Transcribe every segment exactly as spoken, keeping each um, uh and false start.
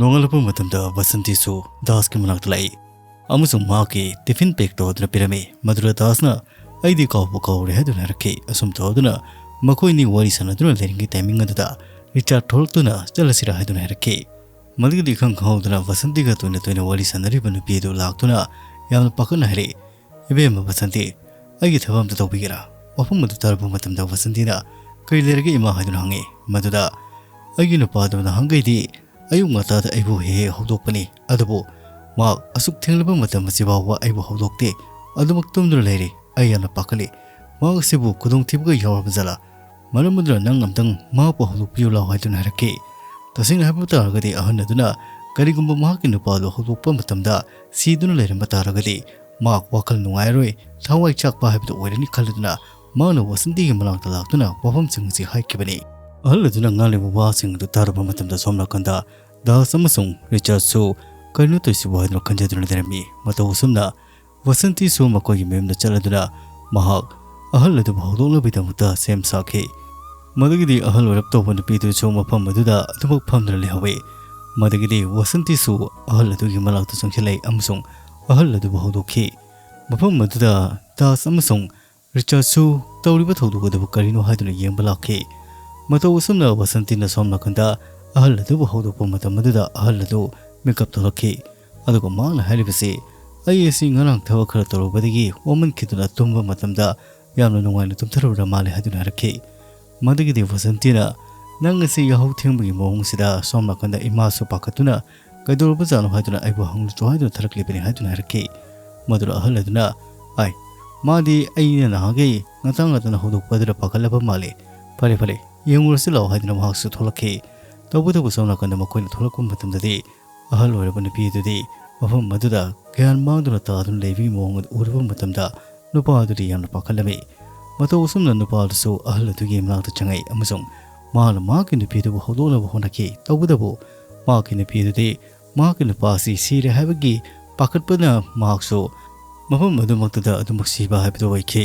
ꯅꯣꯡꯉꯥꯜꯂꯛꯄ ꯃꯇꯝꯗ ꯕꯁꯟꯇꯤꯁꯨ ꯗꯥꯁꯀꯤ ꯃꯅꯥꯛꯇ ꯂꯥꯛꯏ ꯑꯃꯁꯨꯡ ꯃꯍꯥꯛꯀꯤ ꯇꯤꯐꯤꯟ ꯄꯦꯛ ꯇꯧꯗꯨꯅ ꯄꯤꯔꯝꯃꯤ꯫ ꯃꯗꯨꯗ ꯗꯥꯁꯅ "ꯑꯩꯗꯤ ꯀꯥꯎꯕ ꯀꯥꯎꯔꯦ" ꯍꯥꯏꯗꯨꯅ ꯍꯥꯏꯔꯛꯈꯤ꯫ ꯑꯁꯨꯝ ꯇꯧꯗꯨꯅ ꯃꯈꯣꯏꯅꯤ ꯋꯥꯔꯤ ꯁꯥꯟꯅꯗꯨꯅ ꯂꯩꯔꯤꯉꯩ ꯇꯥꯏꯃꯤꯡ ꯑꯗꯨꯗ ꯔꯤꯆꯥꯔꯗ ꯊꯣꯛꯂꯛꯇꯨꯅ "ꯆꯠꯂꯁꯤꯔꯥ?" ꯍꯥꯏꯗꯨꯅ ꯍꯥꯏꯔꯛꯈꯤ꯫ ꯃꯗꯨꯒꯤꯗꯤ ꯏꯈꯪ ꯈꯪꯍꯧꯗꯅ ꯕꯁꯟꯇꯤꯒ ꯇꯣꯏꯅ ꯇꯣꯏꯅ ꯋꯥꯔꯤ ꯁꯥꯟꯅꯔꯤꯕ ꯅꯨꯄꯤ ꯑꯗꯨ ꯂꯥꯛꯇꯨꯅ ꯌꯥꯝꯅ ꯄꯥꯈꯠꯅ ꯍꯥꯏꯔꯛꯏ, "ꯏꯕꯦꯝꯃ ꯕꯁꯟꯇꯤ, ꯑꯩꯒꯤ ꯊꯕꯛ ꯑꯝꯇ ꯇꯧꯕꯤꯒꯦꯔꯥ?" ꯋꯥꯐꯝ ꯑꯗꯨ ꯇꯥꯔꯨꯕ ꯃꯇꯝꯗ ꯕꯁꯟꯇꯤꯅ "ꯀꯔꯤ ꯂꯩꯔꯒꯦ ꯏꯃꯥ?" ꯍꯥꯏꯗꯨꯅ ꯍꯪꯉꯤ꯫ ꯃꯗꯨꯗ "ꯑꯩꯒꯤ ꯅꯨꯄꯥꯗꯨ ꯅꯍꯥꯟꯈꯩꯗꯤ ꯑꯌꯨꯛ ꯉꯟꯇꯥꯗ ꯑꯩꯕꯨ ꯍꯦꯛ ꯍꯦꯛ ꯍꯧꯗꯣꯛꯄꯅꯤ, ꯑꯗꯨꯕꯨ ꯃꯍꯥꯛ ꯑꯁꯨꯛ ꯊꯦꯡꯂꯕ ꯃꯇꯝ ꯑꯁꯤꯐꯥꯎꯕ ꯑꯩꯕꯨ ꯍꯧꯗꯣꯛꯇꯦ, ꯑꯗꯨꯃꯛ ꯇꯨꯝꯗꯨꯅ ꯂꯩꯔꯤ꯫ ꯑꯩ ꯌꯥꯝꯅ ꯄꯥꯈꯠꯂꯤ꯫ ꯃꯍꯥꯛ ꯑꯁꯤꯕꯨ ꯈꯨꯗꯣꯡꯊꯤꯕꯒ ꯌꯥꯎꯔꯕ ꯖꯥꯠꯂꯥ? ꯃꯔꯝ ꯑꯗꯨꯅ ꯅꯪ ꯑꯝꯇꯪ ꯃꯍꯥꯛꯄꯨ ꯍꯧꯗꯣꯛꯄꯤꯌꯨ ꯂꯥꯎ" ꯍꯥꯏꯗꯨꯅ ꯍꯥꯏꯔꯛꯈꯤ꯫ ꯇꯁꯦꯡꯅ ꯍꯥꯏꯕ ꯇꯥꯔꯒꯗꯤ ꯑꯍꯜ ꯑꯗꯨꯅ ꯀꯔꯤꯒꯨꯝꯕ ꯃꯍꯥꯛꯀꯤ ꯅꯨꯄꯥꯗꯨ ꯍꯧꯗꯣꯛꯄ ꯃꯇꯝꯗ ꯁꯤꯗꯨꯅ ꯂꯩꯔꯝꯕ ꯇꯥꯔꯒꯗꯤ ꯃꯍꯥꯛ ꯋꯥꯈꯜ ꯅꯨꯡꯉꯥꯏꯔꯣꯏ, ꯊꯋꯥꯏ ꯆꯥꯛꯄ ꯍꯥꯏꯕꯗꯨ ꯑꯣꯏꯔꯅꯤ ꯈꯜꯂꯗꯨꯅ ꯃꯍꯥꯛꯅ ꯕꯁꯟꯇꯤꯒꯤ ꯃꯅꯥꯛꯇ ꯂꯥꯛꯇꯨꯅ ꯋꯥꯐꯝꯁꯤꯡ ꯑꯁꯤ ꯍꯥꯏꯈꯤꯕꯅꯤ꯫ ꯑꯍꯜ ꯑꯗꯨꯅ ꯉꯥꯡꯂꯤꯕ ꯋꯥꯁꯤꯡ ꯑꯗꯨ ꯇꯥꯔꯕ ꯃꯇꯝꯗ ꯁꯣꯝ ꯅꯥꯀꯟꯗ ꯗꯥꯁ ꯑꯃꯁꯨꯡ ꯔꯤꯆꯥꯔꯗꯁꯨ "ꯀꯔꯤꯅꯣ ꯇꯧꯔꯤꯁꯤꯕꯨ?" ꯍꯥꯏꯗꯨꯅ ꯈꯟꯖꯗꯨꯅ ꯂꯩꯔꯝꯃꯤ꯫ ꯃꯇꯧ ꯑꯁꯨꯝꯅ ꯕꯁꯟꯇꯤꯁꯨ ꯃꯈꯣꯏꯒꯤ ꯃꯌꯨꯝꯗ ꯆꯠꯂꯗꯨꯅ ꯃꯍꯥꯛ ꯑꯍꯜ ꯑꯗꯨꯕꯨ ꯍꯧꯗꯣꯛꯅꯕꯒꯤꯗꯃꯛꯇ ꯁꯦꯝ ꯁꯥꯈꯤ꯫ ꯃꯗꯨꯒꯤꯗꯤ ꯑꯍꯜ ꯑꯣꯏꯔꯞ ꯇꯧꯕ ꯅꯨꯄꯤꯗꯨꯁꯨ ꯃꯐꯝ ꯑꯗꯨꯗ ꯑꯗꯨꯃꯛ ꯐꯝꯗꯨꯅ ꯂꯩꯍꯧꯋꯤ꯫ ꯃꯗꯨꯒꯤꯗꯤ ꯕꯁꯟꯇꯤꯁꯨ ꯑꯍꯜ ꯑꯗꯨꯒꯤ ꯃꯅꯥꯛꯇ ꯆꯪꯁꯤꯜꯂꯛꯏ ꯑꯃꯁꯨꯡ ꯑꯍꯜ ꯑꯗꯨꯕꯨ ꯍꯧꯗꯣꯛꯈꯤ꯫ ꯃꯐꯝ ꯑꯗꯨꯗ ꯗꯥꯁ ꯑꯃꯁꯨꯡ ꯔꯤꯆꯥꯔꯗꯁꯨ ꯇꯧꯔꯤꯕ ꯊꯧꯗꯣꯛ ꯑꯗꯨꯕꯨ ꯀꯔꯤꯅꯣ ꯍꯥꯏꯗꯨꯅ ꯌꯦꯡꯕ ꯂꯥꯛꯈꯤ꯫ ꯃꯇꯧ ꯑꯁꯨꯝꯅ ꯕꯁꯟꯇꯤꯅ ꯁꯣꯝ ꯅꯥꯀꯟꯗ ꯑꯍꯜ ꯑꯗꯨꯕꯨ ꯍꯧꯗꯣꯛꯄ ꯃꯇꯝ ꯑꯗꯨꯗ ꯑꯍꯜ ꯑꯗꯨ ꯃꯤꯀꯞ ꯊꯣꯛꯂꯛꯈꯤ꯫ ꯑꯗꯨꯒ ꯃꯍꯥꯛꯅ ꯍꯥꯏꯔꯤꯕꯁꯤ, "ꯑꯩ ꯑꯁꯤ ꯉꯔꯥꯡ ꯊꯕꯛ ꯈꯔ ꯇꯧꯔꯨꯕꯗꯒꯤ ꯋꯥꯃꯟꯈꯤꯗꯨꯅ ꯇꯨꯝꯕ ꯃꯇꯝꯗ ꯌꯥꯝꯅ ꯅꯨꯡꯉꯥꯏꯅ ꯇꯨꯝꯊꯔꯨꯔ ꯃꯥꯜꯂꯦ" ꯍꯥꯏꯗꯨꯅ ꯍꯥꯏꯔꯛꯈꯤ꯫ ꯃꯗꯨꯒꯤꯗꯤ ꯕꯁꯟꯇꯤꯅ, "ꯅꯪ ꯑꯁꯤ ꯌꯥꯍꯧ ꯊꯦꯡꯕꯒꯤ ꯃꯑꯣꯡꯁꯤꯗ ꯁꯣꯝ ꯅꯥꯀꯟꯗ ꯏꯃꯥꯁꯨ ꯄꯥꯈꯠꯇꯨꯅ ꯀꯩꯗꯧꯔꯕꯖꯥꯠꯅꯣ ꯍꯥꯏꯗꯨꯅ ꯑꯩꯕꯨ ꯍꯪꯂꯨꯆꯣ ꯍꯥꯏꯗꯨꯅ ꯊꯥꯔꯛꯂꯤꯕꯅꯤ" ꯍꯥꯏꯗꯨꯅ ꯍꯥꯏꯔꯛꯈꯤ꯫ ꯃꯗꯨꯗ ꯑꯍꯜ ꯑꯗꯨꯅ, "ꯑꯥꯏ, ꯃꯥꯗꯤ ꯑꯩꯅ ꯅꯍꯥꯟꯈꯩ ꯉꯟꯇꯥ ꯉꯟꯇꯥꯅ ꯍꯧꯗꯣꯛꯄ ꯑꯗꯨꯗ ꯄꯥꯈꯠꯂꯕ ꯃꯥꯜꯂꯦ꯫ ꯐꯔꯦ ꯐꯔꯦ, ꯌꯦꯡꯉꯨꯔꯁꯤ ꯂꯥꯛꯑꯣ" ꯍꯥꯏꯗꯨꯅ ꯃꯍꯥꯛꯁꯨ ꯊꯣꯛꯂꯛꯈꯤ꯫ ꯇꯧꯕꯇꯕꯨ ꯁꯣꯝ ꯅꯥꯀꯟꯗ ꯃꯈꯣꯏꯅ ꯊꯣꯛꯂꯛꯄ ꯃꯇꯝꯗꯗꯤ ꯑꯍꯜ ꯑꯣꯏꯔꯕ ꯅꯨꯄꯤ ꯑꯗꯨꯗꯤ ꯃꯐꯝ ꯑꯗꯨꯗ ꯒ꯭ꯌꯥꯟ ꯃꯥꯡꯗꯨꯅ ꯇꯥꯗꯨꯅ ꯂꯩꯕꯒꯤ ꯃꯑꯣꯡ ꯑꯗꯨ ꯎꯔꯨꯕ ꯃꯇꯝꯗ ꯅꯨꯄꯥ ꯑꯗꯨꯗꯤ ꯌꯥꯝꯅ ꯄꯥꯈꯠꯂꯝꯃꯤ꯫ ꯃꯇꯧ ꯑꯁꯨꯝꯅ ꯅꯨꯄꯥ ꯑꯗꯨꯁꯨ ꯑꯍꯜ ꯑꯗꯨꯒꯤ ꯃꯅꯥꯛꯇ ꯆꯪꯉꯛꯏ ꯑꯃꯁꯨꯡ ꯃꯍꯥꯛꯅ ꯃꯍꯥꯛꯀꯤ ꯅꯨꯄꯤ ꯑꯗꯨꯕꯨ ꯍꯧꯗꯣꯛꯅꯕ ꯍꯣꯠꯅꯈꯤ꯫ ꯇꯧꯕꯇꯕꯨ ꯃꯍꯥꯛꯀꯤ ꯅꯨꯄꯤ ꯑꯗꯨꯗꯤ ꯃꯍꯥꯛꯀꯤ ꯅꯨꯄꯥ ꯑꯁꯤ ꯁꯤꯔꯦ ꯍꯥꯏꯕꯒꯤ ꯄꯥꯈꯠꯄꯅ ꯃꯍꯥꯛꯁꯨ ꯃꯐꯝ ꯑꯗꯨꯃꯛꯇꯗ ꯑꯗꯨꯃꯛ ꯁꯤꯕ ꯍꯥꯏꯕꯗꯨ ꯑꯣꯏꯈꯤ꯫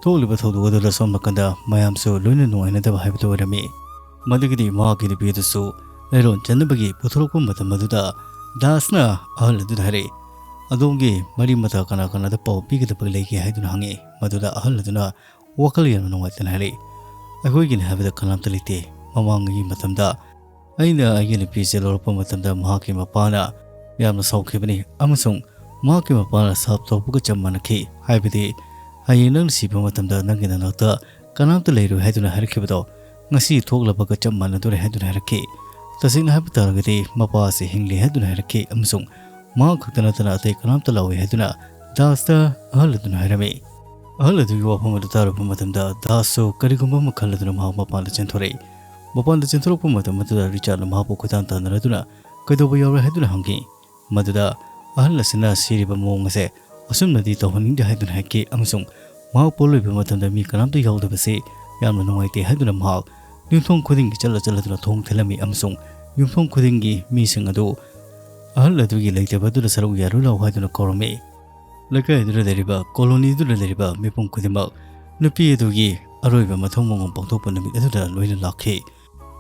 ꯊꯣꯛꯂꯤꯕ ꯊꯧꯗꯣꯛ ꯑꯗꯨꯗ ꯁꯣꯝ ꯅꯥꯀꯟꯗ ꯃꯌꯥꯝꯁꯨ ꯂꯣꯏꯅ ꯅꯨꯡꯉꯥꯏꯅꯗꯕ ꯍꯥꯏꯕꯗꯨ ꯑꯣꯏꯔꯝꯃꯤ꯫ ꯃꯗꯨꯒꯤꯗꯤ ꯃꯍꯥꯛꯀꯤ ꯅꯨꯄꯤ ꯑꯗꯨꯁꯨ ꯂꯩꯔꯣꯟ ꯆꯟꯅꯕꯒꯤ ꯄꯨꯊꯣꯔꯛꯄ ꯃꯇꯝ ꯑꯗꯨꯗ ꯗꯥꯁꯅ ꯑꯍꯜ ꯑꯗꯨꯗ ꯍꯥꯏꯔꯛꯏ, "ꯑꯗꯣꯝꯒꯤ ꯃꯔꯤ ꯃꯇꯥ ꯀꯅꯥ ꯀꯅꯥꯗ ꯄꯥꯎ ꯄꯤꯒꯗꯕ ꯂꯩꯒꯦ?" ꯍꯥꯏꯗꯨꯅ ꯍꯪꯉꯤ꯫ ꯃꯗꯨꯗ ꯑꯍꯜ ꯑꯗꯨꯅ ꯋꯥꯈꯜ ꯌꯥꯝꯅ ꯅꯨꯡꯉꯥꯏꯇꯅ ꯍꯥꯏꯔꯛꯏ, "ꯑꯩꯈꯣꯏꯒꯤꯅꯤ ꯍꯥꯏꯕꯗ ꯀꯅꯥꯝꯇ ꯂꯩꯇꯦ꯫ ꯃꯃꯥꯡꯒꯤ ꯃꯇꯝꯗ ꯑꯩꯅ ꯑꯩꯒꯤ ꯅꯨꯄꯤꯁꯦ ꯂꯧꯔꯛꯄ ꯃꯇꯝꯗ ꯃꯍꯥꯛꯀꯤ ꯃꯄꯥꯅ ꯌꯥꯝꯅ ꯁꯥꯎꯈꯤꯕꯅꯤ ꯑꯃꯁꯨꯡ ꯃꯍꯥꯛꯀꯤ ꯃꯄꯥꯅ ꯁꯥꯞ ꯇꯧꯕꯒ ꯆꯞ ꯃꯥꯟꯅꯈꯤ꯫ ꯍꯥꯏꯕꯗꯤ ꯍꯌꯦꯡ ꯅꯪꯅ ꯁꯤꯕ ꯃꯇꯝꯗ ꯅꯪꯒꯤ ꯅꯅꯥꯛꯇ ꯀꯅꯥꯝꯇ ꯂꯩꯔꯣꯏ ꯍꯥꯏꯗꯨꯅ ꯍꯥꯏꯔꯛꯈꯤꯕꯗꯣ ꯉꯁꯤ ꯊꯣꯛꯂꯕꯒ ꯆꯞ ꯃꯥꯟꯅꯗꯣꯔꯦ" ꯍꯥꯏꯗꯨꯅ ꯍꯥꯏꯔꯛꯈꯤ꯫ ꯇꯁꯦꯡꯅ ꯍꯥꯏꯕ ꯇꯥꯔꯒꯗꯤ ꯃꯄꯥ ꯑꯁꯤ ꯍꯤꯡꯂꯤ ꯍꯥꯏꯗꯨꯅ ꯍꯥꯏꯔꯛꯈꯤ ꯑꯃꯁꯨꯡ ꯃꯍꯥꯛ ꯈꯛꯇ ꯅꯠꯇꯅ ꯑꯇꯩ ꯀꯅꯥꯝꯇ ꯂꯥꯛꯑꯣꯏ ꯍꯥꯏꯗꯨꯅ ꯗꯥꯁꯇ ꯑꯍꯜ ꯑꯗꯨꯅ ꯍꯥꯏꯔꯝꯃꯤ꯫ ꯑꯍꯜ ꯑꯗꯨꯒꯤ ꯋꯥꯐꯝ ꯑꯗꯨ ꯇꯥꯔꯨꯕ ꯃꯇꯝꯗ ꯗꯥꯁꯁꯨ ꯀꯔꯤꯒꯨꯝꯕ ꯑꯃ ꯈꯜꯂꯗꯨꯅ ꯃꯍꯥꯛ ꯃꯄꯥꯟꯗ ꯆꯦꯟꯊꯣꯔꯛꯏ꯫ ꯃꯄꯥꯟꯗ ꯆꯦꯟꯊꯣꯔꯛꯄ ꯃꯇꯝ ꯑꯗꯨꯗ ꯔꯤꯆꯥꯔꯗꯅ ꯃꯍꯥꯛꯄꯨ ꯀꯣꯏꯇꯥꯟ ꯇꯥꯟꯅꯔꯗꯨꯅ ꯀꯩꯗꯧꯕ ꯌꯥꯎꯔꯦ ꯍꯥꯏꯗꯨꯅ ꯍꯪꯈꯤ꯫ ꯃꯗꯨꯗ ꯑꯍꯜ ꯑꯁꯤꯅ ꯁꯤꯔꯤꯕ ꯃꯑꯣꯡ ꯑꯁꯦ ꯑꯁꯨꯝꯅꯗꯤ ꯇꯧꯍꯟꯅꯤꯡꯗꯦ ꯍꯥꯏꯗꯨꯅ ꯍꯥꯏꯈꯤ ꯑꯃꯁꯨꯡ ꯃꯍꯥꯛ ꯄꯣꯠꯂꯣꯏꯕ ꯃꯇꯝꯗ ꯃꯤ ꯀꯅꯥꯝꯇ ꯌꯥꯎꯗꯕꯁꯤ ꯌꯥꯝꯅ ꯅꯨꯡꯉꯥꯏꯇꯦ ꯍꯥꯏꯗꯨꯅ ꯃꯍꯥꯛ ꯌꯨꯝꯊꯣꯡ ꯈꯨꯗꯤꯡꯒꯤ ꯆꯠꯂ ꯆꯠꯂꯗꯨꯅ ꯊꯣꯡ ꯊꯤꯜꯂꯝꯃꯤ ꯑꯃꯁꯨꯡ ꯌꯨꯝꯊꯣꯡ ꯈꯨꯗꯤꯡꯒꯤ ꯃꯤꯁꯤꯡ ꯑꯗꯨ ꯑꯍꯜ ꯑꯗꯨꯒꯤ ꯂꯩꯇꯕ ꯑꯗꯨꯗ ꯁꯔꯨꯛ ꯌꯥꯔꯨ ꯂꯥꯎ ꯍꯥꯏꯗꯨꯅ ꯀꯧꯔꯝꯃꯤ꯫ ꯂꯩꯀꯥꯏ ꯑꯗꯨꯗ ꯂꯩꯔꯤꯕ, ꯀꯣꯂꯣꯅꯤ ꯑꯗꯨꯗ ꯂꯩꯔꯤꯕ ꯃꯤꯄꯨꯝ ꯈꯨꯗꯤꯡꯃꯛ ꯅꯨꯄꯤ ꯑꯗꯨꯒꯤ ꯑꯔꯣꯏꯕ ꯃꯊꯧ ꯃꯉꯝ ꯄꯥꯡꯊꯣꯛꯄ ꯅꯨꯃꯤꯠ ꯑꯗꯨꯗ ꯂꯣꯏꯅ ꯂꯥꯛꯈꯤ꯫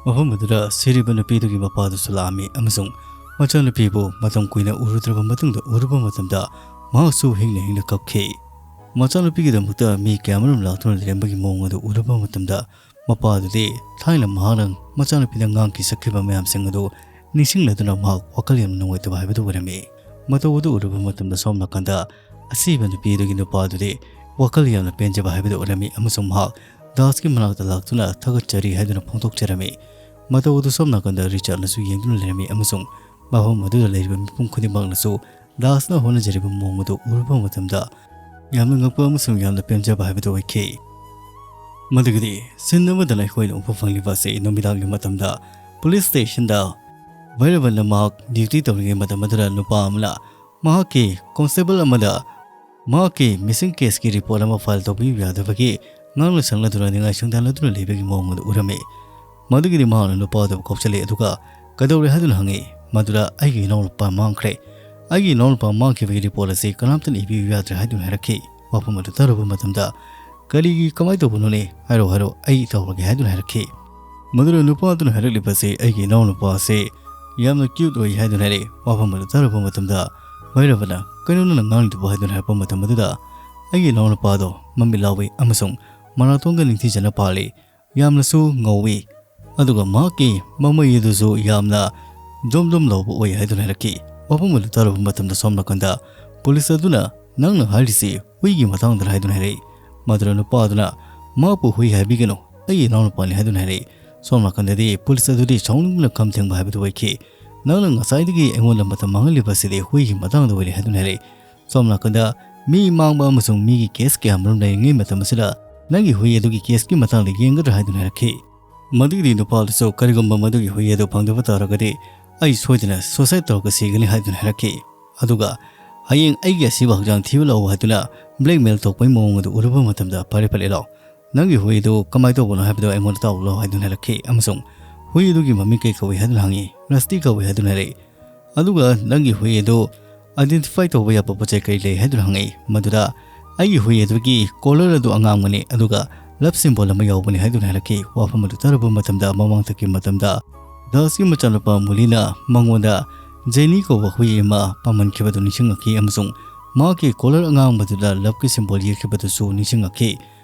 ꯃꯐꯝ ꯑꯗꯨꯗ ꯁꯤꯔꯤꯕ ꯅꯨꯄꯤ ꯑꯗꯨꯒꯤ ꯃꯄꯥꯗꯨꯁꯨ ꯂꯥꯛꯑꯝꯃꯤ ꯑꯃꯁꯨꯡ ꯃꯆꯥꯅꯨꯄꯤꯕꯨ ꯃꯇꯝ ꯀꯨꯏꯅ ꯎꯔꯨꯗ꯭ꯔꯕ ꯃꯇꯨꯡꯗ ꯎꯔꯨꯕ ꯃꯇꯝꯗ ꯃꯍꯥꯛꯁꯨ ꯍꯤꯡꯅ ꯍꯤꯡꯅ ꯀꯞꯈꯤ꯫ ꯃꯆꯥꯅꯨꯄꯤꯒꯤꯗꯃꯛꯇ ꯃꯤ ꯀꯌꯥꯃꯔꯨꯝ ꯂꯥꯛꯇꯨꯅ ꯂꯩꯔꯝꯕꯒꯤ ꯃꯑꯣꯡ ꯑꯗꯨ ꯎꯔꯨꯕ ꯃꯇꯝꯗ ꯃꯄꯥ ꯑꯗꯨꯗꯤ ꯊꯥꯏꯅ ꯃꯍꯥꯛꯅ ꯃꯆꯥꯅꯨꯄꯤꯗ ꯉꯥꯡꯈꯤ ꯁꯛꯈꯤꯕ ꯃꯌꯥꯝꯁꯤꯡ ꯑꯗꯨ ꯅꯤꯡꯁꯤꯡꯂꯗꯨꯅ ꯃꯍꯥꯛ ꯋꯥꯈꯜ ꯌꯥꯝꯅ ꯅꯨꯡꯉꯥꯏꯇꯕ ꯍꯥꯏꯕꯗꯨ ꯑꯣꯏꯔꯝꯃꯤ꯫ ꯃꯇꯧ ꯑꯗꯨ ꯎꯔꯨꯕ ꯃꯇꯝꯗ ꯁꯣꯝ ꯅꯥꯀꯟꯗ ꯑꯁꯤꯕ ꯅꯨꯄꯤ ꯑꯗꯨꯒꯤ ꯅꯨꯄꯥ ꯑꯗꯨꯗꯤ ꯋꯥꯈꯜ ꯌꯥꯝꯅ ꯄꯦꯟꯖꯕ ꯍꯥꯏꯕꯗꯨ ꯑꯣꯏꯔꯝꯃꯤ ꯑꯃꯁꯨꯡ ꯃꯍꯥꯛ ꯗꯥꯁꯀꯤ ꯃꯅꯥꯛꯇ ꯂꯥꯛꯇꯨꯅ ꯊꯥꯒꯠꯆꯔꯤ ꯍꯥꯏꯗꯨꯅ ꯐꯣꯡꯗꯣꯛꯆꯔꯝꯃꯤ꯫ ꯃꯇꯧ ꯑꯗꯨ ꯁꯣꯝ ꯅꯥꯀꯟꯗ ꯔꯤꯆꯥꯔꯗꯅꯁꯨ ꯌꯦꯡꯗꯨꯅ ꯂꯩꯔꯝꯃꯤ ꯑꯃꯁꯨꯡ ꯃꯐꯝ ꯑꯗꯨꯗ ꯂꯩꯔꯤꯕ ꯃꯤꯄꯨꯝ ꯈꯨꯗꯤꯡꯃꯛꯅꯁꯨ ꯗꯥꯁꯅ ꯍꯣꯠꯅꯖꯔꯤꯕ ꯃꯑꯣꯡ ꯑꯗꯨ ꯎꯔꯨꯕ ꯃꯇꯝꯗ ꯌꯥꯝꯅ ꯉꯛꯄ ꯑꯃꯁꯨꯡ ꯌꯥꯝꯅ ꯄꯦꯟꯖꯕ ꯍꯥꯏꯕꯗꯨ ꯑꯣꯏꯈꯤ꯫ ꯃꯗꯨꯒꯗꯤ ꯁꯤꯟ ꯑꯃꯗꯅ ꯑꯩꯈꯣꯏꯅ ꯎꯕ ꯐꯪꯂꯤꯕ ꯑꯁꯤ ꯅꯨꯃꯤꯗꯥꯡꯒꯤ ꯃꯇꯝꯗ ꯄꯨꯂꯤꯁ ꯁ꯭ꯇꯦꯁꯟꯗ ꯚꯩꯔꯕꯟꯅ ꯃꯍꯥꯛ ꯗ꯭ꯌꯨꯇꯤ ꯇꯧꯔꯤꯉꯩ ꯃꯇꯝ ꯑꯗꯨꯗ ꯅꯨꯄꯥ ꯑꯃꯅ ꯃꯍꯥꯛꯀꯤ ꯀꯣꯟꯁꯇꯦꯕꯜ ꯑꯃꯗ ꯃꯍꯥꯛꯀꯤ ꯃꯤꯁꯤꯡ ꯀꯦꯁꯀꯤ ꯔꯤꯄꯣꯔꯠ ꯑꯃ ꯐꯥꯏꯜ ꯇꯧꯕꯤꯌꯨ ꯌꯥꯗꯕꯒꯤ ꯉꯥꯡꯅ ꯁꯛꯅꯗꯨꯅ ꯅꯤꯡꯉꯥꯏ ꯁꯪꯗꯥꯅꯗꯨꯅ ꯂꯩꯕꯒꯤ ꯃꯑꯣꯡ ꯑꯗꯨ ꯎꯔꯝꯃꯤ꯫ ꯃꯗꯨꯒꯤꯗꯤ ꯃꯍꯥꯛꯅ ꯅꯨꯄꯥ ꯑꯗꯨꯕꯨ ꯀꯧꯁꯤꯜꯂꯤ ꯑꯗꯨꯒ ꯀꯩꯗꯧꯔꯦ ꯍꯥꯏꯗꯨꯅ ꯍꯪꯉꯤ꯫ ꯃꯗꯨꯗ "ꯑꯩꯒꯤ ꯏꯅꯥꯎꯅꯨꯄꯥ ꯃꯥꯡꯈ꯭ꯔꯦ꯫ ꯑꯩꯒꯤ ꯏꯅꯥꯎꯅꯨꯄꯥ ꯃꯥꯡꯈꯤꯕꯒꯤ ꯔꯤꯄꯣꯔꯠ ꯑꯁꯤ ꯀꯅꯥꯝꯇꯅ ꯏꯕꯤꯌꯨ ꯌꯥꯗ꯭ꯔꯦ" ꯍꯥꯏꯗꯨꯅ ꯍꯥꯏꯔꯛꯈꯤ꯫ ꯋꯥꯐꯝ ꯑꯗꯨ ꯇꯥꯔꯨꯕ ꯃꯇꯝꯗ "ꯀꯔꯤꯒꯤ, ꯀꯃꯥꯏꯅ ꯇꯧꯕꯅꯣꯅꯦ? ꯍꯥꯏꯔꯣ, ꯍꯥꯏꯔꯣ, ꯑꯩ ꯇꯧꯔꯒꯦ" ꯍꯥꯏꯗꯨꯅ ꯍꯥꯏꯔꯛꯈꯤ꯫ ꯃꯗꯨꯗ ꯅꯨꯄꯥ ꯑꯗꯨꯅ ꯍꯥꯏꯔꯛꯂꯤꯕꯁꯤ, "ꯑꯩꯒꯤ ꯏꯅꯥꯎꯅꯨꯄꯥ ꯑꯁꯤ ꯌꯥꯝꯅ cute ꯑꯣꯏ" ꯍꯥꯏꯗꯨꯅ ꯍꯥꯏꯔꯛꯏ꯫ ꯋꯥꯐꯝ ꯑꯗꯨ ꯇꯥꯔꯨꯕ ꯃꯇꯝꯗ ꯚꯩꯔꯕꯅ, "ꯀꯩꯅꯣ ꯅꯪꯅ ꯉꯥꯡꯂꯤꯗꯨꯕꯨ?" ꯍꯥꯏꯗꯨꯅ ꯍꯥꯏꯔꯛꯄ ꯃꯇꯝ ꯑꯗꯨꯗ, "ꯑꯩꯒꯤ ꯏꯅꯥꯎꯅꯨꯄꯥꯗꯣ ꯃꯃꯤꯠ ꯂꯥꯎꯏ ꯑꯃꯁꯨꯡ ꯃꯔꯥꯊꯣꯟꯒ ꯅꯤꯡꯊꯤꯖꯅ ꯄꯥꯜꯂꯤ, ꯌꯥꯝꯅꯁꯨ ꯉꯧꯏ, ꯑꯗꯨꯒ ꯃꯍꯥꯛꯀꯤ ꯃꯃꯩ ꯑꯗꯨꯁꯨ ꯌꯥꯝꯅ ꯖꯣꯝ ꯖꯣꯝ ꯂꯥꯎꯕ ꯑꯣꯏ" ꯍꯥꯏꯗꯨꯅ ꯍꯥꯏꯔꯛꯈꯤ꯫ ꯋꯥꯐꯝ ꯑꯗꯨ ꯇꯥꯔꯨꯕ ꯃꯇꯝꯗ ꯁꯣꯝ ꯅꯥꯀꯟꯗ ꯄꯨꯂꯤꯁ ꯑꯗꯨꯅ, "ꯅꯪꯅ ꯍꯥꯏꯔꯤꯁꯤ ꯍꯨꯏꯒꯤ ꯃꯇꯥꯡꯗꯔ?" ꯍꯥꯏꯗꯨꯅ ꯍꯥꯏꯔꯛꯏ꯫ ꯃꯗꯨꯗ ꯅꯨꯄꯥ ꯑꯗꯨꯅ, "ꯃꯍꯥꯛꯄꯨ ꯍꯨꯏ ꯍꯥꯏꯕꯤꯒꯅꯨ, ꯑꯩꯒꯤ ꯏꯅꯥꯎꯅꯨꯄꯥꯅꯤ" ꯍꯥꯏꯗꯨꯅ ꯍꯥꯏꯔꯛꯏ꯫ ꯁꯣꯝ ꯅꯥꯀꯟꯗꯗꯤ ꯄꯨꯂꯤꯁ ꯑꯗꯨꯗꯤ ꯁꯥꯎꯅꯤꯡꯕꯅ ꯈꯝ ꯊꯦꯡꯕ ꯍꯥꯏꯕꯗꯨ ꯑꯣꯏꯈꯤ꯫ "ꯅꯪꯅ ꯉꯁꯥꯏꯗꯒꯤ ꯑꯩꯉꯣꯟꯗ ꯃꯇꯝ ꯃꯥꯡꯍꯜꯂꯤꯕꯁꯤꯗꯤ ꯍꯨꯏꯒꯤ ꯃꯇꯥꯡꯗ ꯑꯣꯏꯔꯦ" ꯍꯥꯏꯗꯨꯅ ꯍꯥꯏꯔꯛꯏ꯫ ꯁꯣꯝ ꯅꯥꯀꯟꯗ ꯃꯤ ꯃꯥꯡꯕ ꯑꯃꯁꯨꯡ ꯃꯤꯒꯤ ꯀꯦꯁ ꯀꯌꯥ ꯃꯔꯨꯝ ꯂꯩꯔꯤꯉꯩ ꯃꯇꯝ ꯑꯁꯤꯗ ꯅꯪꯒꯤ ꯍꯨꯏ ꯑꯗꯨꯒꯤ ꯀꯦꯁꯀꯤ ꯃꯇꯥꯡꯗ ꯌꯦꯡꯒꯗ꯭ꯔꯥ ꯍꯥꯏꯗꯨꯅ ꯍꯥꯏꯔꯛꯈꯤ꯫ ꯃꯗꯨꯒꯤꯗꯤ ꯅꯨꯄꯥ ꯑꯗꯨꯁꯨ, "ꯀꯔꯤꯒꯨꯝꯕ ꯃꯗꯨꯒꯤ ꯍꯨꯏ ꯑꯗꯨ ꯐꯪꯗꯕ ꯇꯥꯔꯒꯗꯤ ꯑꯩ ꯁꯣꯏꯗꯅ suicide ꯇꯧꯔꯒ ꯁꯤꯒꯅꯤ" ꯍꯥꯏꯗꯨꯅ ꯍꯥꯏꯔꯛꯈꯤ꯫ ꯑꯗꯨꯒ, "ꯍꯌꯦꯡ ꯑꯩꯒꯤ ꯑꯁꯤꯕ ꯍꯛꯆꯥꯡ ꯊꯤꯕ ꯂꯥꯛꯎ" ꯍꯥꯏꯗꯨꯅ blackmail ꯇꯧꯔꯛꯄꯒꯤ ꯃꯑꯣꯡ ꯑꯗꯨ ꯎꯔꯨꯕ ꯃꯇꯝꯗ, "ꯐꯔꯦ ꯐꯔꯦ ꯂꯥꯛꯑꯣ, ꯅꯪꯒꯤ ꯍꯨꯏ ꯑꯗꯨ ꯀꯃꯥꯏꯅ ꯇꯧꯕꯅꯣ ꯍꯥꯏꯕꯗꯨ ꯑꯩꯉꯣꯟꯗ ꯇꯥꯛꯎ ꯂꯥꯛꯑꯣ" ꯍꯥꯏꯗꯨꯅ ꯍꯥꯏꯔꯛꯈꯤ꯫ ꯑꯃꯁꯨꯡ, "ꯍꯨꯏ ꯑꯗꯨꯒꯤ ꯃꯃꯤꯡ ꯀꯩ ꯀꯧꯏ?" ꯍꯥꯏꯗꯨꯅ ꯍꯪꯉꯤ꯫ "ꯔꯁꯇꯤ ꯀꯧꯏ" ꯍꯥꯏꯗꯨꯅ ꯍꯥꯏꯔꯛꯏ꯫ ꯑꯗꯨꯒ, "ꯅꯪꯒꯤ ꯍꯨꯏ ꯑꯗꯨ identify ꯇꯧꯕ ꯌꯥꯕ ꯄꯣꯠ ꯆꯩ ꯀꯔꯤ ꯂꯩ?" ꯍꯥꯏꯗꯨꯅ ꯍꯪꯉꯛꯏ꯫ ꯃꯗꯨꯗ, "ꯑꯩꯒꯤ ꯍꯨꯏ ꯑꯗꯨꯒꯤ collar ꯑꯗꯨ ꯑꯉꯥꯡꯕꯅꯤ, ꯑꯗꯨꯒ love symbol ꯑꯃ ꯌꯥꯎꯕꯅꯤ" ꯍꯥꯏꯗꯨꯅ ꯍꯥꯏꯔꯛꯈꯤ꯫ ꯋꯥꯐꯝ ꯑꯗꯨ ꯇꯥꯔꯨꯕ ꯃꯇꯝꯗ, ꯃꯃꯥꯡꯊꯛꯀꯤ ꯃꯇꯝꯗ ꯗꯥꯁꯀꯤ ꯃꯆꯥꯅꯨꯄꯥ ꯃꯨꯂꯤꯅ ꯃꯉꯣꯟꯗ ꯖꯦꯅꯤ ꯀꯧꯕ ꯍꯨꯏ ꯑꯃ ꯄꯥꯝꯍꯟꯈꯤꯕꯗꯨ ꯅꯤꯡꯁꯤꯡꯉꯛꯈꯤ ꯑꯃꯁꯨꯡ ꯃꯍꯥꯛꯀꯤ collar ꯑꯉꯥꯡꯕꯗꯨꯗ loveꯀꯤ symbol ꯌꯦꯛꯈꯤꯕꯗꯨꯁꯨ ꯅꯤꯡꯁꯤꯡꯉꯛꯈꯤ꯫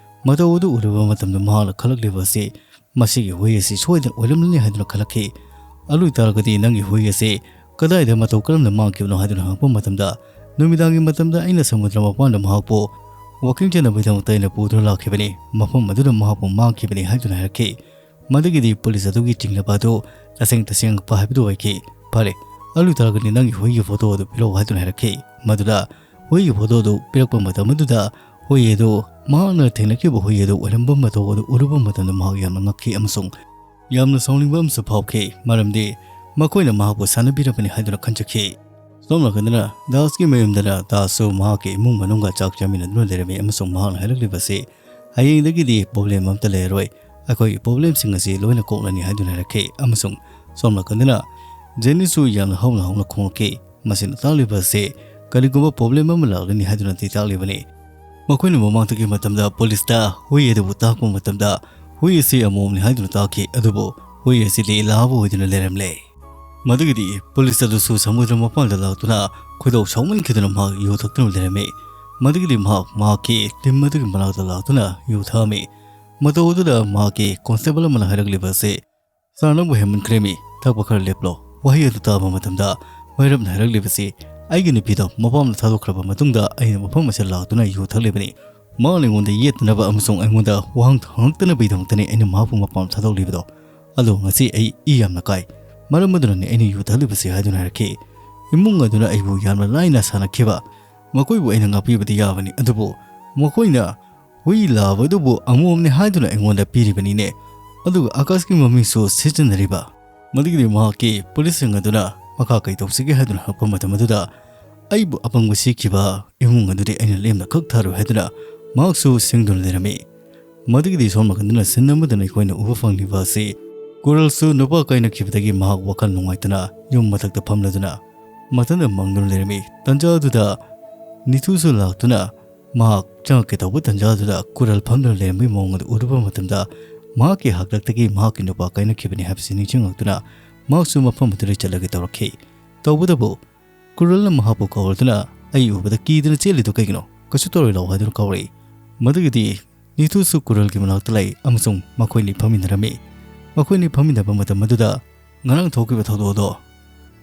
ꯃꯇꯧ ꯑꯗꯨ ꯎꯔꯨꯕ ꯃꯇꯝꯗ ꯃꯍꯥꯛꯅ ꯈꯜꯂꯛꯂꯤꯕ ꯑꯁꯤ, "ꯃꯁꯤꯒꯤ ꯍꯨꯏ ꯑꯁꯤ ꯁꯣꯏꯗꯅ ꯑꯣꯏꯔꯝꯂꯅꯤ" ꯍꯥꯏꯗꯨꯅ ꯈꯜꯂꯛꯈꯤ꯫ "ꯑꯗꯨ ꯑꯣꯏꯇꯥꯔꯒꯗꯤ ꯅꯪꯒꯤ ꯍꯨꯏ ꯑꯁꯤ ꯀꯗꯥꯏꯗ ꯃꯇꯧ ꯀꯔꯝꯅ ꯃꯥꯡꯈꯤꯕꯅꯣ?" ꯍꯥꯏꯗꯨꯅ ꯍꯪꯉꯛꯄ ꯃꯇꯝꯗ, "ꯅꯨꯃꯤꯗꯥꯡꯒꯤ ꯃꯇꯝꯗ ꯑꯩꯅ ꯁꯃꯨꯗ꯭ꯔ ꯃꯄꯥꯟꯗ ꯃꯍꯥꯛꯄꯨ walking ꯆꯠꯅꯕꯒꯤꯗꯃꯛꯇ ꯑꯩꯅ ꯄꯨꯗꯨꯅ ꯂꯥꯛꯈꯤꯕꯅꯤ, ꯃꯐꯝ ꯑꯗꯨꯗ ꯃꯍꯥꯛꯄꯨ ꯃꯥꯡꯈꯤꯕꯅꯤ" ꯍꯥꯏꯗꯨꯅ ꯍꯥꯏꯔꯛꯈꯤ꯫ ꯃꯗꯨꯒꯤꯗꯤ ꯄꯨꯂꯤꯁ ꯑꯗꯨꯒꯤ ꯆꯤꯡꯅꯕ ꯑꯗꯨ ꯇꯁꯦꯡ ꯇꯁꯦꯡꯂꯛꯄ ꯍꯥꯏꯕꯗꯨ ꯑꯣꯏꯈꯤ꯫ "ꯐꯔꯦ, ꯑꯗꯨ ꯑꯣꯏꯇꯥꯔꯒꯗꯤ ꯅꯪꯒꯤ ꯍꯨꯏꯒꯤ ꯐꯣꯇꯣ ꯑꯗꯨ ꯄꯤꯔꯛꯎ" ꯍꯥꯏꯗꯨꯅ ꯍꯥꯏꯔꯛꯈꯤ꯫ ꯃꯗꯨꯗ ꯍꯨꯏꯒꯤ ꯐꯣꯇꯣ ꯑꯗꯨ ꯄꯤꯔꯛꯄ ꯃꯇꯝ ꯑꯗꯨꯗ, ꯍꯨꯏ ꯑꯗꯨ ꯃꯍꯥꯛꯅ ꯊꯦꯡꯅꯈꯤꯕ ꯍꯨꯏ ꯑꯗꯨ ꯑꯣꯏꯔꯝꯕ ꯃꯇꯧ ꯑꯗꯨ ꯎꯔꯨꯕ ꯃꯇꯝꯗ ꯃꯍꯥꯛ ꯌꯥꯝꯅ ꯉꯛꯈꯤ ꯑꯃꯁꯨꯡ ꯌꯥꯝꯅ ꯁꯥꯎꯅꯤꯡꯕ ꯑꯃꯁꯨ ꯐꯥꯎꯈꯤ, ꯃꯔꯝꯗꯤ ꯃꯈꯣꯏꯅ ꯃꯍꯥꯛꯄꯨ ꯁꯥꯟꯅꯕꯤꯔꯕꯅꯤ ꯍꯥꯏꯗꯨꯅ ꯈꯟꯖꯈꯤ꯫ ꯁꯣꯝ ꯅꯥꯀꯟꯗꯅ ꯗꯥꯁꯀꯤ ꯃꯌꯨꯝꯗꯅ ꯗꯥꯁꯁꯨ ꯃꯍꯥꯛꯀꯤ ꯏꯃꯨꯡ ꯃꯅꯨꯡꯒ ꯆꯥꯛ ꯆꯥꯃꯤꯟꯅꯗꯨꯅ ꯂꯩꯔꯝꯃꯤ ꯑꯃꯁꯨꯡ ꯃꯍꯥꯛꯅ ꯍꯥꯏꯔꯛꯂꯤꯕꯁꯤ, "ꯍꯌꯦꯡꯗꯒꯤꯗꯤ problem ꯑꯃꯠꯇ ꯂꯩꯔꯔꯣꯏ, ꯑꯩꯈꯣꯏꯒꯤ problemꯁꯤꯡ ꯑꯁꯤ ꯂꯣꯏꯅ ꯀꯣꯛꯂꯅꯤ" ꯍꯥꯏꯗꯨꯅ ꯍꯥꯏꯔꯛꯈꯤ꯫ ꯑꯃꯁꯨꯡ ꯁꯣꯝ ꯅꯥꯀꯟꯗꯅ ꯖꯦꯅꯤꯁꯨ ꯌꯥꯝꯅ ꯍꯧꯅ ꯍꯧꯅ ꯈꯣꯡꯂꯛꯈꯤ꯫ ꯃꯁꯤꯅ ꯇꯥꯛꯂꯤꯕ ꯑꯁꯤ ꯀꯔꯤꯒꯨꯝꯕ problem ꯑꯃ ꯂꯥꯛꯂꯅꯤ ꯍꯥꯏꯗꯨꯅꯗꯤ ꯇꯥꯛꯂꯤꯕꯅꯤ꯫ ꯃꯈꯣꯏꯅ ꯃꯃꯥꯡꯗꯒꯤ ꯃꯇꯝꯗ ꯄꯨꯂꯤꯁꯇ ꯍꯨꯏ ꯑꯗꯨꯕꯨ ꯇꯥꯛꯄ ꯃꯇꯝꯗ, ꯍꯨꯏ ꯑꯁꯤ ꯑꯃꯣꯝꯅꯤ ꯍꯥꯏꯗꯨꯅ ꯇꯥꯈꯤ, ꯑꯗꯨꯕꯨ ꯍꯨꯏ ꯑꯁꯤꯗꯤ ꯂꯥꯕ ꯑꯣꯏꯗꯨꯅ ꯂꯩꯔꯝꯂꯦ꯫ ꯃꯗꯨꯒꯤꯗꯤ ꯄꯨꯂꯤꯁ ꯑꯗꯨꯁꯨ ꯁꯃꯨꯗ꯭ꯔ ꯃꯄꯥꯟꯗ ꯂꯥꯛꯇꯨꯅ ꯈꯣꯏꯗꯧ ꯁꯥꯎꯃꯟꯈꯤꯗꯨꯅ ꯃꯍꯥꯛ ꯌꯨ ꯊꯛꯇꯨꯅ ꯂꯩꯔꯝꯃꯤ꯫ ꯃꯗꯨꯒꯤꯗꯤ ꯃꯍꯥꯛ ꯃꯍꯥꯛꯀꯤ ꯇꯤꯝ ꯑꯗꯨꯒꯤ ꯃꯅꯥꯛꯇ ꯂꯥꯛꯇꯨꯅ ꯌꯨ ꯊꯛꯑꯝꯃꯤ꯫ ꯃꯇꯧ ꯑꯗꯨꯗ ꯃꯍꯥꯛꯀꯤ ꯀꯣꯟꯁꯇꯦꯕꯜ ꯑꯃꯅ ꯍꯥꯏꯔꯛꯂꯤꯕ ꯑꯁꯤ, "ꯁꯥꯔ, ꯅꯪꯕꯨ ꯍꯦꯟꯃꯟꯈ꯭ꯔꯦꯃꯤ, ꯊꯛꯄ ꯈꯔ ꯂꯦꯞꯂꯣ"꯫ ꯋꯥꯍꯩ ꯑꯗꯨ ꯇꯥꯕ ꯃꯇꯝꯗ ꯃꯍꯩꯔꯞꯅ ꯍꯥꯏꯔꯛꯂꯤꯕꯁꯤ, "ꯑꯩꯒꯤ ꯅꯨꯄꯤꯗꯣ ꯃꯄꯥꯝꯗ ꯊꯥꯗꯣꯛꯈ꯭ꯔꯕ ꯃꯇꯨꯡꯗ ꯑꯩꯅ ꯃꯐꯝ ꯑꯁꯤꯗ ꯂꯥꯛꯇꯨꯅ ꯌꯨ ꯊꯛꯂꯤꯕꯅꯤ꯫ ꯃꯥꯅ ꯑꯩꯉꯣꯟꯗ ꯌꯦꯠꯇꯅꯕ ꯑꯃꯁꯨꯡ ꯑꯩꯉꯣꯟꯗ ꯋꯥꯍꯪ ꯍꯪꯉꯛꯇꯅꯕꯒꯤꯗꯃꯛꯇꯅꯤ ꯑꯩꯅ ꯃꯍꯥꯛꯄꯨ ꯃꯄꯥꯝ ꯊꯥꯗꯣꯛꯂꯤꯕꯗꯣ꯫ ꯑꯗꯣ ꯉꯁꯤ ꯑꯩ ꯏ ꯌꯥꯝꯅ ꯀꯥꯏ꯫ ꯃꯔꯝ ꯑꯗꯨꯅꯅꯤ ꯑꯩꯅ ꯌꯨ ꯊꯛꯂꯤꯕꯁꯤ" ꯍꯥꯏꯗꯨꯅ ꯍꯥꯏꯔꯛꯈꯤ꯫ ꯏꯃꯨꯡ ꯑꯗꯨꯅ ꯑꯩꯕꯨ ꯌꯥꯝꯅ ꯂꯥꯏꯅ ꯁꯥꯟꯅꯈꯤꯕ, ꯃꯈꯣꯏꯕꯨ ꯑꯩꯅ ꯉꯥꯛꯄꯤꯕꯗꯤ ꯌꯥꯕꯅꯤ, ꯑꯗꯨꯕꯨ ꯃꯈꯣꯏꯅ ꯍꯨꯏ ꯂꯥꯕ ꯑꯗꯨꯕꯨ ꯑꯃꯣꯝꯅꯤ ꯍꯥꯏꯗꯨꯅ ꯑꯩꯉꯣꯟꯗ ꯄꯤꯔꯤꯕꯅꯤꯅꯦ꯫ ꯑꯗꯨꯒ ꯑꯀꯥꯁꯀꯤ ꯃꯃꯤꯡꯁꯨ ꯁꯤꯖꯤꯟꯅꯔꯤꯕ꯫ ꯃꯗꯨꯒꯤꯗꯤ ꯃꯍꯥꯛꯀꯤ ꯄꯨꯂꯤꯁꯁꯤꯡ ꯑꯗꯨꯅ ꯃꯈꯥ ꯀꯩ ꯇꯧꯁꯤꯒꯦ ꯍꯥꯏꯗꯨꯅ ꯍꯪꯉꯛꯄ ꯃꯇꯝ ꯑꯗꯨꯗ, ꯑꯩꯕꯨ ꯑꯄꯪꯕ ꯁꯤꯈꯤꯕ ꯏꯃꯨꯡ ꯑꯗꯨꯗꯤ ꯑꯩꯅ ꯂꯦꯝꯅ ꯈꯛ ꯊꯥꯔꯣꯏ ꯍꯥꯏꯗꯨꯅ ꯃꯍꯥꯛꯁꯨ ꯁꯤꯡꯗꯨꯅ ꯂꯩꯔꯝꯃꯤ꯫ ꯃꯗꯨꯒꯤꯗꯤ ꯁꯣꯝ ꯅꯥꯀꯟꯗꯅ ꯁꯤꯟ ꯑꯃꯗꯅ ꯑꯩꯈꯣꯏꯅ ꯎꯕ ꯐꯪꯂꯤꯕ ꯑꯁꯤ, ꯀꯨꯔꯜꯁꯨ ꯅꯨꯄꯥ ꯀꯥꯏꯅꯈꯤꯕꯗꯒꯤ ꯃꯍꯥꯛ ꯋꯥꯈꯜ ꯅꯨꯡꯉꯥꯏꯇꯅ ꯌꯨꯝ ꯃꯊꯛꯇ ꯐꯝꯂꯗꯨꯅ ꯃꯊꯟꯇ ꯃꯪꯗꯨꯅ ꯂꯩꯔꯝꯃꯤ꯫ ꯇꯟꯖꯥ ꯑꯗꯨꯗ ꯅꯤꯊꯨꯁꯨ ꯂꯥꯛꯇꯨꯅ ꯃꯍꯥꯛ ꯆꯪꯉꯛꯀꯦ ꯇꯧꯕ ꯇꯟꯖꯥ ꯑꯗꯨꯗ ꯀꯨꯔꯜ ꯐꯝꯗꯨꯅ ꯂꯩꯔꯝꯕꯒꯤ ꯃꯑꯣꯡ ꯑꯗꯨ ꯎꯔꯨꯕ ꯃꯇꯝꯗ, ꯃꯍꯥꯛꯀꯤ ꯍꯥꯛꯇꯛꯇꯒꯤ ꯃꯍꯥꯛꯀꯤ ꯅꯨꯄꯥ ꯀꯥꯏꯅꯈꯤꯕꯅꯤ ꯍꯥꯏꯕꯁꯤ ꯅꯤꯡꯁꯤꯡꯂꯛꯇꯨꯅ ꯃꯍꯥꯛꯁꯨ ꯃꯐꯝ ꯑꯗꯨꯗ ꯆꯠꯂꯒꯦ ꯇꯧꯔꯛꯈꯤ꯫ ꯇꯧꯕꯇꯕꯨ ꯀꯨꯔꯜꯅ ꯃꯍꯥꯛꯄꯨ ꯀꯧꯔꯗꯨꯅ, "ꯑꯩ ꯎꯕꯗ ꯀꯤꯗꯨꯅ ꯆꯦꯜꯂꯤꯗꯨ ꯀꯩꯒꯤꯅꯣ? ꯀꯩꯁꯨ ꯇꯧꯔꯣꯏ, ꯂꯥꯛꯑꯣ" ꯍꯥꯏꯗꯨꯅ ꯀꯧꯔꯛꯏ꯫ ꯃꯗꯨꯒꯤꯗꯤ ꯅꯤꯊꯨꯁꯨ ꯀꯨꯔꯜꯒꯤ ꯃꯅꯥꯛꯇ ꯂꯥꯛꯏ ꯑꯃꯁꯨꯡ ꯃꯈꯣꯏꯅꯤ ꯐꯝꯃꯤꯟꯅꯔꯝꯃꯤ꯫ ꯃꯈꯣꯏꯅꯤ ꯐꯝꯃꯤꯟꯅꯕ ꯃꯇꯝ ꯑꯗꯨꯗ, "ꯉꯔꯥꯡ ꯊꯣꯛꯈꯤꯕ ꯊꯧꯗꯣꯛ ꯑꯗꯣ,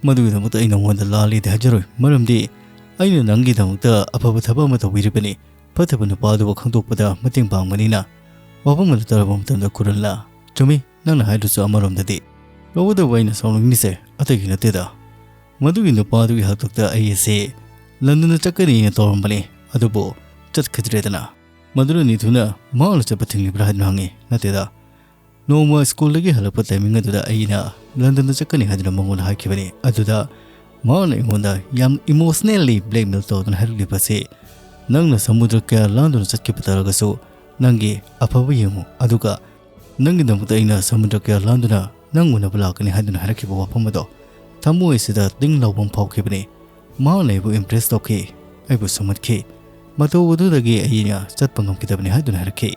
ꯃꯗꯨꯒꯤꯗꯃꯛꯇ ꯑꯩ ꯅꯉꯣꯟꯗ ꯂꯥꯜꯂꯦꯗꯤ ꯍꯥꯏꯖꯔꯣꯏ, ꯃꯔꯝꯗꯤ ꯑꯩꯅ ꯅꯪꯒꯤꯗꯃꯛꯇ ꯑꯐꯕ ꯊꯕꯛ ꯑꯃ ꯇꯧꯕꯤꯔꯤꯕꯅꯤ꯫ ꯐꯠꯇꯕ ꯅꯨꯄꯥ ꯑꯗꯨꯕꯨ ꯈꯪꯗꯣꯛꯄꯗ ꯃꯇꯦꯡ ꯄꯥꯡꯕꯅꯤꯅ"꯫ ꯋꯥꯐꯝ ꯑꯗꯨ ꯇꯥꯔꯕ ꯃꯇꯝꯗ ꯀꯨꯔꯜꯅ, "ꯆꯨꯝꯃꯤ, ꯅꯪꯅ ꯍꯥꯏꯗꯨꯁꯨ ꯑꯃꯔꯣꯝꯗꯗꯤ꯫ ꯇꯧꯕꯇꯕꯨ ꯑꯩꯅ ꯁꯥꯎꯅꯤꯡꯂꯤꯁꯦ ꯑꯇꯩꯒꯤ ꯅꯠꯇꯦꯗ꯫ ꯃꯗꯨꯒꯤ ꯅꯨꯄꯥꯗꯨꯒꯤ ꯍꯥꯛꯇꯛꯇ ꯑꯩ ꯑꯁꯤ ꯂꯟꯗꯟꯗ ꯆꯠꯀꯅꯤꯅ ꯇꯧꯔꯝꯕꯅꯤ, ꯑꯗꯨꯕꯨ ꯆꯠꯈꯤꯗ꯭ꯔꯦꯗꯅ"꯫ ꯃꯗꯨꯅ ꯅꯤꯊꯨꯅ ꯃꯍꯥꯛꯅ ꯆꯠꯄ ꯊꯤꯡꯂꯤꯕ꯭ꯔꯥ ꯍꯥꯏꯗꯨꯅ ꯍꯪꯉꯤ꯫ "ꯅꯠꯇꯦꯗ, ꯅꯣꯡꯃ ꯁ꯭ꯀꯨꯜꯗꯒꯤ ꯍꯜꯂꯛꯄ ꯇꯥꯏꯃꯤꯡ ꯑꯗꯨꯗ ꯑꯩꯅ ꯂꯟꯗꯟꯗ ꯆꯠꯀꯅꯤ ꯍꯥꯏꯗꯨꯅ ꯃꯉꯣꯟꯗ ꯍꯥꯏꯈꯤꯕꯅꯤ꯫ ꯑꯗꯨꯗ ꯃꯍꯥꯛꯅ ꯑꯩꯉꯣꯟꯗ ꯌꯥꯝ ꯏꯃꯣꯁꯅꯦꯜꯂꯤ ꯕ꯭ꯂꯦꯛꯃꯦꯜ ꯇꯧꯗꯨꯅ ꯍꯥꯏꯔꯛꯂꯤꯕ ꯑꯁꯤ, ꯅꯪꯅ ꯁꯃꯨꯗ꯭ꯔ ꯀꯌꯥ ꯂꯥꯟꯗꯨꯅ ꯆꯠꯈꯤꯕ ꯇꯥꯔꯒꯁꯨ ꯅꯪꯒꯤ ꯑꯐꯕ ꯌꯦꯡꯉꯨ, ꯑꯗꯨꯒ ꯅꯪꯒꯤꯗꯃꯛꯇ ꯑꯩꯅ ꯁꯃꯨꯗ꯭ꯔ ꯀꯌꯥ ꯂꯥꯟꯗꯨꯅ ꯅꯪ ꯎꯅꯕ ꯂꯥꯛꯀꯅꯤ ꯍꯥꯏꯗꯨꯅ ꯍꯥꯏꯔꯛꯈꯤꯕ ꯋꯥꯐꯝ ꯑꯗꯣ ꯊꯃꯣꯏ ꯑꯁꯤꯗ ꯇꯤꯡ ꯂꯥꯎꯕ ꯑꯃ ꯐꯥꯎꯈꯤꯕꯅꯤ꯫ ꯃꯍꯥꯛꯅ ꯑꯩꯕꯨ ꯏꯝꯄ꯭ꯔꯦꯁ ꯇꯧꯈꯤ, ꯑꯩꯕꯨ ꯁꯨꯝꯍꯠꯈꯤ꯫ ꯃꯇꯧ ꯑꯗꯨꯗꯒꯤ ꯑꯩꯅ ꯆꯠꯄ ꯉꯝꯈꯤꯗꯕꯅꯤ ꯍꯥꯏꯗꯨꯅ ꯍꯥꯏꯔꯛꯈꯤ꯫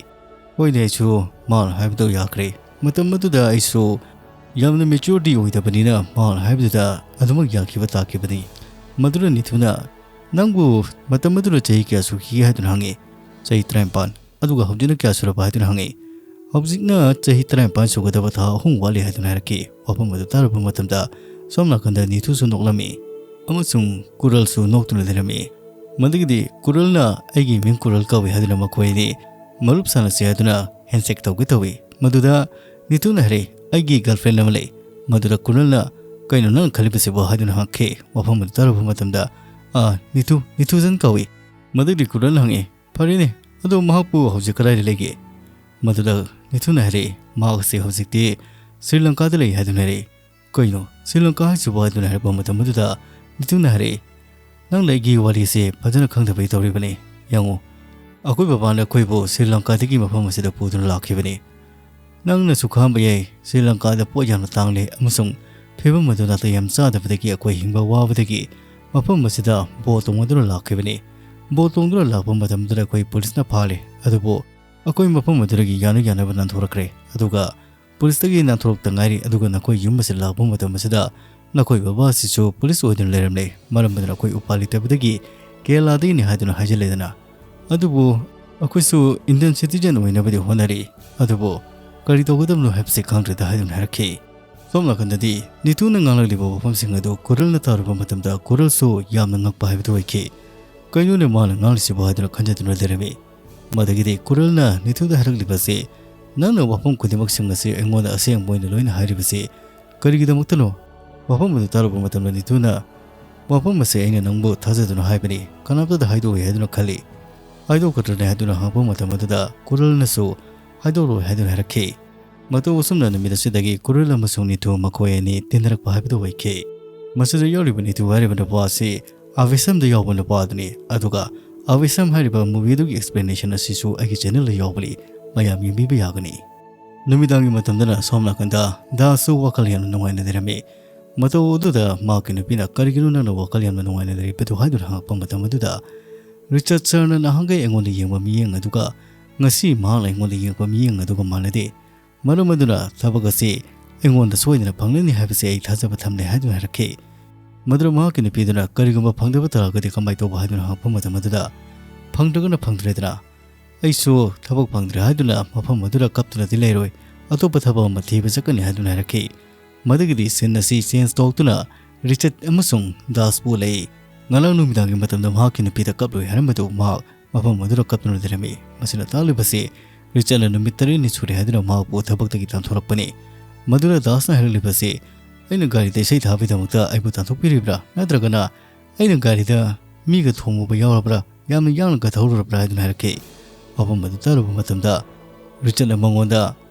"ꯍꯣꯏꯅꯦ, ꯑꯩꯁꯨ ꯃꯥꯅ ꯍꯥꯏꯕꯗꯣ ꯌꯥꯈ꯭ꯔꯦ꯫ ꯃꯇꯝ ꯑꯗꯨꯗ ꯑꯩꯁꯨ ꯌꯥꯝꯅ maturity ꯑꯣꯏꯗꯕꯅꯤꯅ ꯃꯥꯅ ꯍꯥꯏꯕꯗꯨꯗ ꯑꯗꯨꯃꯛ ꯌꯥꯈꯤꯕ ꯇꯥꯈꯤꯕꯅꯤ꯫" ꯃꯗꯨꯅ ꯅꯤꯊꯨꯅ, "ꯅꯪꯕꯨ ꯃꯇꯝ ꯑꯗꯨꯗ ꯆꯍꯤ ꯀꯌꯥ ꯁꯨꯈꯤꯒꯦ?" ꯍꯥꯏꯗꯨꯅ ꯍꯪꯉꯤ꯫ "ꯆꯍꯤ ꯇꯔꯥꯅꯤꯄꯥꯟ꯫" "ꯑꯗꯨꯒ ꯍꯧꯖꯤꯛꯅ ꯀꯌꯥ ꯁꯨꯔꯕ?" ꯍꯥꯏꯗꯨꯅ ꯍꯪꯉꯤ꯫ "ꯍꯧꯖꯤꯛꯅ ꯆꯍꯤ ꯇꯔꯥꯅꯤꯄꯥꯟ ꯁꯨꯒꯗꯕ ꯊꯥ ꯑꯍꯨꯝ ꯋꯥꯠꯂꯤ" ꯍꯥꯏꯗꯨꯅ ꯍꯥꯏꯔꯛꯈꯤ꯫ ꯋꯥꯐꯝ ꯑꯗꯨ ꯇꯥꯔꯨꯕ ꯃꯇꯝꯗ ꯁꯣꯝ ꯅꯥꯀꯟꯗ ꯅꯤꯊꯨꯁꯨ ꯅꯣꯛꯂꯝꯃꯤ ꯑꯃꯁꯨꯡ ꯀꯨꯔꯜꯁꯨ ꯅꯣꯛꯇꯨꯅ ꯂꯩꯔꯝꯃꯤ꯫ ꯃꯗꯨꯒꯤꯗꯤ ꯀꯨꯔꯜꯅ "ꯑꯩꯒꯤ ꯃꯤꯡ ꯀꯨꯔꯜ ꯀꯧꯏ" ꯍꯥꯏꯗꯨꯅ ꯃꯈꯣꯏ ꯑꯅꯤ ꯃꯔꯨꯞ ꯁꯥꯟꯅꯁꯤ ꯍꯥꯏꯗꯨꯅ handshake ꯇꯧꯒꯦ ꯇꯧꯏ꯫ ꯃꯗꯨꯗ ꯅꯤꯊꯨꯅ ꯍꯥꯏꯔꯛꯏ, "ꯑꯩꯒꯤ girlfriend ꯑꯃ ꯂꯩ꯫" ꯃꯗꯨꯗ ꯀꯨꯔꯜꯅ, "ꯀꯩꯅꯣ ꯅꯪ ꯈꯜꯂꯤꯕꯁꯤꯕꯣ?" ꯍꯥꯏꯗꯨꯅ ꯍꯪꯈꯤ꯫ ꯋꯥꯐꯝ ꯑꯗꯨ ꯇꯥꯔꯨꯕ ꯃꯇꯝꯗ, "ꯑꯥ, ꯅꯤꯊꯨ, ꯅꯤꯊꯨꯖꯟ ꯀꯧꯏ꯫" ꯃꯗꯨꯒꯤ ꯀꯨꯔꯜꯅ ꯍꯪꯉꯤ, "ꯐꯔꯦꯅꯦ, ꯑꯗꯣ ꯃꯍꯥꯛꯄꯨ ꯍꯧꯖꯤꯛ ꯀꯗꯥꯏꯗ ꯂꯩꯒꯦ?" ꯃꯗꯨꯗ ꯅꯤꯊꯨꯅ ꯍꯥꯏꯔꯛꯏ, "ꯃꯍꯥꯛ ꯑꯁꯤ ꯍꯧꯖꯤꯛꯇꯤ ꯁ꯭ꯔꯤ ꯂꯪꯀꯥꯗ ꯂꯩ" ꯍꯥꯏꯗꯨꯅ ꯍꯥꯏꯔꯛꯏ꯫ "ꯀꯩꯅꯣ ꯁ꯭ꯔꯤ ꯂꯪꯀꯥ ꯍꯥꯏꯁꯤꯕꯣ?" ꯍꯥꯏꯗꯨꯅ ꯍꯥꯏꯔꯛꯄ ꯃꯇꯝ ꯑꯗꯨꯗ ꯅꯤꯊꯨꯅ ꯍꯥꯏꯔꯛꯏ, "ꯅꯪꯅ ꯑꯩꯒꯤ ꯋꯥꯔꯤꯁꯦ ꯐꯖꯅ ꯈꯪꯗꯕꯩ ꯇꯧꯔꯤꯕꯅꯤ꯫ ꯌꯦꯡꯉꯨ, ꯑꯩꯈꯣꯏ ꯕꯕꯥꯅ ꯑꯩꯈꯣꯏꯕꯨ ꯁ꯭ꯔꯤ ꯂꯪꯀꯥꯗꯒꯤ ꯃꯐꯝ ꯑꯁꯤꯗ ꯄꯨꯗꯨꯅ ꯂꯥꯛꯈꯤꯕꯅꯤ꯫ ꯅꯪꯅꯁꯨ ꯈꯪꯕ ꯌꯥꯏ, ꯁ꯭ꯔꯤ ꯂꯪꯀꯥꯗ ꯄꯣꯠ ꯌꯥꯝꯅ ꯇꯥꯡꯂꯦ ꯑꯃꯁꯨꯡ ꯐꯤꯕꯝ ꯑꯗꯨ ꯅꯥꯇꯩ ꯌꯥꯝ ꯆꯥꯗꯕꯗꯒꯤ ꯑꯩꯈꯣꯏ ꯍꯤꯡꯕ ꯋꯥꯕꯗꯒꯤ ꯃꯐꯝ ꯑꯁꯤꯗ boat ꯇꯣꯡꯗꯨꯅ ꯂꯥꯛꯈꯤꯕꯅꯤ꯫ Boat ꯇꯣꯡꯗꯨꯅ ꯂꯥꯛꯄ ꯃꯇꯝꯗꯨꯗ ꯑꯩꯈꯣꯏ ꯄꯨꯂꯤꯁꯅ ꯐꯥꯔꯦ, ꯑꯗꯨꯕꯨ ꯑꯩꯈꯣꯏ ꯃꯐꯝ ꯑꯗꯨꯗꯒꯤ ꯌꯥꯅ ꯌꯥꯅꯕ ꯅꯥꯟꯊꯣꯔꯛꯈ꯭ꯔꯦ꯫ ꯑꯗꯨꯒ ꯄꯨꯂꯤꯁꯇꯒꯤ ꯅꯥꯟꯊꯣꯔꯛꯇ ꯉꯥꯏꯔꯤ꯫ ꯑꯗꯨꯒ ꯅꯈꯣꯏ ꯌꯨꯝ ꯑꯁꯤꯗ ꯂꯥꯛꯄ ꯃꯇꯝ ꯑꯁꯤꯗ ꯅꯈꯣꯏ ꯕꯕꯥ ꯑꯁꯤꯁꯨ ꯄꯨꯂꯤꯁ ꯑꯣꯏꯗꯨꯅ ꯂꯩꯔꯝꯂꯦ꯫ ꯃꯔꯝ ꯑꯗꯨꯅ ꯑꯩꯈꯣꯏ ꯎꯄꯥꯏ ꯂꯩꯇꯕꯗꯒꯤ ꯀꯦꯔꯂꯥꯗꯒꯤꯅꯤ ꯍꯥꯏꯗꯨꯅ ꯍꯥꯏꯖꯤꯜꯂꯦꯗꯅ꯫ ꯑꯗꯨꯕꯨ ꯑꯩꯈꯣꯏꯁꯨ Indian citizen ꯑꯣꯏꯅꯕꯗꯤ ꯍꯣꯠꯅꯔꯤ, ꯑꯗꯨꯕꯨ ꯀꯔꯤ ꯇꯧꯒꯗꯕꯅꯣ ꯍꯥꯏꯕꯁꯤ ꯈꯪꯗ꯭ꯔꯦꯗ" ꯍꯥꯏꯗꯨꯅ ꯍꯥꯏꯔꯛꯈꯤ꯫ ꯁꯣꯝ ꯅꯥꯀꯟꯗꯗꯤ ꯅꯤꯇꯨꯅ ꯉꯥꯡꯂꯛꯂꯤꯕ ꯋꯥꯐꯝꯁꯤꯡ ꯑꯗꯨ ꯀꯨꯔꯜꯅ ꯇꯥꯔꯨꯕ ꯃꯇꯝꯗ ꯀꯨꯔꯜꯁꯨ ꯌꯥꯝꯅ ꯉꯛꯄ ꯍꯥꯏꯕꯗꯨ ꯑꯣꯏꯈꯤ꯫ "ꯀꯩꯅꯣꯅꯦ ꯃꯥꯅ ꯉꯥꯡꯂꯤꯁꯤꯕꯨ?" ꯍꯥꯏꯗꯨꯅ ꯈꯟꯖꯗꯨꯅ ꯂꯩꯔꯝꯃꯤ꯫ ꯃꯗꯒꯤꯗꯤ ꯀꯨꯔꯜꯅ ꯅꯤꯇꯨꯗ ꯍꯥꯏꯔꯛꯂꯤꯕꯁꯤ, "ꯅꯪꯅ ꯋꯥꯐꯝ ꯈꯨꯗꯤꯡꯃꯛꯁꯤꯡ ꯑꯁꯤ ꯑꯩꯉꯣꯟꯗ ꯑꯁꯦꯡꯕ ꯑꯣꯏꯅ ꯂꯣꯏꯅ ꯍꯥꯏꯔꯤꯕꯁꯤ ꯀꯔꯤꯒꯤꯗꯃꯛꯇꯅꯣ?" ꯋꯥꯐꯝ ꯑꯗꯨ ꯇꯥꯔꯨꯕ ꯃꯇꯝꯗ ꯅꯤꯇꯨꯅ, "ꯋꯥꯐꯝ ꯑꯁꯤ ꯑꯩꯅ ꯅꯪꯕꯨ ꯊꯥꯖꯗꯨꯅ ꯍꯥꯏꯕꯅꯤ, ꯀꯅꯥꯝꯇꯗ ꯍꯥꯏꯗꯣꯛꯑꯣꯏ ꯍꯥꯏꯗꯨꯅ ꯈꯜꯂꯤ꯫ ꯍꯥꯏꯗꯣꯛꯀꯗ꯭ꯔꯅꯦ?" ꯍꯥꯏꯗꯨꯅ ꯍꯪꯂꯛꯄ ꯃꯇꯝ ꯑꯗꯨꯗ ꯀꯨꯔꯜꯅꯁꯨ, "ꯍꯥꯏꯗꯣꯛꯂꯣꯏ" ꯍꯥꯏꯗꯨꯅ ꯍꯥꯏꯔꯛꯈꯤ꯫ ꯃꯇꯧ ꯑꯁꯨꯝꯅ ꯅꯨꯃꯤꯠ ꯑꯁꯤꯗꯒꯤ ꯀꯨꯔꯜ ꯑꯃꯁꯨꯡ ꯅꯤꯇꯨ ꯃꯈꯣꯏ ꯑꯅꯤ ꯇꯤꯟꯅꯔꯛꯄ ꯍꯥꯏꯕꯗꯨ ꯑꯣꯏꯈꯤ꯫ ꯃꯁꯤꯗ ꯌꯥꯎꯔꯤꯕ ꯅꯤꯇꯨ ꯍꯥꯏꯔꯤꯕ ꯅꯨꯄꯥ ꯑꯁꯤ ꯑꯥꯕꯤꯁꯝꯗ ꯌꯥꯎꯕ ꯅꯨꯄꯥ ꯑꯗꯨꯅꯤ꯫ ꯑꯗꯨꯒ ꯑꯥꯕꯤꯁꯝ ꯍꯥꯏꯔꯤꯕ movie ꯑꯗꯨꯒꯤ explanation ꯑꯁꯤꯁꯨ ꯑꯩꯒꯤ channel ꯗ ꯌꯥꯎꯕꯅꯤ, ꯃꯌꯥꯝ ꯌꯦꯡꯕꯤꯕ ꯌꯥꯒꯅꯤ꯫ ꯅꯨꯃꯤꯗꯥꯡꯒꯤ ꯃꯇꯝꯗꯅ ꯁꯣꯝ ꯅꯥꯀꯟꯗ ꯗꯥꯁꯁꯨ ꯋꯥꯈꯜ ꯌꯥꯝꯅ ꯅꯨꯡꯉꯥꯏꯅ ꯂꯩꯔꯝꯃꯤ꯫ ꯃꯇꯧ ꯑꯗꯨꯗ ꯃꯍꯥꯛꯀꯤ ꯅꯨꯄꯤꯅ, "ꯀꯔꯤꯒꯤꯅꯣ ꯅꯪꯅ ꯋꯥꯈꯜ ꯌꯥꯝꯅ ꯅꯨꯡꯉꯥꯏꯅ ꯂꯩꯔꯤꯕꯗꯨ?" ꯍꯥꯏꯗꯨꯅ ꯍꯪꯂꯛꯄ ꯃꯇꯝ ꯑꯗꯨꯗ, "ꯔꯤꯆꯥꯔꯗ ꯁꯔꯅ ꯅꯍꯥꯟꯈꯩ ꯑꯩꯉꯣꯟꯗ ꯌꯦꯡꯕ ꯃꯤꯠꯌꯦꯡ ꯑꯗꯨꯒ ꯉꯁꯤ ꯃꯍꯥꯛꯅ ꯑꯩꯉꯣꯟꯗ ꯌꯦꯡꯉꯛꯄ ꯃꯤꯠꯌꯦꯡ ꯑꯗꯨꯒ ꯃꯥꯟꯅꯗꯦ꯫ ꯃꯔꯝ ꯑꯗꯨꯅ ꯊꯕꯛ ꯑꯁꯤ ꯑꯩꯉꯣꯟꯗ ꯁꯣꯏꯗꯅ ꯐꯪꯂꯅꯤ ꯍꯥꯏꯕꯁꯦ ꯑꯩ ꯊꯥꯖꯕ ꯊꯝꯂꯦ" ꯍꯥꯏꯗꯨꯅ ꯍꯥꯏꯔꯛꯈꯤ꯫ ꯃꯗꯨꯗ ꯃꯍꯥꯛꯀꯤ ꯅꯨꯄꯤꯗꯨꯅ, "ꯀꯔꯤꯒꯨꯝꯕ ꯐꯪꯗꯕ ꯇꯥꯔꯒꯗꯤ ꯀꯃꯥꯏ ꯇꯧꯕ?" ꯍꯥꯏꯗꯨꯅ ꯍꯪꯉꯛꯄ ꯃꯇꯝ ꯑꯗꯨꯗ, "ꯐꯪꯗ꯭ꯔꯒꯅ ꯐꯪꯗ꯭ꯔꯦꯗꯅ, ꯑꯩꯁꯨ ꯊꯕꯛ ꯐꯪꯗ꯭ꯔꯦ ꯍꯥꯏꯗꯨꯅ ꯃꯐꯝ ꯑꯗꯨꯗ ꯀꯞꯇꯨꯅꯗꯤ ꯂꯩꯔꯣꯏ, ꯑꯇꯣꯞꯄ ꯊꯕꯛ ꯑꯃ ꯊꯤꯕ ꯆꯠꯀꯅꯤ" ꯍꯥꯏꯗꯨꯅ ꯍꯥꯏꯔꯛꯈꯤ꯫ ꯃꯗꯨꯒꯤꯗꯤ ꯁꯤꯟ ꯑꯁꯤ ꯆꯦꯟꯖ ꯇꯧꯗꯨꯅ ꯔꯤꯆꯠ ꯑꯃꯁꯨꯡ ꯗꯥꯁꯄꯨ ꯂꯩ꯫ ꯉꯔꯥꯡ ꯅꯨꯃꯤꯗꯥꯡꯒꯤ ꯃꯇꯝꯗ ꯃꯍꯥꯛꯀꯤ ꯅꯨꯄꯤꯗ ꯀꯞꯂꯣꯏ ꯍꯥꯏꯔꯝꯕꯗꯨ ꯃꯍꯥꯛ ꯃꯐꯝ ꯑꯗꯨꯗ ꯀꯞꯇꯨꯅ ꯂꯩꯔꯝꯃꯤ꯫ ꯃꯁꯤꯅ ꯇꯥꯛꯂꯤꯕꯁꯤ ꯔꯤꯆꯠꯅ ꯅꯨꯃꯤꯠ ꯇꯔꯦꯠꯅꯤ ꯁꯨꯔꯦ ꯍꯥꯏꯗꯨꯅ ꯃꯍꯥꯛꯄꯨ ꯊꯕꯛꯇꯒꯤ ꯇꯥꯟꯊꯣꯔꯛꯄꯅꯤ꯫ ꯃꯗꯨꯗ ꯗꯥꯁꯅ ꯍꯥꯏꯔꯛꯂꯤꯕꯁꯤ, "ꯑꯩꯅ ꯒꯥꯔꯤꯗ ꯏꯁꯩ ꯊꯥꯕꯒꯤꯗꯃꯛꯇ ꯑꯩꯕꯨ ꯇꯥꯟꯊꯣꯛꯄꯤꯔꯤꯕ꯭ꯔꯥ? ꯅꯠꯇ꯭ꯔꯒꯅ ꯑꯩꯅ ꯒꯥꯔꯤꯗ ꯃꯤꯒ ꯊꯣꯝꯃꯨꯕ ꯌꯥꯎꯔꯕ꯭ꯔꯥ? ꯌꯥꯝꯅ ꯌꯥꯡꯅꯒ ꯊꯧꯔꯨꯔꯕ꯭ꯔꯥ?" ꯍꯥꯏꯗꯨꯅ ꯍꯥꯏꯔꯛꯈꯤ꯫ ꯋꯥꯐꯝ ꯑꯗꯨ ꯇꯥꯔꯨꯕ ꯃꯇꯝꯗ ꯔꯤꯆꯠꯅ ꯃꯉꯣꯟꯗ,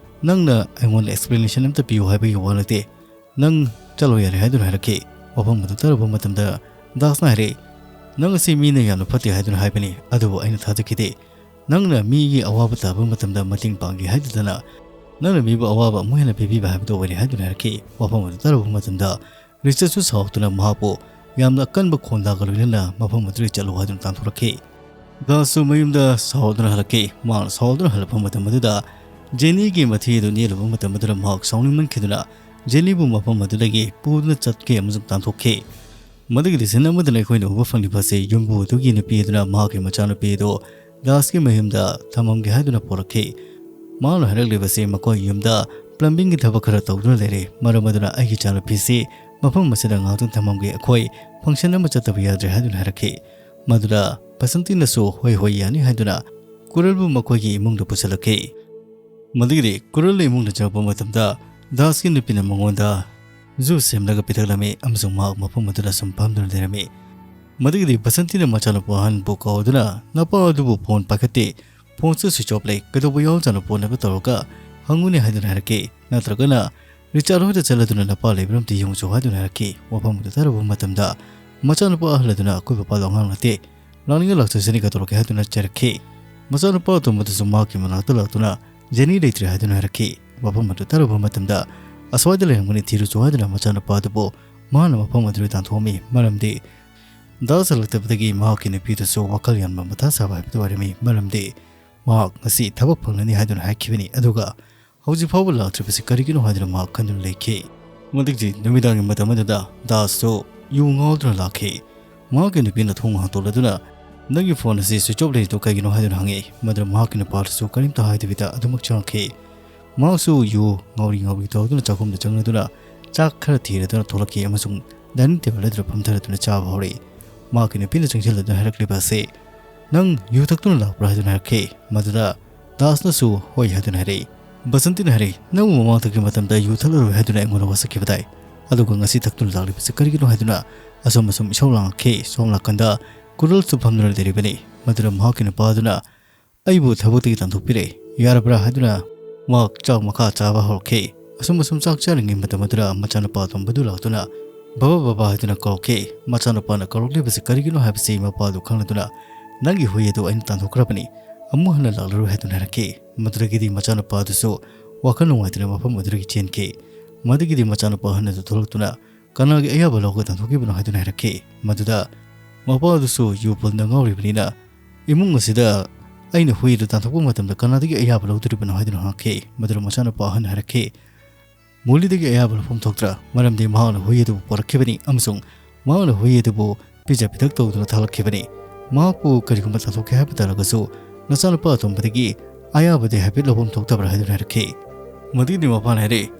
"ꯅꯪꯅ ꯑꯩꯉꯣꯟꯗ ꯑꯦꯛꯁꯄ꯭ꯂꯦꯅꯦꯁꯟ ꯑꯝꯇ ꯄꯤꯌꯨ ꯍꯥꯏꯕꯒꯤ ꯋꯥ ꯅꯠꯇꯦ, ꯅꯪ ꯆꯠꯂꯣ ꯌꯥꯔꯦ" ꯍꯥꯏꯗꯨꯅ ꯍꯥꯏꯔꯛꯈꯤ꯫ ꯋꯥꯐꯝ ꯑꯗꯨ ꯇꯥꯔꯨꯕ ꯃꯇꯝꯗ ꯗꯥꯁꯅ ꯍꯥꯏꯔꯛꯏ, "ꯅꯪ ꯑꯁꯤ ꯃꯤꯅ ꯌꯥꯝꯅ ꯐꯠꯇꯦ ꯍꯥꯏꯗꯨꯅ ꯍꯥꯏꯕꯅꯤ, ꯑꯗꯨꯕꯨ ꯑꯩꯅ ꯊꯥꯖꯈꯤꯗꯦ꯫ ꯅꯪꯅ ꯃꯤꯒꯤ ꯑꯋꯥꯕ ꯇꯥꯕ ꯃꯇꯝꯗ ꯃꯇꯦꯡ ꯄꯥꯡꯒꯦ ꯍꯥꯏꯗꯨꯗꯅ ꯅꯪꯅ ꯃꯤꯕꯨ ꯑꯋꯥꯕ ꯑꯃꯨꯛ ꯍꯦꯟꯅ ꯄꯤꯕꯤꯕ ꯍꯥꯏꯕꯗꯨ ꯑꯣꯏꯔꯦ" ꯍꯥꯏꯗꯨꯅ ꯍꯥꯏꯔꯛꯈꯤ꯫ ꯋꯥꯐꯝ ꯑꯗꯨ ꯇꯥꯔꯨꯕ ꯃꯇꯝꯗ ꯔꯤꯆꯠꯁꯨ ꯁꯥꯎꯗꯨꯅ ꯃꯍꯥꯛꯄꯨ ꯌꯥꯝꯅ ꯑꯀꯟꯕ ꯈꯣꯟꯗꯥꯒ ꯂꯣꯏꯅꯅ ꯃꯐꯝ ꯑꯗꯨꯗꯒꯤ ꯆꯠꯂꯨ ꯍꯥꯏꯗꯨꯅ ꯇꯥꯟꯊꯣꯔꯛꯈꯤ꯫ ꯗꯥꯁꯁꯨ ꯃꯌꯨꯝꯗ ꯁꯥꯎꯗꯨꯅ ꯍꯜꯂꯛꯈꯤ꯫ ꯃꯍꯥꯛꯅ ꯁꯥꯎꯗꯨꯅ ꯍꯜꯂꯛꯄ ꯃꯇꯝ ꯑꯗꯨꯗ ꯖꯦꯅꯤꯒꯤ ꯃꯊꯤ ꯑꯗꯨ ꯅꯦꯠꯂꯨꯕ ꯃꯇꯝ ꯑꯗꯨꯗ ꯃꯍꯥꯛ ꯁꯥꯎꯅꯤꯡꯃꯟꯈꯤꯗꯨꯅ ꯖꯦꯅꯤꯕꯨ ꯃꯐꯝ ꯑꯗꯨꯗꯒꯤ ꯄꯨꯗꯨꯅ ꯆꯠꯈꯤ ꯑꯃꯁꯨꯡ ꯇꯥꯟꯊꯣꯛꯈꯤ꯫ ꯃꯗꯨꯒꯤ ꯁꯤꯟ ꯑꯃꯗꯅ ꯑꯩꯈꯣꯏꯅ ꯎꯕ ꯐꯪꯂꯤꯕ ꯑꯁꯤ ꯌꯨꯝꯕꯨ ꯑꯗꯨꯒꯤ ꯅꯨꯄꯤ ꯑꯗꯨꯅ ꯃꯍꯥꯛꯀꯤ ꯃꯆꯥꯅꯨꯄꯤ ꯑꯗꯨ ꯗꯥꯁꯀꯤ ꯃꯌꯨꯝꯗ ꯊꯝꯃꯝꯒꯦ ꯍꯥꯏꯗꯨꯅ ꯄꯨꯔꯛꯈꯤ꯫ ꯃꯍꯥꯛꯅ ꯍꯥꯏꯔꯛꯂꯤꯕꯁꯤ ꯃꯈꯣꯏ ꯌꯨꯝꯗ ꯄ꯭ꯂꯝꯕꯤꯡꯒꯤ ꯊꯕꯛ ꯈꯔ ꯇꯧꯗꯨꯅ ꯂꯩꯔꯦ, ꯃꯔꯝ ꯑꯗꯨꯅ ꯑꯩꯒꯤ ꯏꯆꯥꯅꯨꯄꯤꯁꯤ ꯃꯐꯝ ꯑꯁꯤꯗ ꯉꯥꯏꯍꯥꯛꯇꯪ ꯊꯝꯃꯝꯒꯦ, ꯑꯩꯈꯣꯏ ꯐꯪꯁꯟ ꯑꯃ ꯆꯠꯇꯕ ꯌꯥꯗ꯭ꯔꯦ ꯍꯥꯏꯗꯨꯅ ꯍꯥꯏꯔꯛꯈꯤ꯫ ꯃꯗꯨꯗ ꯕꯁꯟꯇꯤꯅꯁꯨ "ꯍꯣꯏ, ꯍꯣꯏ, ꯌꯥꯅꯤ" ꯍꯥꯏꯗꯨꯅ ꯀꯨꯔꯜꯕꯨ ꯃꯈꯣꯏꯒꯤ ꯏꯃꯨꯡꯗ ꯄꯨꯁꯤꯜꯂꯛꯈꯤ꯫ ꯃꯗꯨꯒꯤꯗꯤ ꯀꯨꯔꯜꯅ ꯏꯃꯨꯡꯗ ꯆꯪꯉꯛꯄ ꯃꯇꯝꯗ ꯗꯥꯁꯀꯤ ꯅꯨꯄꯤꯅ ꯃꯉꯣꯟꯗ ꯖꯨꯁ ꯁꯦꯝꯂꯒ ꯄꯤꯊꯛꯂꯝꯃꯤ ꯑꯃꯁꯨꯡ ꯃꯍꯥꯛ ꯃꯐꯝ ꯑꯗꯨꯗ ꯁꯨꯝ ꯐꯝꯗꯨꯅ ꯂꯩꯔꯝꯃꯤ꯫ ꯃꯗꯨꯒꯤꯗꯤ ꯕꯁꯟꯇꯤꯅ ꯃꯆꯥꯅꯨꯄꯥ ꯑꯍꯟꯕꯨ ꯀꯧꯗꯨꯅ ꯅꯄꯥ ꯑꯗꯨꯕꯨ ꯐꯣꯟ ꯄꯥꯏꯈꯠꯇꯦ, ꯐꯣꯟꯁꯨ ꯁ꯭ꯋꯤꯆ ꯑꯣꯐ ꯂꯩ, ꯀꯩꯗꯧꯕ ꯌꯥꯎꯖꯥꯠꯅꯣ ꯐꯣꯟ ꯑꯗꯨ ꯇꯧꯔꯒ ꯍꯪꯉꯨꯅꯦ ꯍꯥꯏꯗꯨꯅ ꯍꯥꯏꯔꯛꯈꯤ꯫ ꯅꯠꯇ꯭ꯔꯒꯅ ꯔꯤꯆꯥꯔꯗ ꯍꯣꯏꯗ ꯆꯠꯂꯗꯨꯅ ꯅꯄꯥ ꯂꯩꯕ꯭ꯔꯥ ꯑꯝꯇ ꯌꯦꯡꯉꯨꯆꯣ ꯍꯥꯏꯗꯨꯅ ꯍꯥꯏꯔꯛꯈꯤ꯫ ꯋꯥꯐꯝ ꯑꯗꯨ ꯇꯥꯔꯨꯕ ꯃꯇꯝꯗ ꯃꯆꯥꯅꯨꯄꯥ ꯑꯍꯜ ꯑꯗꯨꯅ ꯑꯩꯈꯣꯏ ꯄꯄꯥꯗꯣ ꯑꯉꯥꯡ ꯅꯠꯇꯦ, ꯂꯥꯛꯅꯤꯡꯉ ꯂꯥꯛꯆꯁꯅꯤ ꯀꯩꯗꯧꯔꯒꯦ ꯍꯥꯏꯗꯨꯅ ꯆꯩꯔꯛꯈꯤ꯫ ꯃꯆꯥꯅꯨꯄꯥ ꯑꯇꯣꯝꯕꯗꯨꯁꯨ ꯃꯍꯥꯛꯀꯤ ꯃꯅꯥꯛꯇ ꯂꯥꯛꯇꯨꯅ ꯖꯦꯅꯤ ꯂꯩꯇ꯭ꯔꯦ ꯍꯥꯏꯗꯨꯅ ꯍꯥꯏꯔꯛꯈꯤ꯫ ꯋꯥꯐꯝ ꯑꯗꯨ ꯇꯥꯔꯨꯕ ꯃꯇꯝꯗ ꯑꯁ꯭ꯋꯥꯏꯗ ꯂꯩꯔꯝꯒꯅꯤ, ꯊꯤꯔꯨꯆꯣ ꯍꯥꯏꯗꯨꯅ ꯃꯆꯥꯅꯨꯄꯥ ꯑꯗꯨꯕꯨ ꯃꯍꯥꯛꯅ ꯃꯐꯝ ꯑꯗꯨꯗ ꯇꯥꯟꯊꯣꯛꯑꯝꯃꯤ꯫ ꯃꯔꯝꯗꯤ ꯗꯥꯁ ꯍꯜꯂꯛꯇꯕꯗꯒꯤ ꯃꯍꯥꯛꯀꯤ ꯅꯨꯄꯤꯗꯨꯁꯨ ꯋꯥꯈꯜ ꯌꯥꯝꯅ ꯃꯊꯥ ꯁꯥꯕ ꯍꯥꯏꯕꯗꯨ ꯑꯣꯏꯔꯝꯃꯤ꯫ ꯃꯔꯝꯗꯤ ꯃꯍꯥꯛ ꯉꯁꯤ ꯊꯕꯛ ꯐꯪꯂꯅꯤ ꯍꯥꯏꯗꯨꯅ ꯍꯥꯏꯈꯤꯕꯅꯤ꯫ ꯑꯗꯨꯒ ꯍꯧꯖꯤꯛ ꯐꯥꯎꯕ ꯂꯥꯛꯇ꯭ꯔꯤꯕꯁꯤ ꯀꯔꯤꯒꯤꯅꯣ ꯍꯥꯏꯗꯨꯅ ꯃꯍꯥꯛ ꯈꯟꯗꯨꯅ ꯂꯩꯈꯤ꯫ ꯃꯗꯨꯒꯤ ꯅꯨꯃꯤꯗꯥꯡꯒꯤ ꯃꯇꯝ ꯑꯗꯨꯗ ꯗꯥꯁꯁꯨ ꯌꯨ ꯉꯥꯎꯗꯨꯅ ꯂꯥꯛꯈꯤ꯫ ꯃꯍꯥꯛꯀꯤ ꯅꯨꯄꯤꯅ ꯊꯣꯡ ꯍꯥꯡꯗꯣꯛꯂꯗꯨꯅ, "ꯅꯪꯒꯤ ꯐꯣꯟ ꯑꯁꯤ ꯁ꯭ꯋꯤꯆ ꯑꯣꯐ ꯂꯩꯔꯤꯗꯨ ꯀꯩꯒꯤꯅꯣ?" ꯍꯥꯏꯗꯨꯅ ꯍꯪꯉꯤ꯫ ꯃꯗꯨꯗ ꯃꯍꯥꯛꯀꯤ ꯅꯨꯄꯥꯗꯨꯁꯨ ꯀꯔꯤꯝꯇ ꯍꯥꯏꯗꯕꯤꯗ ꯑꯗꯨꯃꯛ ꯆꯪꯉꯛꯈꯤ꯫ ꯃꯍꯥꯛꯁꯨ ꯌꯨ ꯉꯥꯎꯔꯤ ꯉꯥꯎꯔꯤ ꯇꯧꯗꯨꯅ ꯆꯥꯛꯈꯨꯝꯗ ꯆꯪꯂꯗꯨꯅ ꯆꯥꯛ ꯈꯔ ꯊꯤꯔꯗꯨꯅ ꯊꯣꯛꯂꯛꯈꯤ ꯑꯃꯁꯨꯡ ꯗꯥꯏꯅꯤꯡ ꯇꯦꯕꯜ ꯑꯗꯨꯗ ꯐꯝꯊꯔꯗꯨꯅ ꯆꯥꯕ ꯍꯧꯔꯛꯏ꯫ ꯃꯍꯥꯛꯀꯤ ꯅꯨꯄꯤꯅ ꯆꯪꯁꯤꯜꯂꯗꯨꯅ ꯍꯥꯏꯔꯛꯂꯤꯕ ꯑꯁꯤ, "ꯅꯪ ꯌꯨ ꯊꯛꯇꯨꯅ ꯂꯥꯛꯄ꯭ꯔꯥ?" ꯍꯥꯏꯗꯨꯅ ꯍꯥꯏꯔꯛꯈꯤ꯫ ꯃꯗꯨꯗ ꯗꯥꯁꯅꯁꯨ ꯍꯣꯏ ꯍꯥꯏꯗꯨꯅ ꯍꯥꯏꯔꯛꯏ꯫ ꯕꯁꯟꯇꯤꯅ ꯍꯥꯏꯔꯛꯏ, "ꯅꯪꯕꯨ ꯃꯃꯥꯡꯗꯒꯤ ꯃꯇꯝꯗ ꯌꯨ ꯊꯛꯂꯔꯣꯏ ꯍꯥꯏꯗꯨꯅ ꯑꯩꯉꯣꯟꯗ ꯋꯥꯁꯛꯈꯤꯕꯗꯥꯏ? ꯑꯗꯨꯒ ꯉꯁꯤ ꯊꯛꯇꯨꯅ ꯂꯥꯛꯂꯤꯕꯁꯤ ꯀꯔꯤꯒꯤꯅꯣ?" ꯍꯥꯏꯗꯨꯅ ꯑꯁꯨꯝ ꯑꯁꯨꯝ ꯏꯁꯧ ꯂꯥꯡꯉꯛꯈꯤ꯫ ꯁꯣꯝ ꯅꯥꯀꯟꯗ ꯀꯨꯔꯜꯁꯨ ꯐꯝꯗꯨꯅ ꯂꯩꯔꯤꯕꯅꯤ꯫ ꯃꯗꯨꯗ ꯃꯍꯥꯛꯀꯤ ꯅꯨꯄꯥꯗꯨꯅ ꯑꯩꯕꯨ ꯊꯕꯛꯇꯒꯤ ꯇꯥꯟꯊꯣꯛꯄꯤꯔꯦ, ꯌꯥꯔꯕ꯭ꯔꯥ ꯍꯥꯏꯗꯨꯅ ꯃꯍꯥꯛ ꯆꯥꯛ ꯃꯈꯥ ꯆꯥꯕ ꯍꯧꯔꯛꯈꯤ꯫ ꯑꯁꯨꯝ ꯑꯁꯨꯝ ꯆꯥꯛ ꯆꯥꯔꯤꯉꯩ ꯃꯇꯝ ꯑꯗꯨꯗ ꯃꯆꯥꯅꯨꯄꯥ ꯑꯇꯣꯝꯕꯗꯨ ꯂꯥꯛꯇꯨꯅ, "ꯕꯕꯥ, ꯕꯕꯥ" ꯍꯥꯏꯗꯨꯅ ꯀꯧꯔꯛꯈꯤ꯫ ꯃꯆꯥꯅꯨꯄꯥꯅ ꯀꯧꯔꯛꯂꯤꯕꯁꯤ ꯀꯔꯤꯒꯤꯅꯣ ꯍꯥꯏꯕꯁꯤ ꯃꯄꯥꯗꯨ ꯈꯪꯂꯗꯨꯅ, "ꯅꯪꯒꯤ ꯍꯨꯏ ꯑꯗꯨ ꯑꯩꯅ ꯇꯥꯟꯊꯣꯛꯈ꯭ꯔꯕꯅꯤ, ꯑꯃꯨꯛ ꯍꯟꯅ ꯂꯥꯛꯂꯔꯣꯏ" ꯍꯥꯏꯗꯨꯅ ꯍꯥꯏꯔꯛꯈꯤ꯫ ꯃꯗꯨꯗꯒꯤꯗꯤ ꯃꯆꯥꯅꯨꯄꯥ ꯑꯗꯨꯁꯨ ꯋꯥꯈꯜ ꯅꯨꯡꯉꯥꯏꯇꯅ ꯃꯐꯝ ꯑꯗꯨꯗꯒꯤ ꯆꯦꯟꯈꯤ꯫ ꯃꯗꯨꯒꯤꯗꯤ ꯃꯆꯥꯅꯨꯄꯥ ꯑꯍꯟ ꯑꯗꯨ ꯊꯣꯛꯂꯛꯇꯨꯅ, "ꯀꯅꯥꯒꯤ ꯑꯌꯥꯕ ꯂꯧꯔꯒ ꯇꯥꯟꯊꯣꯛꯈꯤꯕꯅꯣ?" ꯍꯥꯏꯗꯨꯅ ꯍꯥꯏꯔꯛꯈꯤ꯫ ꯃꯗꯨꯗ ꯃꯄꯥ ꯑꯗꯨꯁꯨ ꯌꯨ ꯄꯨꯟꯗ ꯉꯥꯎꯔꯤꯕꯅꯤꯅ, "ꯏꯃꯨꯡ ꯑꯁꯤꯗ ꯑꯩꯅ ꯍꯨꯏ ꯑꯗꯨ ꯇꯥꯟꯊꯣꯛꯄ ꯃꯇꯝꯗ ꯀꯅꯥꯗꯒꯤ ꯑꯌꯥꯕ ꯂꯧꯗꯣꯔꯤꯕꯅꯣ?" ꯍꯥꯏꯗꯨꯅ ꯍꯪꯉꯛꯈꯤ꯫ ꯃꯗꯨꯗ ꯃꯆꯥꯅꯨꯄꯥ ꯑꯍꯟ ꯍꯥꯏꯔꯛꯈꯤ, "ꯃꯣꯂꯤꯗꯒꯤ ꯑꯌꯥꯕ ꯂꯧꯐꯝ ꯊꯣꯛꯇ꯭ꯔꯥ? ꯃꯔꯝꯗꯤ ꯃꯍꯥꯛꯅ ꯍꯨꯏ ꯑꯗꯨꯕꯨ ꯄꯣꯔꯛꯈꯤꯕꯅꯤ ꯑꯃꯁꯨꯡ ꯃꯍꯥꯛꯅ ꯍꯨꯏ ꯑꯗꯨꯕꯨ ꯄꯤꯖ ꯄꯤꯊꯛ ꯇꯧꯗꯨꯅ ꯊꯥꯂꯛꯈꯤꯕꯅꯤ꯫ ꯃꯍꯥꯛꯄꯨ ꯀꯔꯤꯒꯨꯝꯕ ꯇꯥꯟꯊꯣꯛꯀꯦ ꯍꯥꯏꯕ ꯇꯥꯔꯒꯁꯨ ꯅꯆꯥꯅꯨꯄꯥ ꯑꯇꯣꯝꯕꯗꯒꯤ ꯑꯌꯥꯕꯗꯤ ꯍꯥꯏꯐꯦꯠ ꯂꯧꯐꯝ ꯊꯣꯛꯇꯕ꯭ꯔꯥ?" ꯍꯥꯏꯗꯨꯅ ꯍꯥꯏꯔꯛꯈꯤ꯫ ꯃꯗꯨꯒꯤꯗꯤ ꯃꯄꯥꯅ ꯍꯥꯏꯔꯛꯏ,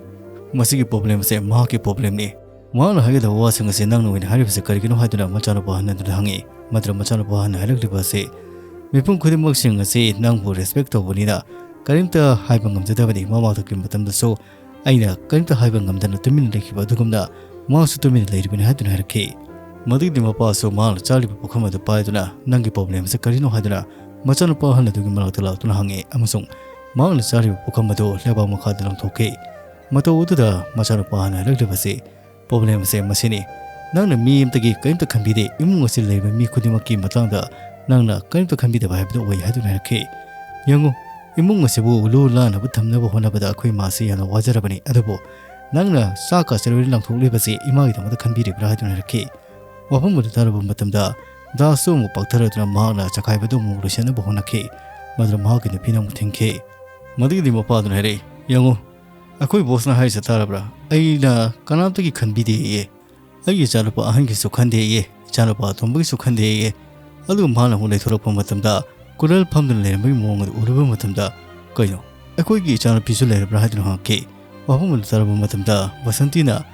"ꯃꯁꯤꯒꯤ ꯄ꯭ꯔꯣꯕ꯭ꯂꯦꯝ ꯑꯁꯦ ꯃꯍꯥꯛꯀꯤ ꯄ꯭ꯔꯣꯕ꯭ꯂꯦꯝꯅꯤ꯫ ꯃꯍꯥꯛꯅ ꯍꯥꯏꯒꯗꯕ ꯋꯥꯁꯤꯡ ꯑꯁꯤ ꯅꯪꯅ ꯑꯣꯏꯅ ꯍꯥꯏꯔꯤꯕꯁꯤ ꯀꯔꯤꯒꯤꯅꯣ?" ꯍꯥꯏꯗꯨꯅ ꯃꯆꯥꯅꯨꯄꯥ ꯑꯍꯟ ꯑꯗꯨꯗ ꯍꯪꯉꯤ꯫ ꯃꯗꯨꯗ ꯃꯆꯥꯅꯨꯄꯥ ꯑꯍꯟꯅ ꯍꯥꯏꯔꯛꯂꯤꯕ ꯑꯁꯤ, "ꯃꯤꯄꯨꯝ ꯈꯨꯗꯤꯡꯃꯛꯁꯤꯡ ꯑꯁꯤ ꯅꯪꯕꯨ ꯔꯦꯁꯄꯦꯛ ꯇꯧꯕꯅꯤꯅ ꯀꯔꯤꯝꯇ ꯍꯥꯏꯕ ꯉꯝꯖꯗꯕꯅꯤ꯫ ꯃꯃꯥꯡ ꯊꯣꯛꯈꯤꯕ ꯃꯇꯝꯗꯁꯨ ꯑꯩꯅ ꯀꯔꯤꯝꯇ ꯍꯥꯏꯕ ꯉꯝꯗꯅ ꯇꯨꯃꯤꯟꯅ ꯂꯩꯈꯤꯕ ꯑꯗꯨꯒꯨꯝꯅ ꯃꯍꯥꯛꯁꯨ ꯇꯨꯃꯤꯟꯅ ꯂꯩꯔꯤꯕꯅꯤ" ꯍꯥꯏꯗꯨꯅ ꯍꯥꯏꯔꯛꯈꯤ꯫ ꯃꯗꯨꯒꯤꯗꯤ ꯃꯄꯥꯁꯨ ꯃꯍꯥꯛꯅ ꯆꯥꯔꯤꯕ ꯄꯨꯈꯝ ꯑꯗꯨ ꯄꯥꯏꯗꯨꯅ, "ꯅꯪꯒꯤ ꯄ꯭ꯔꯣꯕ꯭ꯂꯦꯝ ꯑꯁꯤ ꯀꯔꯤꯅꯣ?" ꯍꯥꯏꯗꯨꯅ ꯃꯆꯥꯅꯨꯄꯥ ꯑꯍꯜ ꯑꯗꯨꯒꯤ ꯃꯅꯥꯛꯇ ꯂꯥꯛꯇꯨꯅ ꯍꯪꯉꯤ ꯑꯃꯁꯨꯡ ꯃꯍꯥꯛꯅ ꯆꯥꯔꯤꯕ ꯄꯨꯈꯝ ꯑꯗꯨ ꯂꯩꯕꯥꯛ ꯃꯈꯥꯗ ꯂꯪꯊꯣꯛꯈꯤ꯫ ꯃꯇꯧ ꯑꯗꯨꯗ ꯃꯆꯥꯅꯨꯄꯥ ꯑꯍꯜꯅ ꯍꯥꯏꯔꯛꯂꯤꯕꯁꯤ, "ꯄ꯭ꯔꯣꯕ꯭ꯂꯦꯝ ꯑꯁꯦ ꯃꯁꯤꯅꯤ꯫ ꯅꯪꯅ ꯃꯤ ꯑꯃꯠꯇꯒꯤ ꯀꯔꯤꯝꯇ ꯈꯟꯕꯤꯗꯦ꯫ ꯏꯃꯨꯡ ꯑꯁꯤꯗ ꯂꯩꯔꯤꯕ ꯃꯤ ꯈꯨꯗꯤꯡꯃꯛꯀꯤ ꯃꯇꯥꯡꯗ ꯅꯪꯅ ꯀꯔꯤꯝꯇ ꯈꯟꯕꯤꯗꯕ ꯍꯥꯏꯕꯗꯨ ꯑꯣꯏ" ꯍꯥꯏꯗꯨꯅ ꯍꯥꯏꯔꯛꯈꯤ꯫ ꯌꯦꯡꯉꯨ, ꯏꯃꯨꯡ ꯑꯁꯤꯕꯨ ꯂꯨ ꯅꯥꯟꯅꯕ ꯊꯝꯅꯕ ꯍꯣꯠꯅꯕꯗ ꯑꯩꯈꯣꯏ ꯏꯃꯥꯁꯤ ꯌꯥꯝꯅ ꯋꯥꯖꯔꯕꯅꯤ꯫ ꯑꯗꯨꯕꯨ ꯅꯪꯅ ꯆꯥꯛ ꯀꯥ ꯆꯔꯨ ꯂꯪꯊꯣꯛꯂꯤꯕꯁꯤ ꯏꯃꯥꯒꯤꯗꯃꯛꯇ ꯈꯟꯕꯤꯔꯤꯕ꯭ꯔꯥ ꯍꯥꯏꯗꯨꯅ ꯍꯥꯏꯔꯛꯈꯤ꯫ ꯋꯥꯐꯝ ꯑꯗꯨ ꯇꯥꯔꯕ ꯃꯇꯝꯗ ꯗꯥꯁꯁꯨ ꯑꯃꯨꯛ ꯄꯥꯛꯊꯔꯗꯨꯅ ꯃꯍꯥꯛꯅ ꯆꯈꯥꯏꯕꯗꯨ ꯑꯃꯨꯛ ꯂꯣꯏꯁꯤꯟꯅꯕ ꯍꯣꯠꯅꯈꯤ꯫ ꯃꯗꯨꯗ ꯃꯍꯥꯛꯀꯤ ꯅꯨꯄꯤꯅ ꯑꯃꯨꯛ ꯊꯤꯡꯈꯤ꯫ ꯃꯗꯨꯒꯤꯗꯤ ꯃꯄꯥꯗꯨꯅ ꯍꯥꯏꯔꯛꯏ, "ꯌꯦꯡꯉꯨ, ꯑꯩꯈꯣꯏ ꯕꯣꯁꯅ ꯍꯥꯏꯔꯤꯁꯦ ꯇꯥꯔꯕ꯭ꯔꯥ? ꯑꯩꯅ ꯀꯅꯥꯝꯇꯒꯤ ꯈꯟꯕꯤꯗꯦꯌꯦ꯫ ꯑꯩꯒꯤ ꯏꯆꯥꯅꯨꯄꯥ ꯑꯍꯟꯒꯤꯁꯨ ꯈꯟꯗꯦꯌꯦ, ꯏꯆꯥꯅꯨꯄꯥ ꯑꯇꯣꯝꯕꯒꯤꯁꯨ ꯈꯟꯗꯦꯌꯦ"꯫ ꯑꯗꯨꯒ ꯃꯍꯥꯛꯅ ꯑꯃꯨꯛ ꯂꯩꯊꯣꯔꯛꯄ ꯃꯇꯝꯗ ꯀꯨꯔꯦꯜ ꯐꯝꯗꯨꯅ ꯂꯩꯔꯝꯕꯒꯤ ꯃꯑꯣꯡ ꯑꯗꯨ ꯎꯔꯨꯕ ꯃꯇꯝꯗ, "ꯀꯩꯅꯣ, ꯑꯩꯈꯣꯏꯒꯤ ꯏꯆꯥꯅꯨꯄꯤꯁꯨ ꯂꯩꯔꯕ꯭ꯔꯥ?" ꯍꯥꯏꯗꯨꯅ ꯍꯪꯉꯛꯈꯤ꯫ ꯋꯥꯐꯝ ꯑꯗꯨ ꯇꯥꯔꯕ ꯃꯇꯝꯗ ꯕꯁꯟꯇꯤꯅ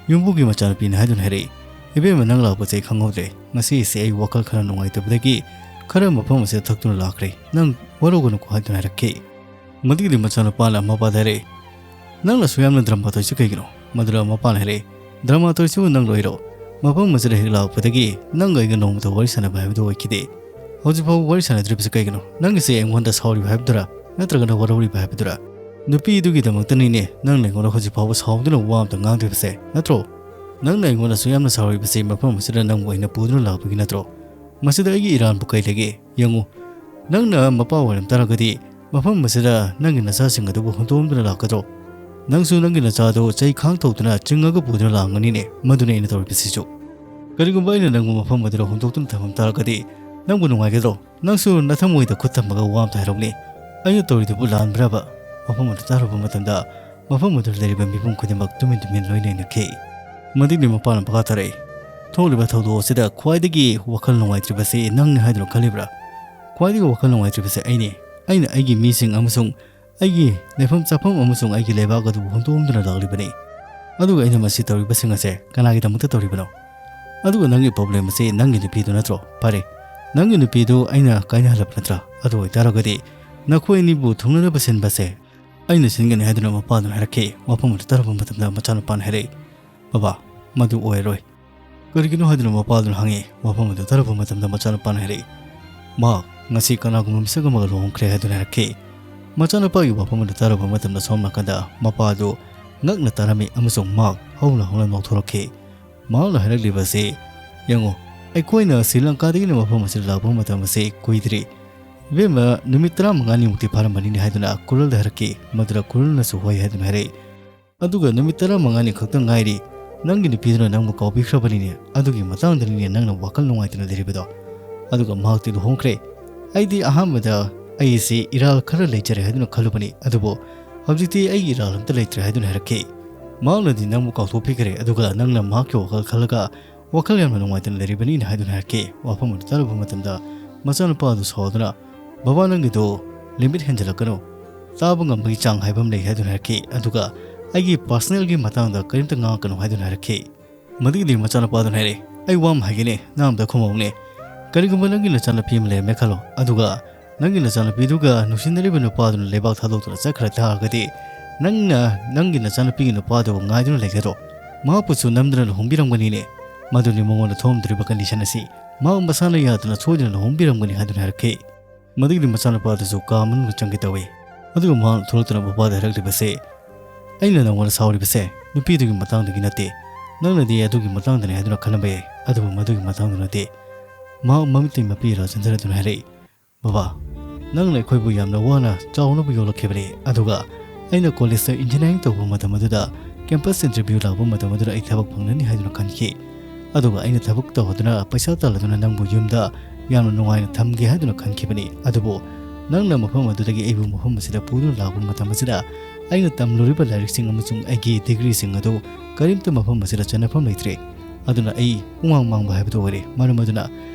ꯌꯨꯝꯕꯨꯒꯤ ꯃꯆꯥꯅꯨꯄꯤꯅ ꯍꯥꯏꯗꯨꯅ ꯍꯥꯏꯔꯛꯏ, "ꯏꯕꯦꯝꯃ, ꯅꯪ ꯂꯥꯛꯄꯁꯦ ꯑꯩ ꯈꯪꯍꯧꯗ꯭ꯔꯦ꯫ ꯉꯁꯤꯁꯦ ꯑꯩ ꯋꯥꯈꯜ ꯈꯔ ꯅꯨꯡꯉꯥꯏꯇꯕꯗꯒꯤ ꯈꯔ ꯃꯐꯝ ꯑꯁꯤꯗ ꯊꯛꯇꯨꯅ ꯂꯥꯛꯈ꯭ꯔꯦ꯫ ꯅꯪ ꯋꯥꯔꯧꯒꯅꯨꯀꯣ" ꯍꯥꯏꯗꯨꯅ ꯍꯥꯏꯔꯛꯈꯤ꯫ ꯃꯗꯨꯒꯤꯗꯤ ꯃꯆꯥꯅꯨꯄꯥꯅ ꯃꯄꯥꯗ ꯍꯥꯏꯔꯛꯏ, "ꯅꯪꯅ ꯑꯁꯨꯛ ꯌꯥꯝꯅ ꯗ꯭ꯔꯃꯥ ꯇꯧꯔꯤꯁꯤ ꯀꯩꯒꯤꯅꯣ?" ꯃꯗꯨꯗ ꯃꯄꯥꯅ ꯍꯥꯏꯔꯛꯏ, "ꯗ꯭ꯔꯃꯥ ꯇꯧꯔꯤꯁꯤꯕꯨ ꯅꯪ ꯂꯣꯏꯔꯣ? ꯃꯐꯝ ꯑꯁꯤꯗ ꯍꯦꯛ ꯂꯥꯛꯄꯗꯒꯤ ꯅꯪꯒ ꯑꯩꯒ ꯅꯣꯡꯃꯇ ꯋꯥꯔꯤ ꯁꯥꯟꯅꯕ ꯍꯥꯏꯕꯗꯨ ꯑꯣꯏꯈꯤꯗꯦ꯫ ꯍꯧꯖꯤꯛ ꯐꯥꯎꯕ ꯋꯥꯔꯤ ꯁꯥꯟꯅꯗ꯭ꯔꯤꯕꯁꯤ ꯀꯩꯒꯤꯅꯣ? ꯅꯪꯒꯤꯁꯦ ꯑꯩꯉꯣꯟꯗ ꯁꯥꯎꯔꯤꯕ ꯍꯥꯏꯕꯗꯨꯔꯥ? ꯅꯠꯇ꯭ꯔꯒꯅ ꯋꯥꯔꯧꯔꯤꯕ ꯍꯥꯏꯕꯗꯨꯔꯥ? ꯅꯨꯄꯤꯗꯨꯒꯤꯗꯃꯛꯇꯅꯤꯅꯦ ꯅꯪꯅ ꯑꯩꯉꯣꯟꯗ ꯍꯧꯖꯤꯛ ꯐꯥꯎꯕ ꯁꯥꯎꯗꯨꯅ ꯋꯥ ꯑꯝꯇ ꯉꯥꯡꯗ꯭ꯔꯤꯕꯁꯦ, ꯅꯠꯇ꯭ꯔꯣ? ꯅꯪꯅ ꯑꯩꯉꯣꯟꯗ ꯑꯁꯨꯛ ꯌꯥꯝꯅ ꯁꯥꯎꯔꯤꯕꯁꯤ ꯃꯐꯝ ꯑꯁꯤꯗ ꯅꯪꯕꯨ ꯑꯩꯅ ꯄꯨꯗꯨꯅ ꯂꯥꯛꯄꯒꯤ ꯅꯠꯇ꯭ꯔꯣ? ꯃꯁꯤꯗ ꯑꯩꯒꯤ ꯏꯔꯥꯟꯕꯨ ꯀꯩ ꯂꯩꯒꯦ? ꯌꯦꯡꯉꯨ, ꯅꯪꯅ ꯃꯄꯥ ꯑꯣꯏꯔꯝ ꯇꯥꯔꯒꯗꯤ ꯃꯐꯝ ꯑꯁꯤꯗ ꯅꯪꯒꯤ ꯅꯆꯥꯁꯤꯡ ꯑꯗꯨꯕꯨ ꯍꯨꯟꯗꯣꯛꯑꯝꯗꯨꯅ ꯂꯥꯛꯀꯗ꯭ꯔꯣ? ꯅꯪꯁꯨ ꯅꯪꯒꯤ ꯅꯆꯥꯗꯨ ꯆꯩ ꯈꯥꯡ ꯊꯧꯗꯨꯅ ꯆꯤꯡꯉꯒ ꯄꯨꯗꯨꯅ ꯂꯥꯛꯂꯝꯒꯅꯤꯅꯦ꯫ ꯃꯗꯨꯅꯤ ꯑꯩꯅ ꯇꯧꯔꯤꯕꯁꯤꯁꯨ꯫ ꯀꯔꯤꯒꯨꯝꯕ ꯑꯩꯅ ꯅꯪꯕꯨ ꯃꯐꯝ ꯑꯗꯨꯗ ꯍꯨꯟꯗꯣꯛꯇꯨꯅ ꯊꯝꯂꯝ ꯇꯥꯔꯒꯗꯤ ꯅꯪꯕꯨ ꯅꯨꯡꯉꯥꯏꯒꯗ꯭ꯔꯣ? ꯅꯪꯁꯨ ꯅꯊꯃꯣꯏꯗ ꯈꯨꯠ ꯊꯝꯃꯒ ꯋꯥ ꯑꯝꯇ ꯍꯥꯏꯔꯧꯅꯦ꯫ ꯑꯩꯅ ꯇꯧꯔꯤꯗꯨꯕꯨ ꯂꯥꯟꯕ꯭ꯔꯕ?" ꯋꯥꯐꯝ ꯑꯗꯨ ꯇꯥꯔꯨꯕ ꯃꯇꯝꯗ ꯃꯐꯝ ꯑꯗꯨꯗ ꯂꯩꯔꯤꯕ ꯃꯤꯄꯨꯝ ꯈꯨꯗꯤꯡꯃꯛ ꯇꯨꯃꯤꯟ ꯇꯨꯃꯤꯟ ꯂꯣꯏꯅ ꯌꯦꯡꯅꯈꯤ꯫ ꯃꯗꯨꯒꯤ ꯃꯄꯥꯅ ꯃꯈꯥ ꯇꯥꯔꯛꯏ, "ꯊꯣꯛꯂꯤꯕ ꯊꯧꯗꯣꯛ ꯑꯁꯤꯗ ꯈ꯭ꯋꯥꯏꯗꯒꯤ ꯋꯥꯈꯜ ꯅꯨꯡꯉꯥꯏꯇ꯭ꯔꯤꯕꯁꯤ ꯅꯪꯅꯤ ꯍꯥꯏꯗꯨꯅ ꯈꯜꯂꯤꯕ꯭ꯔꯥ? ꯈ꯭ꯋꯥꯏꯗꯒꯤ ꯋꯥꯈꯜ ꯅꯨꯡꯉꯥꯏꯇ꯭ꯔꯤꯕꯁꯤ ꯑꯩꯅꯤ꯫ ꯑꯩꯅ ꯑꯩꯒꯤ ꯃꯤꯁꯤꯡ ꯑꯃꯁꯨꯡ ꯑꯩꯒꯤ ꯂꯩꯐꯝ ꯆꯥꯐꯝ ꯑꯃꯁꯨꯡ ꯑꯩꯒꯤ ꯂꯩꯕꯥꯛ ꯑꯗꯨꯕꯨ ꯍꯨꯟꯗꯣꯛꯂꯝꯗꯨꯅ ꯂꯥꯛꯂꯤꯕꯅꯤ꯫ ꯑꯗꯨꯒ ꯑꯩꯅ ꯃꯁꯤ ꯇꯧꯔꯤꯕꯁꯤꯡ ꯑꯁꯦ ꯀꯅꯥꯒꯤꯗꯃꯛꯇ ꯇꯧꯔꯤꯕꯅꯣ? ꯑꯗꯨꯒ ꯅꯪꯒꯤ ꯄ꯭ꯔꯣꯕ꯭ꯂꯦꯝ ꯑꯁꯤ ꯅꯪꯒꯤ ꯅꯨꯄꯤꯗꯨ ꯅꯠꯇ꯭ꯔꯣ? ꯐꯔꯦ, ꯅꯪꯒꯤ ꯅꯨꯄꯤꯗꯨ ꯑꯩꯅ ꯀꯥꯏꯅꯍꯜꯂꯕ ꯅꯠꯇ꯭ꯔꯥ? ꯑꯗꯨ ꯑꯣꯏꯇꯥꯔꯒꯗꯤ ꯅꯈꯣꯏ ꯑꯅꯤꯕꯨ ꯊꯨꯡꯅꯅꯕ ꯁꯤꯟꯕꯁꯦ ꯑꯩꯅ ꯁꯤꯟꯒꯅꯤ" ꯍꯥꯏꯗꯨꯅ ꯃꯄꯥꯗꯨꯅ ꯍꯥꯏꯔꯛꯈꯤ꯫ ꯋꯥꯐꯝ ꯑꯗꯨ ꯇꯥꯔꯨꯕ ꯃꯇꯝꯗ ꯃꯆꯥꯅꯨꯄꯥꯅ ꯍꯥꯏꯔꯛꯏ, "ꯕꯕꯥ, ꯃꯗꯨ ꯑꯣꯏꯔꯣꯏ"꯫ "ꯀꯔꯤꯒꯤꯅꯣ?" ꯍꯥꯏꯗꯨꯅ ꯃꯄꯥꯗꯨꯅ ꯍꯪꯉꯤ꯫ ꯋꯥꯐꯝ ꯑꯗꯨ ꯇꯥꯔꯨꯕ ꯃꯇꯝꯗ ꯃꯆꯥꯅꯨꯄꯥꯅ ꯍꯥꯏꯔꯛꯏ, "ꯃꯍꯥꯛ ꯉꯁꯤ ꯀꯅꯥꯒꯨꯝꯕ ꯃꯤꯁꯛ ꯑꯃꯒ ꯂꯨꯍꯣꯡꯈ꯭ꯔꯦ" ꯍꯥꯏꯗꯨꯅ ꯍꯥꯏꯔꯛꯈꯤ꯫ ꯃꯆꯥꯅꯨꯄꯥꯒꯤ ꯋꯥꯐꯝ ꯑꯗꯨ ꯇꯥꯔꯨꯕ ꯃꯇꯝꯗ ꯁꯣꯝ ꯅꯥꯀꯟꯗ ꯃꯄꯥ ꯑꯗꯨ ꯉꯛꯅ ꯇꯥꯔꯝꯃꯤ ꯑꯃꯁꯨꯡ ꯃꯍꯥꯛ ꯍꯧꯅ ꯍꯧꯅ ꯅꯣꯛꯊꯣꯔꯛꯈꯤ꯫ ꯃꯍꯥꯛꯅ ꯍꯥꯏꯔꯛꯂꯤꯕ ꯑꯁꯤ, "ꯌꯦꯡꯉꯨ, ꯑꯩꯈꯣꯏꯅ ꯁ꯭ꯔꯤ ꯂꯪꯀꯥꯗꯒꯤꯅ ꯃꯐꯝ ꯑꯁꯤꯗ ꯂꯥꯛꯄ ꯃꯇꯝ ꯑꯁꯤ ꯀꯨꯏꯗ꯭ꯔꯤ꯫ ꯏꯕꯦꯝꯃ, ꯅꯨꯃꯤꯠ ꯇꯔꯥꯃꯉꯥꯅꯤꯃꯨꯛꯇꯤ ꯐꯥꯔꯝꯕꯅꯤꯅꯦ" ꯍꯥꯏꯗꯨꯅ ꯀꯨꯔꯜꯗ ꯍꯥꯏꯔꯛꯈꯤ꯫ ꯃꯗꯨꯗ ꯀꯨꯔꯜꯅꯁꯨ "ꯍꯣꯏ" ꯍꯥꯏꯗꯨꯅ ꯍꯥꯏꯔꯛꯏ꯫ "ꯑꯗꯨꯒ ꯅꯨꯃꯤꯠ ꯇꯔꯥꯃꯉꯥꯅꯤ ꯈꯛꯇ ꯉꯥꯏꯔꯤ꯫ ꯅꯪꯒꯤ ꯅꯨꯄꯤꯗꯨꯅ ꯅꯪꯕꯨ ꯀꯥꯎꯕꯤꯈ꯭ꯔꯕꯅꯤꯅꯦ꯫ ꯑꯗꯨꯒꯤ ꯃꯇꯥꯡꯗꯅꯤꯅꯦ ꯅꯪꯅ ꯋꯥꯈꯜ ꯅꯨꯡꯉꯥꯏꯇꯅ ꯂꯩꯔꯤꯕꯗꯣ꯫ ꯑꯗꯨꯒ ꯃꯍꯥꯛꯇꯤ ꯂꯨꯍꯣꯡꯈ꯭ꯔꯦ꯫ ꯑꯩꯗꯤ ꯑꯍꯥꯟꯕꯗ "ꯑꯩꯁꯤ ꯏꯔꯥꯜ ꯈꯔ ꯂꯩꯖꯔꯦ ꯍꯥꯏꯗꯨꯅ ꯈꯜꯂꯨꯕꯅꯤ, ꯑꯗꯨꯕꯨ ꯍꯧꯖꯤꯛꯇꯤ ꯑꯩꯒꯤ ꯏꯔꯥꯜ ꯑꯝꯇ ꯂꯩꯇ꯭ꯔꯦ" ꯍꯥꯏꯗꯨꯅ ꯍꯥꯏꯔꯛꯈꯤ꯫ ꯃꯍꯥꯛꯅꯗꯤ ꯅꯪꯕꯨ ꯀꯥꯎꯊꯣꯛꯄꯤꯈ꯭ꯔꯦ, ꯑꯗꯨꯒ ꯅꯪꯅ ꯃꯍꯥꯛꯀꯤ ꯋꯥꯈꯜ ꯈꯜꯂꯒ ꯋꯥꯈꯜ ꯌꯥꯝꯅ ꯅꯨꯡꯉꯥꯏꯇꯅ ꯂꯩꯔꯤꯕꯅꯤꯅ ꯍꯥꯏꯗꯨꯅ ꯍꯥꯏꯔꯛꯈꯤ꯫ ꯋꯥꯐꯝ ꯑꯗꯨ ꯇꯥꯔꯨꯕ ꯃꯇꯝꯗ ꯃꯆꯥꯅꯨꯄꯥ ꯑꯗꯨ ꯁꯥꯎꯗꯨꯅ, "ꯕꯕꯥ, ꯅꯪꯒꯤꯗꯣ limit ꯍꯦꯟꯖꯜꯂꯛꯀꯅꯨ, ꯇꯥꯕ ꯉꯝꯕꯒꯤ ꯆꯥꯡ ꯍꯥꯏꯕ ꯑꯃ ꯂꯩ" ꯍꯥꯏꯗꯨꯅ ꯍꯥꯏꯔꯛꯈꯤ꯫ ꯑꯗꯨꯒ "ꯑꯩꯒꯤ personalꯒꯤ ꯃꯇꯥꯡꯗ ꯀꯔꯤꯝꯇ ꯉꯥꯡꯉꯛꯀꯅꯨ" ꯍꯥꯏꯗꯨꯅ ꯍꯥꯏꯔꯛꯈꯤ꯫ ꯃꯗꯨꯒꯤꯗꯤ ꯃꯆꯥꯅꯨꯄꯥꯗꯨꯅ ꯍꯥꯏꯔꯦ, "ꯑꯩ ꯋꯥ ꯑꯃ ꯍꯥꯏꯒꯦꯅꯦ, ꯅꯪ ꯑꯝꯇ ꯈꯨꯝꯃꯧꯅꯦ꯫ ꯀꯔꯤꯒꯨꯝꯕ ꯅꯪꯒꯤ ꯅꯆꯥꯅꯨꯄꯤ ꯑꯃ ꯂꯩꯔꯝꯃꯦ ꯈꯜꯂꯣ, ꯑꯗꯨꯒ ꯅꯪꯒꯤ ꯅꯆꯥꯅꯨꯄꯤꯗꯨꯒ ꯅꯨꯡꯁꯤꯅꯔꯤꯕ ꯅꯨꯄꯥꯗꯨꯅ ꯂꯩꯕꯥꯛ ꯊꯥꯗꯣꯛꯇꯨꯅ ꯆꯠꯈ꯭ꯔ ꯇꯥꯔꯒꯗꯤ, ꯅꯪꯅ ꯅꯪꯒꯤ ꯅꯆꯥꯅꯨꯄꯤꯒꯤ ꯅꯨꯄꯥꯗꯨ ꯉꯥꯏꯗꯨꯅ ꯂꯩꯒꯗ꯭ꯔꯣ? ꯃꯍꯥꯛꯄꯨꯁꯨ ꯅꯝꯗꯨꯅ ꯂꯨꯍꯣꯡꯕꯤꯔꯝꯒꯅꯤꯅꯦ꯫ ꯃꯗꯨꯗꯤ ꯃꯉꯣꯟꯗ ꯊꯣꯛꯑꯝꯗꯣꯔꯤꯕ condition ꯑꯁꯤ ꯃꯍꯥꯛ ꯃꯁꯥꯅ ꯌꯥꯗꯅ ꯁꯣꯏꯗꯅ ꯂꯨꯍꯣꯡꯕꯤꯔꯝꯒꯅꯤ" ꯍꯥꯏꯗꯨꯅ ꯍꯥꯏꯔꯛꯈꯤ꯫ ꯃꯗꯨꯒꯤꯗꯤ ꯃꯆꯥꯅꯨꯄꯥ ꯑꯗꯨꯁꯨ ꯀꯥ ꯃꯅꯨꯡꯗ ꯆꯪꯒꯦ ꯇꯧꯏ꯫ ꯑꯗꯨꯒ ꯃꯍꯥꯛꯅ ꯊꯣꯛꯂꯛꯇꯨꯅ ꯃꯄꯥꯗ ꯍꯥꯏꯔꯛꯂꯤꯕꯁꯦ, "ꯑꯩꯅ ꯅꯉꯣꯟꯗ ꯁꯥꯎꯔꯤꯕꯁꯦ ꯅꯨꯄꯤꯗꯨꯒꯤ ꯃꯇꯥꯡꯗꯒꯤ ꯅꯠꯇꯦ, ꯅꯪꯅꯗꯤ ꯑꯗꯨꯒꯤ ꯃꯇꯥꯡꯗꯅꯤ ꯍꯥꯏꯗꯨꯅ ꯈꯜꯂꯝꯕ ꯌꯥꯏ, ꯑꯗꯨꯕꯨ ꯃꯗꯨꯒꯤ ꯃꯇꯥꯡꯗ ꯅꯠꯇꯦ"꯫ ꯃꯍꯥꯛ ꯃꯃꯤꯠꯇꯒꯤ ꯃꯄꯤ ꯏꯔꯥ ꯆꯦꯟꯊꯔꯗꯨꯅ ꯍꯥꯏꯔꯛꯏ, "ꯕꯕꯥ, ꯅꯪꯅ ꯑꯩꯈꯣꯏꯕꯨ ꯌꯥꯝꯅ ꯋꯥꯅ ꯆꯥꯎꯅꯕ ꯌꯣꯛꯂꯛꯈꯤꯕꯅꯤ, ꯑꯗꯨꯒ ꯑꯩꯅ collegeꯇ engineering ꯇꯧꯕ ꯃꯇꯝ ꯑꯗꯨꯗ campus interview ꯂꯥꯛꯄ ꯃꯇꯝ ꯑꯗꯨꯗ ꯑꯩ ꯊꯕꯛ ꯐꯪꯂꯅꯤ ꯍꯥꯏꯗꯨꯅ ꯈꯟꯈꯤ꯫ ꯑꯗꯨꯒ ꯑꯩꯅ ꯊꯕꯛ ꯇꯧꯗꯨꯅ ꯄꯩꯁꯥ ꯇꯥꯜꯂꯗꯨꯅ ꯅꯪꯕꯨ ꯌꯨꯝꯗ ꯌꯥꯝꯅ ꯅꯨꯡꯉꯥꯏꯅ ꯊꯝꯒꯦ ꯍꯥꯏꯗꯨꯅ ꯈꯟꯈꯤꯕꯅꯤ꯫ ꯑꯗꯨꯕꯨ ꯅꯪꯅ ꯃꯐꯝ ꯑꯗꯨꯗꯒꯤ ꯑꯩꯕꯨ ꯃꯐꯝ ꯑꯁꯤꯗ ꯄꯨꯗꯨꯅ ꯂꯥꯛꯄ ꯃꯇꯝ ꯑꯁꯤꯗ ꯑꯩꯅ ꯇꯝꯂꯨꯔꯤꯕ ꯂꯥꯏꯔꯤꯛꯁꯤꯡ ꯑꯃꯁꯨꯡ ꯑꯩꯒꯤ degreeꯁꯤꯡ ꯑꯗꯨ ꯀꯔꯤꯝꯇ ꯃꯐꯝ ꯑꯁꯤꯗ ꯆꯟꯅꯐꯝ ꯂꯩꯇ꯭ꯔꯦ꯫ ꯑꯗꯨꯅ ꯑꯩ ꯄꯨꯡꯃꯥꯡ ꯃꯥꯡꯕ ꯍꯥꯏꯕꯗꯨ ꯑꯣꯏꯔꯦ꯫ ꯃꯔꯝ ꯑꯗꯨꯅ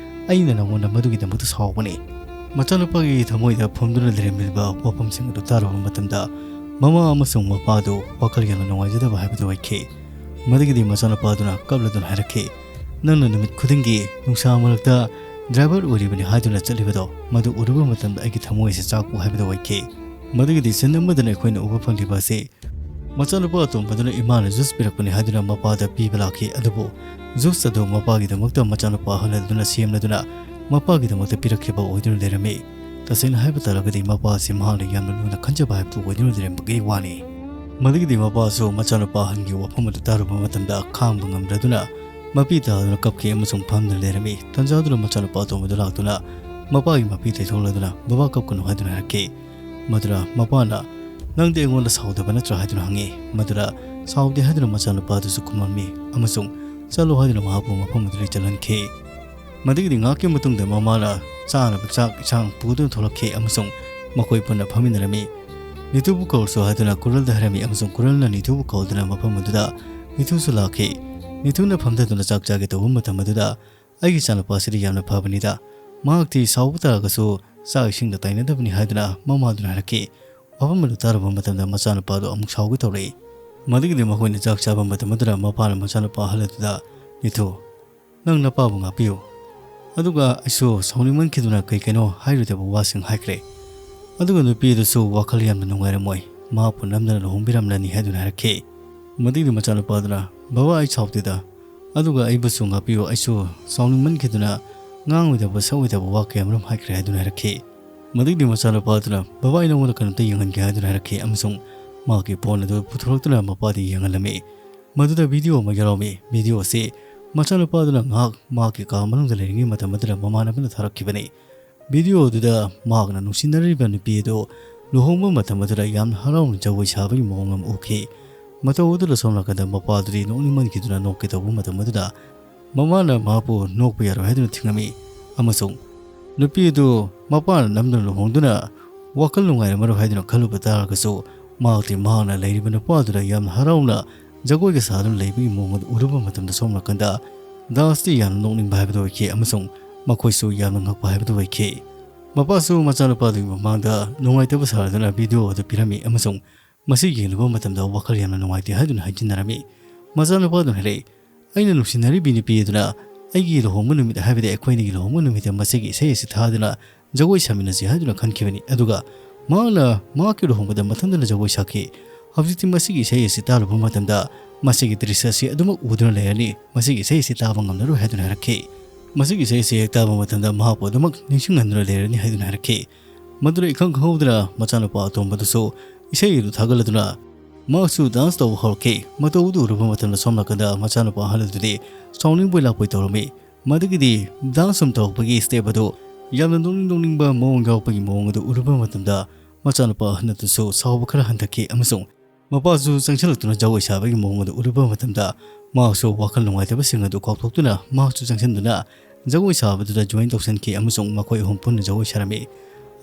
ꯑꯩꯅ ꯅꯉꯣꯟꯗ ꯃꯗꯨꯒꯤꯗꯃꯛꯇ ꯁꯥꯎꯕꯅꯤ"꯫ ꯃꯆꯥꯅꯨꯄꯥꯒꯤ ꯊꯃꯣꯏꯗ ꯐꯨꯝꯗꯨꯅ ꯂꯩꯔꯝꯂꯤꯕ ꯋꯥꯐꯝꯁꯤꯡ ꯑꯗꯨ ꯇꯥꯔꯨꯕ ꯃꯇꯝꯗ ꯃꯃꯥ ꯑꯃꯁꯨꯡ ꯃꯄꯥꯗꯨ ꯋꯥꯈꯜ ꯌꯥꯝꯅ ꯅꯨꯡꯉꯥꯏꯖꯗꯕ ꯍꯥꯏꯕꯗꯨ ꯑꯣꯏꯈꯤ꯫ ꯃꯗꯨꯒꯤꯗꯤ ꯃꯆꯥꯅꯨꯄꯥꯗꯨꯅ ꯀꯞꯂꯗꯨꯅ ꯍꯥꯏꯔꯛꯈꯤ, "ꯅꯪꯅ ꯅꯨꯃꯤꯠ ꯈꯨꯗꯤꯡꯒꯤ ꯅꯨꯡꯁꯥ ꯃꯔꯛꯇ driver ꯑꯣꯏꯔꯤꯕꯅꯤ ꯍꯥꯏꯗꯨꯅ ꯆꯠꯂꯤꯕꯗꯣ, ꯃꯗꯨ ꯎꯔꯨꯕ ꯃꯇꯝꯗ ꯑꯩꯒꯤ ꯊꯃꯣꯏ ꯑꯁꯤ ꯆꯥꯛꯄ ꯍꯥꯏꯕꯗꯨ ꯑꯣꯏꯈꯤ"꯫ ꯃꯗꯨꯒꯤꯗꯤ scene ꯑꯃꯗꯅ ꯑꯩꯈꯣꯏꯅ ꯎꯕ ꯐꯪꯂꯤꯕ ꯑꯁꯤ ꯃꯆꯥꯅꯨꯄꯥ ꯑꯇꯣꯝꯕꯗꯨꯅ ꯏꯃꯥꯅ juice ꯄꯤꯔꯛꯄꯅꯤ ꯍꯥꯏꯗꯨꯅ ꯃꯄꯥꯗ ꯄꯤꯕ ꯂꯥꯛꯈꯤ, ꯑꯗꯨꯕꯨ juice ꯑꯗꯨ ꯃꯄꯥꯒꯤꯗꯃꯛꯇ ꯃꯆꯥꯅꯨꯄꯥ ꯑꯍꯜ ꯑꯗꯨꯅ ꯁꯦꯝꯂꯗꯨꯅ ꯃꯄꯥꯒꯤꯗꯃꯛꯇ ꯄꯤꯔꯛꯈꯤꯕ ꯑꯣꯏꯗꯨꯅ ꯂꯩꯔꯝꯃꯤ꯫ ꯇꯁꯦꯡꯅ ꯍꯥꯏꯕ ꯇꯥꯔꯒꯗꯤ ꯃꯄꯥ ꯑꯁꯤ ꯃꯍꯥꯛꯅ ꯌꯥꯝꯅ ꯂꯨꯅ ꯈꯟꯖꯕ ꯍꯥꯏꯕꯗꯨ ꯑꯣꯏꯗꯨꯅ ꯂꯩꯔꯝꯕꯒꯤ ꯋꯥꯅꯤ꯫ ꯃꯗꯨꯒꯤꯗꯤ ꯃꯄꯥꯁꯨ ꯃꯆꯥꯅꯨꯄꯥ ꯑꯍꯜꯒꯤ ꯋꯥꯐꯝ ꯑꯗꯨ ꯇꯥꯔꯨꯕ ꯃꯇꯝꯗ ꯈꯥꯡꯕ ꯉꯝꯗ꯭ꯔꯗꯨꯅ ꯃꯄꯤ ꯇꯥꯗꯨꯅ ꯀꯞꯈꯤ ꯑꯃꯁꯨꯡ ꯐꯝꯗꯨꯅ ꯂꯩꯔꯝꯃꯤ꯫ ꯇꯟꯖꯥꯗꯨꯅ ꯃꯆꯥꯅꯨꯄꯥ ꯑꯇꯣꯝꯕꯗꯨ ꯂꯥꯛꯇꯨꯅ ꯃꯄꯥꯒꯤ ꯃꯄꯤ ꯇꯩꯊꯣꯛꯂꯗꯨꯅ, "ꯕꯕꯥ ꯀꯞꯀꯅꯨ" ꯍꯥꯏꯗꯨꯅ ꯍꯥꯏꯔꯛꯈꯤ꯫ ꯃꯗꯨꯗ ꯃꯄꯥꯅ, "ꯅꯪꯗꯤ ꯑꯩꯉꯣꯟꯗ ꯁꯥꯎꯗꯕ ꯅꯠꯇ꯭ꯔꯥ?" ꯍꯥꯏꯗꯨꯅ ꯍꯪꯉꯤ꯫ ꯃꯗꯨꯗ "ꯁꯥꯎꯗꯦ" ꯍꯥꯏꯗꯨꯅ ꯃꯆꯥꯅꯨꯄꯥꯗꯨꯁꯨ ꯈꯨꯝꯂꯝꯃꯤ ꯑꯃꯁꯨꯡ "ꯆꯠꯂꯣ" ꯍꯥꯏꯗꯨꯅ ꯃꯍꯥꯛꯄꯨ ꯃꯐꯝ ꯑꯗꯨꯗꯒꯤ ꯆꯠꯍꯟꯈꯤ꯫ ꯃꯗꯨꯒꯤꯗꯤ ꯉꯥꯏꯍꯥꯛꯀꯤ ꯃꯇꯨꯡꯗ ꯃꯃꯥꯅ ꯆꯥꯅꯕ ꯆꯥꯛ ꯏꯟꯁꯥꯡ ꯄꯨꯗꯨꯅ ꯊꯣꯛꯂꯛꯈꯤ ꯑꯃꯁꯨꯡ ꯃꯈꯣꯏ ꯄꯨꯟꯅ ꯐꯝꯃꯤꯟꯅꯔꯝꯃꯤ꯫ ꯅꯤꯊꯨꯕꯨ ꯀꯧꯔꯁꯨ ꯍꯥꯏꯗꯨꯅ ꯀꯨꯔꯜꯗ ꯍꯥꯏꯔꯝꯃꯤ ꯑꯃꯁꯨꯡ ꯀꯨꯔꯜꯅ ꯅꯤꯊꯨꯕꯨ ꯀꯧꯗꯨꯅ ꯃꯐꯝ ꯑꯗꯨꯗ ꯅꯤꯊꯨꯁꯨ ꯂꯥꯛꯈꯤ꯫ ꯅꯤꯊꯨꯅ ꯐꯝꯊꯗꯨꯅ ꯆꯥꯛ ꯆꯥꯒꯦ ꯇꯧꯕ ꯃꯇꯝ ꯑꯗꯨꯗ, "ꯑꯩꯒꯤ ꯏꯆꯥꯅꯨꯄꯥꯁꯤꯗꯤ ꯌꯥꯝꯅ ꯐꯕꯅꯤꯗ, ꯃꯍꯥꯛꯇꯤ ꯁꯥꯎꯕ ꯇꯥꯔꯒꯁꯨ ꯆꯥꯛ ꯏꯁꯤꯡꯗ ꯇꯥꯏꯅꯗꯕꯅꯤ" ꯍꯥꯏꯗꯨꯅ ꯃꯃꯥꯗꯨꯅ ꯍꯥꯏꯔꯛꯈꯤ꯫ ꯋꯥꯐꯝ ꯑꯗꯨ ꯇꯥꯔꯨꯕ ꯃꯇꯝꯗ ꯃꯆꯥꯅꯨꯄꯥꯗꯨ ꯑꯃꯨꯛ ꯁꯥꯎꯒꯦ ꯇꯧꯔꯛꯏ꯫ ꯃꯗꯨꯒꯤꯗꯤ ꯃꯈꯣꯏꯅ ꯆꯥꯛ ꯆꯥꯕ ꯃꯇꯝ ꯑꯗꯨꯗ ꯃꯄꯥꯅ ꯃꯆꯥꯅꯨꯄꯥ ꯑꯍꯜ ꯑꯗꯨꯗ, "ꯅꯤꯊꯨ, ꯅꯪ ꯅꯄꯥꯕꯨ ꯉꯥꯛꯄꯤꯌꯨ꯫ ꯑꯗꯨꯒ ꯑꯩꯁꯨ ꯁꯥꯎꯅꯤꯡꯃꯟꯈꯤꯗꯨꯅ ꯀꯩ ꯀꯩꯅꯣ ꯍꯥꯏꯔꯨꯗꯕ ꯋꯥꯁꯤꯡ ꯍꯥꯏꯈ꯭ꯔꯦ꯫ ꯑꯗꯨꯒ ꯅꯨꯄꯤ ꯑꯗꯨꯁꯨ ꯋꯥꯈꯜ ꯌꯥꯝꯅ ꯅꯨꯡꯉꯥꯏꯔꯝꯃꯣꯏ, ꯃꯍꯥꯛꯄꯨ ꯅꯝꯗꯅ ꯂꯨꯍꯣꯡꯕꯤꯔꯝꯂꯅꯤ" ꯍꯥꯏꯗꯨꯅ ꯍꯥꯏꯔꯛꯈꯤ꯫ ꯃꯗꯨꯒꯤꯗꯤ ꯃꯆꯥꯅꯨꯄꯥꯗꯨꯅ, "ꯕꯕꯥ, ꯑꯩ ꯁꯥꯎꯗꯦꯗ, ꯑꯗꯨꯒ ꯑꯩꯕꯨꯁꯨ ꯉꯥꯛꯄꯤꯌꯨ, ꯑꯩꯁꯨ ꯁꯥꯎꯅꯤꯡꯃꯟꯈꯤꯗꯨꯅ ꯉꯥꯡꯉꯣꯏꯗꯕ ꯁꯛꯑꯣꯏꯗꯕ ꯋꯥ ꯀꯌꯥꯃꯔꯨꯝ ꯍꯥꯏꯈ꯭ꯔꯦ" ꯍꯥꯏꯗꯨꯅ ꯍꯥꯏꯔꯛꯈꯤ꯫ ꯃꯗꯨꯒꯤꯗꯤ ꯃꯆꯥꯅꯨꯄꯥꯗꯨꯅ, "ꯕꯕꯥ, ꯑꯩ ꯅꯉꯣꯟꯗ ꯀꯩꯅꯣꯝꯇ ꯌꯦꯡꯍꯟꯒꯦ" ꯍꯥꯏꯗꯨꯅ ꯍꯥꯏꯔꯛꯈꯤ ꯑꯃꯁꯨꯡ ꯃꯍꯥꯛꯀꯤ ꯐꯣꯟ ꯑꯗꯨ ꯄꯨꯊꯣꯔꯛꯇꯨꯅ ꯃꯄꯥꯗ ꯌꯦꯡꯍꯜꯂꯝꯃꯤ꯫ ꯃꯗꯨꯗ ꯚꯤꯗꯤꯑꯣ ꯑꯃ ꯌꯥꯎꯔꯝꯃꯤ꯫ ꯚꯤꯗꯤꯑꯣ ꯑꯁꯤ ꯃꯆꯥꯅꯨꯄꯥꯗꯨꯅ ꯉꯥꯏꯍꯥꯛ ꯃꯍꯥꯛꯀꯤ ꯀꯥ ꯃꯅꯨꯡꯗ ꯂꯩꯔꯤꯉꯩ ꯃꯇꯝ ꯑꯗꯨꯗ ꯃꯃꯥꯟꯅꯕꯅ ꯊꯥꯔꯛꯈꯤꯕꯅꯤ꯫ ꯚꯤꯗꯤꯑꯣ ꯑꯗꯨꯗ ꯃꯍꯥꯛꯅ ꯅꯨꯡꯁꯤꯅꯔꯤꯕ ꯅꯨꯄꯤ ꯑꯗꯨ ꯂꯨꯍꯣꯡꯕ ꯃꯇꯝ ꯑꯗꯨꯗ ꯌꯥꯝꯅ ꯍꯔꯥꯎꯅ ꯖꯒꯣꯏ ꯁꯥꯕꯒꯤ ꯃꯑꯣꯡ ꯑꯃ ꯎꯈꯤ꯫ ꯃꯇꯧ ꯑꯗꯨꯗ ꯁꯣꯝ ꯅꯥꯀꯟꯗ ꯃꯄꯥꯗꯨꯗꯤ ꯅꯣꯛꯅꯤꯡꯃꯟꯈꯤꯗꯨꯅ ꯅꯣꯛꯀꯦ ꯇꯧꯕ ꯃꯇꯝ ꯑꯗꯨꯗ ꯃꯃꯥꯅ ꯃꯍꯥꯛꯄꯨ ꯅꯣꯛꯄ ꯌꯥꯔꯣꯏ ꯍꯥꯏꯗꯨꯅ ꯊꯤꯡꯉꯝꯃꯤ ꯑꯃꯁꯨꯡ ꯅꯨꯄꯤ ꯑꯗꯨ ꯃꯄꯥꯅ ꯅꯝꯗꯨꯅ ꯂꯨꯍꯣꯡꯗꯨꯅ ꯋꯥꯈꯜ ꯅꯨꯡꯉꯥꯏꯔꯝꯃꯔꯣꯏ ꯍꯥꯏꯗꯨꯅ ꯈꯜꯂꯨꯕ ꯇꯥꯔꯒꯁꯨ, ꯃꯍꯥꯛꯇꯤ ꯃꯍꯥꯛꯅ ꯂꯩꯔꯤꯕ ꯅꯨꯄꯥꯗꯨꯗ ꯌꯥꯝꯅ ꯍꯔꯥꯎꯅ ꯖꯒꯣꯏꯒ ꯁꯥꯗꯨꯅ ꯂꯩꯕꯒꯤ ꯃꯑꯣꯡ ꯑꯗꯨ ꯎꯔꯨꯕ ꯃꯇꯝꯗ ꯁꯣꯝ ꯅꯥꯀꯟꯗ ꯗꯥꯟꯁꯇꯤ ꯌꯥꯝꯅ ꯅꯣꯛꯅꯤꯡꯕ ꯍꯥꯏꯕꯗꯨ ꯑꯣꯏꯈꯤ ꯑꯃꯁꯨꯡ ꯃꯈꯣꯏꯁꯨ ꯌꯥꯝꯅ ꯉꯛꯄ ꯍꯥꯏꯕꯗꯨ ꯑꯣꯏꯈꯤ꯫ ꯃꯄꯥꯁꯨ ꯃꯆꯥꯅꯨꯄꯥꯗꯨꯒꯤ ꯃꯃꯥꯡꯗ ꯅꯨꯡꯉꯥꯏꯇꯕ ꯁꯥꯗꯨꯅ ꯚꯤꯗꯤꯑꯣ ꯑꯗꯨ ꯄꯤꯔꯝꯃꯤ ꯑꯃꯁꯨꯡ ꯃꯁꯤ ꯌꯦꯡꯂꯨꯕ ꯃꯇꯝꯗ ꯋꯥꯈꯜ ꯌꯥꯝꯅ ꯅꯨꯡꯉꯥꯏꯇꯦ ꯍꯥꯏꯗꯨꯅ ꯍꯥꯏꯖꯤꯟꯅꯔꯝꯃꯤ꯫ ꯃꯆꯥꯅꯨꯄꯥꯗꯨꯅ ꯍꯥꯏꯔꯛꯏ, "ꯑꯩꯅ ꯅꯨꯡꯁꯤꯅꯔꯤꯕꯤ ꯅꯨꯄꯤ ꯑꯗꯨꯅ ꯑꯩꯒꯤ ꯂꯨꯍꯣꯡꯕ ꯅꯨꯃꯤꯠ, ꯍꯥꯏꯕꯗꯤ ꯑꯩꯈꯣꯏ ꯑꯅꯤꯒꯤ ꯂꯨꯍꯣꯡꯕ ꯅꯨꯃꯤꯠꯇ ꯃꯁꯤꯒꯤ ꯏꯁꯩ ꯑꯁꯤ ꯊꯥꯗꯨꯅ ꯖꯒꯣꯏ ꯁꯥꯃꯤꯟꯅꯁꯤ ꯍꯥꯏꯗꯨꯅ ꯈꯟꯈꯤꯕꯅꯤ꯫ ꯑꯗꯨꯒ ꯃꯍꯥꯛꯅ ꯃꯍꯥꯛꯀꯤ ꯂꯨꯍꯣꯡꯕꯗ ꯃꯊꯟꯇꯅ ꯖꯒꯣꯏ ꯁꯥꯈꯤ꯫ ꯍꯧꯖꯤꯛꯇꯤ ꯃꯁꯤꯒꯤ ꯏꯁꯩ ꯑꯁꯤ ꯇꯥꯔꯨꯕ ꯃꯇꯝꯗ ꯃꯁꯤꯒꯤ ꯗ꯭ꯔꯤꯁ꯭ꯌ ꯑꯁꯤ ꯑꯗꯨꯃꯛ ꯎꯗꯨꯅ ꯂꯩꯔꯅꯤ꯫ ꯃꯁꯤꯒꯤ ꯏꯁꯩ ꯑꯁꯤ ꯇꯥꯕ ꯉꯝꯂꯔꯣꯏ" ꯍꯥꯏꯗꯨꯅ ꯍꯥꯏꯔꯛꯈꯤ꯫ ꯃꯁꯤꯒꯤ ꯏꯁꯩ ꯑꯁꯤ ꯍꯦꯛ ꯇꯥꯕ ꯃꯇꯝꯗ ꯃꯍꯥꯛꯄꯨ ꯑꯗꯨꯃꯛ ꯅꯤꯡꯁꯤꯡꯍꯟꯗꯨꯅ ꯂꯩꯔꯅꯤ ꯍꯥꯏꯗꯨꯅ ꯍꯥꯏꯔꯛꯈꯤ꯫ ꯃꯗꯨꯗ ꯏꯈꯪ ꯈꯪꯍꯧꯗꯅ ꯃꯆꯥꯅꯨꯄꯥ ꯑꯇꯣꯝꯕꯗꯨꯁꯨ ꯏꯁꯩ ꯑꯗꯨ ꯊꯥꯒꯠꯂꯗꯨꯅ ꯃꯍꯥꯛꯁꯨ ꯗꯥꯟꯁ ꯇꯧꯕ ꯍꯧꯔꯛꯈꯤ꯫ ꯃꯇꯧ ꯑꯗꯨ ꯎꯔꯨꯕ ꯃꯇꯝꯗ ꯁꯣꯝ ꯅꯥꯀꯟꯗ ꯃꯆꯥꯅꯨꯄꯥ ꯑꯍꯜ ꯑꯗꯨꯗꯤ ꯁꯥꯎꯅꯤꯡꯕꯣꯏ ꯂꯥꯛꯄꯣꯏ ꯇꯧꯔꯝꯃꯤ꯫ ꯃꯗꯨꯒꯤꯗꯤ ꯗꯥꯟꯁ ꯁꯨꯝ ꯇꯧꯔꯛꯄꯒꯤ ꯁ꯭ꯇꯦꯞ ꯑꯗꯨ ꯌꯥꯝꯅ ꯅꯣꯛꯅꯤꯡ ꯅꯣꯛꯅꯤꯡꯕ ꯃꯑꯣꯡ ꯌꯥꯎꯔꯛꯄꯒꯤ ꯃꯑꯣꯡ ꯑꯗꯨ ꯎꯔꯨꯕ ꯃꯇꯝꯗ ꯃꯆꯥꯅꯨꯄꯥ ꯑꯍꯜ ꯑꯗꯨꯁꯨ ꯁꯥꯎꯕ ꯈꯔ ꯍꯟꯊꯈꯤ ꯑꯃꯁꯨꯡ ꯃꯄꯥꯁꯨ ꯆꯪꯁꯤꯜꯂꯛꯇꯨꯅ ꯖꯒꯣꯏ ꯁꯥꯕꯒꯤ ꯃꯑꯣꯡ ꯑꯗꯨ ꯎꯔꯨꯕ ꯃꯇꯝꯗ ꯃꯍꯥꯛꯁꯨ ꯋꯥꯈꯜ ꯅꯨꯡꯉꯥꯏꯇꯕꯁꯤꯡ ꯑꯗꯨ ꯀꯥꯎꯊꯣꯛꯇꯨꯅ ꯃꯍꯥꯛꯁꯨ ꯆꯪꯁꯤꯟꯗꯨꯅ ꯖꯒꯣꯏ ꯁꯥꯕꯗꯨꯗ ꯖꯣꯏꯟ ꯇꯧꯁꯤꯟꯈꯤ ꯑꯃꯁꯨꯡ ꯃꯈꯣꯏ ꯑꯍꯨꯝ ꯄꯨꯟꯅ ꯖꯒꯣꯏ ꯁꯥꯔꯝꯃꯤ꯫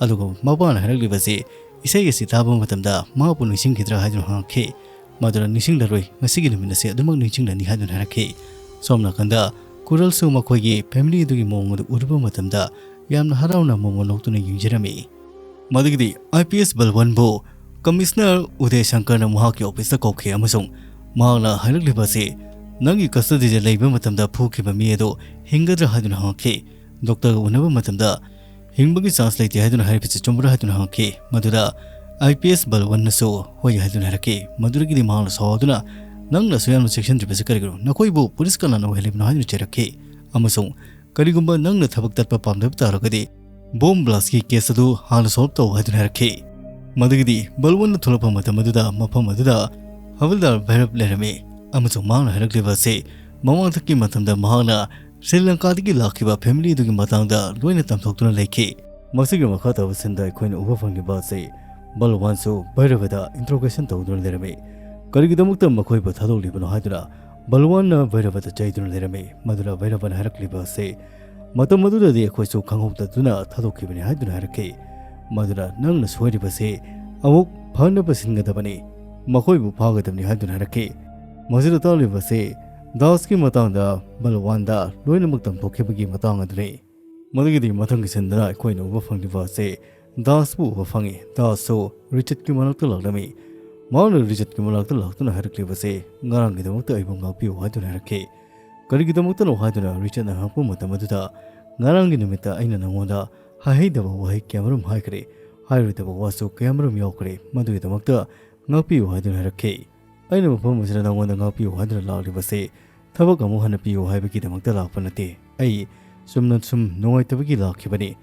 ꯑꯗꯨꯒ ꯃꯄꯥꯅ ꯍꯥꯏꯔꯛꯂꯤꯕꯁꯤ ꯏꯁꯩ ꯑꯁꯤ ꯇꯥꯕ ꯃꯇꯝꯗ ꯃꯍꯥꯛꯄꯨ ꯅꯤꯡꯁꯤꯡꯈꯤꯗ꯭ꯔꯥ ꯍꯥꯏꯗꯨꯅ ꯍꯪꯉꯛꯈꯤ꯫ ꯃꯗꯨꯅ ꯅꯤꯡꯁꯤꯡꯂꯔꯣꯏ, ꯉꯁꯤꯒꯤ ꯅꯨꯃꯤꯠ ꯑꯁꯤ ꯑꯗꯨꯃꯛ ꯅꯤꯡꯁꯤꯡꯂꯅꯤ ꯍꯥꯏꯗꯨꯅ ꯍꯥꯏꯔꯛꯈꯤ꯫ ꯁꯣꯝ ꯅꯥꯀꯟꯗ ꯀꯨꯔꯜꯁꯨ ꯃꯈꯣꯏꯒꯤ ꯐꯦꯃꯤꯂꯤ ꯑꯗꯨꯒꯤ ꯃꯑꯣꯡ ꯑꯗꯨ ꯎꯔꯨꯕ ꯃꯇꯝꯗ ꯌꯥꯝꯅ ꯍꯔꯥꯎꯅ ꯃꯣꯃꯣꯟ ꯅꯣꯛꯇꯨꯅ ꯌꯦꯡꯖꯔꯝꯃꯤ꯫ ꯃꯗꯨꯒꯤꯗꯤ ꯑꯥꯏ ꯄꯤ ꯑꯦꯁ ꯕꯜꯋꯟꯕꯨ ꯀꯃꯤꯁꯅꯔ ꯎꯗꯦ ꯁꯪꯀꯔꯅ ꯃꯍꯥꯛꯀꯤ ꯑꯣꯐꯤꯁꯇ ꯀꯧꯈꯤ ꯑꯃꯁꯨꯡ ꯃꯍꯥꯛꯅ ꯍꯥꯏꯔꯛꯂꯤꯕ ꯑꯁꯤ, "ꯅꯪꯒꯤ ꯀꯁꯇꯗꯤꯗ ꯂꯩꯕ ꯃꯇꯝꯗ ꯐꯨꯈꯤꯕ ꯃꯤ ꯑꯗꯨ ꯍꯤꯡꯒꯗ꯭ꯔꯥ?" ꯍꯥꯏꯗꯨꯅ ꯍꯪꯉꯛꯈꯤ꯫ ꯗꯣꯛꯇꯔꯒ ꯎꯅꯕ ꯃꯇꯝꯗ ꯍꯤꯡꯕꯒꯤ ꯆꯥꯟꯁ ꯂꯩꯇꯦ ꯍꯥꯏꯗꯨꯅ ꯍꯥꯏꯔꯤꯕꯁꯤ ꯆꯨꯝꯕ꯭ꯔꯥ ꯍꯥꯏꯗꯨꯅ ꯍꯪꯉꯛꯈꯤ꯫ ꯃꯗꯨꯗ ꯑꯥꯏ ꯄꯤ ꯑꯦꯁ ꯕꯜꯋꯟꯅꯁꯨ ꯍꯣꯏ ꯍꯥꯏꯗꯨꯅ ꯍꯥꯏꯔꯛꯈꯤ꯫ ꯃꯗꯨꯗꯒꯤꯗꯤ ꯃꯍꯥꯛꯅ ꯁꯥꯎꯗꯨꯅ, "ꯅꯪꯅ ꯑꯁꯨꯛ ꯌꯥꯝꯅ ꯆꯦꯛꯁꯤꯟꯗ꯭ꯔꯤꯕꯁꯤ ꯀꯔꯤꯒꯤꯅꯣ? ꯅꯈꯣꯏꯕꯨ ꯄꯨꯂꯤꯁ ꯀꯅꯥꯅ ꯑꯣꯏꯍꯜꯂꯤꯕꯅꯣ?" ꯍꯥꯏꯗꯨꯅ ꯆꯩꯔꯛꯈꯤ꯫ ꯑꯃꯁꯨꯡ ꯀꯔꯤꯒꯨꯝꯕ ꯅꯪꯅ ꯊꯕꯛ ꯇꯠꯄ ꯄꯥꯝꯗꯕ ꯇꯥꯔꯒꯗꯤ ꯕꯣꯝ ꯕ꯭ꯂꯥꯁꯀꯤ ꯀꯦꯁ ꯑꯗꯨ ꯍꯥꯟꯅ ꯁꯣꯜꯕ ꯇꯧ ꯍꯥꯏꯗꯨꯅ ꯍꯥꯏꯔꯛꯈꯤ꯫ ꯃꯗꯨꯒꯤꯗꯤ ꯕꯜꯋꯟꯅ ꯊꯣꯛꯂꯛꯄ ꯃꯇꯝ ꯑꯗꯨꯗ ꯃꯐꯝ ꯑꯗꯨꯗ ꯍꯕꯜꯗꯥꯔ ꯚꯩꯔꯕ ꯂꯩꯔꯝꯃꯤ ꯑꯃꯁꯨꯡ ꯃꯍꯥꯛꯅ ꯍꯥꯏꯔꯛꯂꯤꯕ ꯑꯁꯤ ꯃꯃꯥꯡꯊꯛꯀꯤ ꯃꯇꯝꯗ ꯃꯍꯥꯛꯅ ꯁ꯭ꯔꯤ ꯂꯪꯀꯥꯗꯒꯤ ꯂꯥꯛꯈꯤꯕ ꯐꯦꯃꯤꯂꯤ ꯑꯗꯨꯒꯤ ꯃꯇꯥꯡꯗ ꯂꯣꯏꯅ ꯇꯝꯊꯣꯛꯇꯨꯅ ꯂꯩꯈꯤ꯫ ꯃꯁꯤꯒꯤ ꯃꯈꯥ ꯇꯥꯕ ꯁꯤꯟꯗ ꯑꯩꯈꯣꯏꯅ ꯎꯕ ꯐꯪꯂꯤꯕ ꯑꯁꯤ ꯕꯜꯋꯥꯟꯁꯨ ꯚꯩꯔꯕꯗ ꯏꯟꯇ꯭ꯔꯣꯒꯦꯁꯟ ꯇꯧꯗꯨꯅ ꯂꯩꯔꯝꯃꯤ꯫ ꯀꯔꯤꯒꯤꯗꯃꯛꯇ ꯃꯈꯣꯏꯕꯨ ꯊꯥꯗꯣꯛꯂꯤꯕꯅꯣ ꯍꯥꯏꯗꯨꯅ ꯕꯜꯋꯥꯟꯅ ꯚꯩꯔꯕꯗ ꯆꯩꯗꯨꯅ ꯂꯩꯔꯝꯃꯤ꯫ ꯃꯗꯨꯅ ꯚꯩꯔꯕꯅ ꯍꯥꯏꯔꯛꯂꯤꯕ ꯑꯁꯤ, "ꯃꯇꯝ ꯑꯗꯨꯗꯗꯤ ꯑꯩꯈꯣꯏꯁꯨ ꯈꯪꯍꯧꯗꯗꯨꯅ ꯊꯥꯗꯣꯛꯈꯤꯕꯅꯤ" ꯍꯥꯏꯗꯨꯅ ꯍꯥꯏꯔꯛꯈꯤ꯫ ꯃꯗꯨꯅ, "ꯅꯪꯅ ꯁꯣꯏꯔꯤꯕꯁꯤ ꯑꯃꯨꯛ ꯐꯅꯕ ꯁꯤꯟꯒꯗꯕꯅꯤ, ꯃꯈꯣꯏꯕꯨ ꯐꯥꯒꯗꯕꯅꯤ" ꯍꯥꯏꯗꯨꯅ ꯍꯥꯏꯔꯛꯈꯤ꯫ ꯃꯁꯤꯗ ꯇꯥꯛꯂꯤꯕꯁꯤ ꯗꯥꯁꯀꯤ ꯃꯇꯥꯡꯗ ꯕꯜꯋꯥꯟꯗ ꯂꯣꯏꯅꯃꯛ ꯇꯝꯊꯣꯛꯈꯤꯕꯒꯤ ꯃꯇꯥꯡ ꯑꯗꯨꯅꯤ꯫ ꯃꯗꯨꯒꯤꯗꯤ ꯃꯊꯪꯒꯤ ꯁꯤꯟꯗꯅ ꯑꯩꯈꯣꯏꯅ ꯎꯕ ꯐꯪꯂꯤꯕ ꯑꯁꯤ ꯗꯥꯁꯄꯨ ꯎꯕ ꯐꯪꯏ꯫ ꯗꯥꯁꯁꯨ ꯔꯤꯆꯠꯀꯤ ꯃꯅꯥꯛꯇ ꯂꯥꯛꯂꯝꯃꯤ꯫ ꯃꯍꯥꯛꯅ ꯔꯤꯆꯠꯀꯤ ꯃꯅꯥꯛꯇ ꯂꯥꯛꯇꯨꯅ ꯍꯥꯏꯔꯛꯂꯤꯕꯁꯤ, "ꯉꯔꯥꯡꯒꯤꯗꯃꯛꯇ ꯑꯩꯕꯨ ꯉꯥꯛꯄꯤꯌꯨ" ꯍꯥꯏꯗꯨꯅ ꯍꯥꯏꯔꯛꯈꯤ꯫ "ꯀꯔꯤꯒꯤꯗꯃꯛꯇꯅꯣ?" ꯍꯥꯏꯗꯨꯅ ꯔꯤꯆꯠꯅ ꯍꯪꯂꯛꯄ ꯃꯇꯝ ꯑꯗꯨꯗ, "ꯉꯔꯥꯡꯒꯤ ꯅꯨꯃꯤꯠꯇ ꯑꯩꯅ ꯅꯉꯣꯟꯗ ꯍꯥꯏꯍꯩꯗꯕ ꯋꯥꯍꯩ ꯀꯌꯥꯃꯔꯨꯝ ꯍꯥꯏꯈ꯭ꯔꯦ꯫ ꯍꯥꯏꯔꯣꯏꯗꯕ ꯋꯥꯁꯨ ꯀꯌꯥꯃꯔꯨꯝ ꯌꯥꯎꯈ꯭ꯔꯦ꯫ ꯃꯗꯨꯒꯤꯗꯃꯛꯇ ꯉꯥꯛꯄꯤꯌꯨ" ꯍꯥꯏꯗꯨꯅ ꯍꯥꯏꯔꯛꯈꯤ꯫ ꯑꯩꯅ ꯃꯐꯝ ꯑꯁꯤꯗ ꯅꯉꯣꯟꯗ ꯉꯥꯛꯄꯤꯌꯨ ꯍꯥꯏꯗꯨꯅ ꯂꯥꯛꯂꯤꯕꯁꯤ ꯊꯕꯛ ꯑꯃꯨꯛ ꯍꯟꯅ ꯄꯤꯌꯨ ꯍꯥꯏꯕꯒꯤꯗꯃꯛꯇ ꯂꯥꯛꯄ ꯅꯠꯇꯦ꯫ ꯑꯩ ꯆꯨꯝꯅ ꯁꯨꯝ ꯅꯨꯡꯉꯥꯏꯇꯕꯒꯤ ꯂꯥꯛꯈꯤꯕꯅꯤ꯫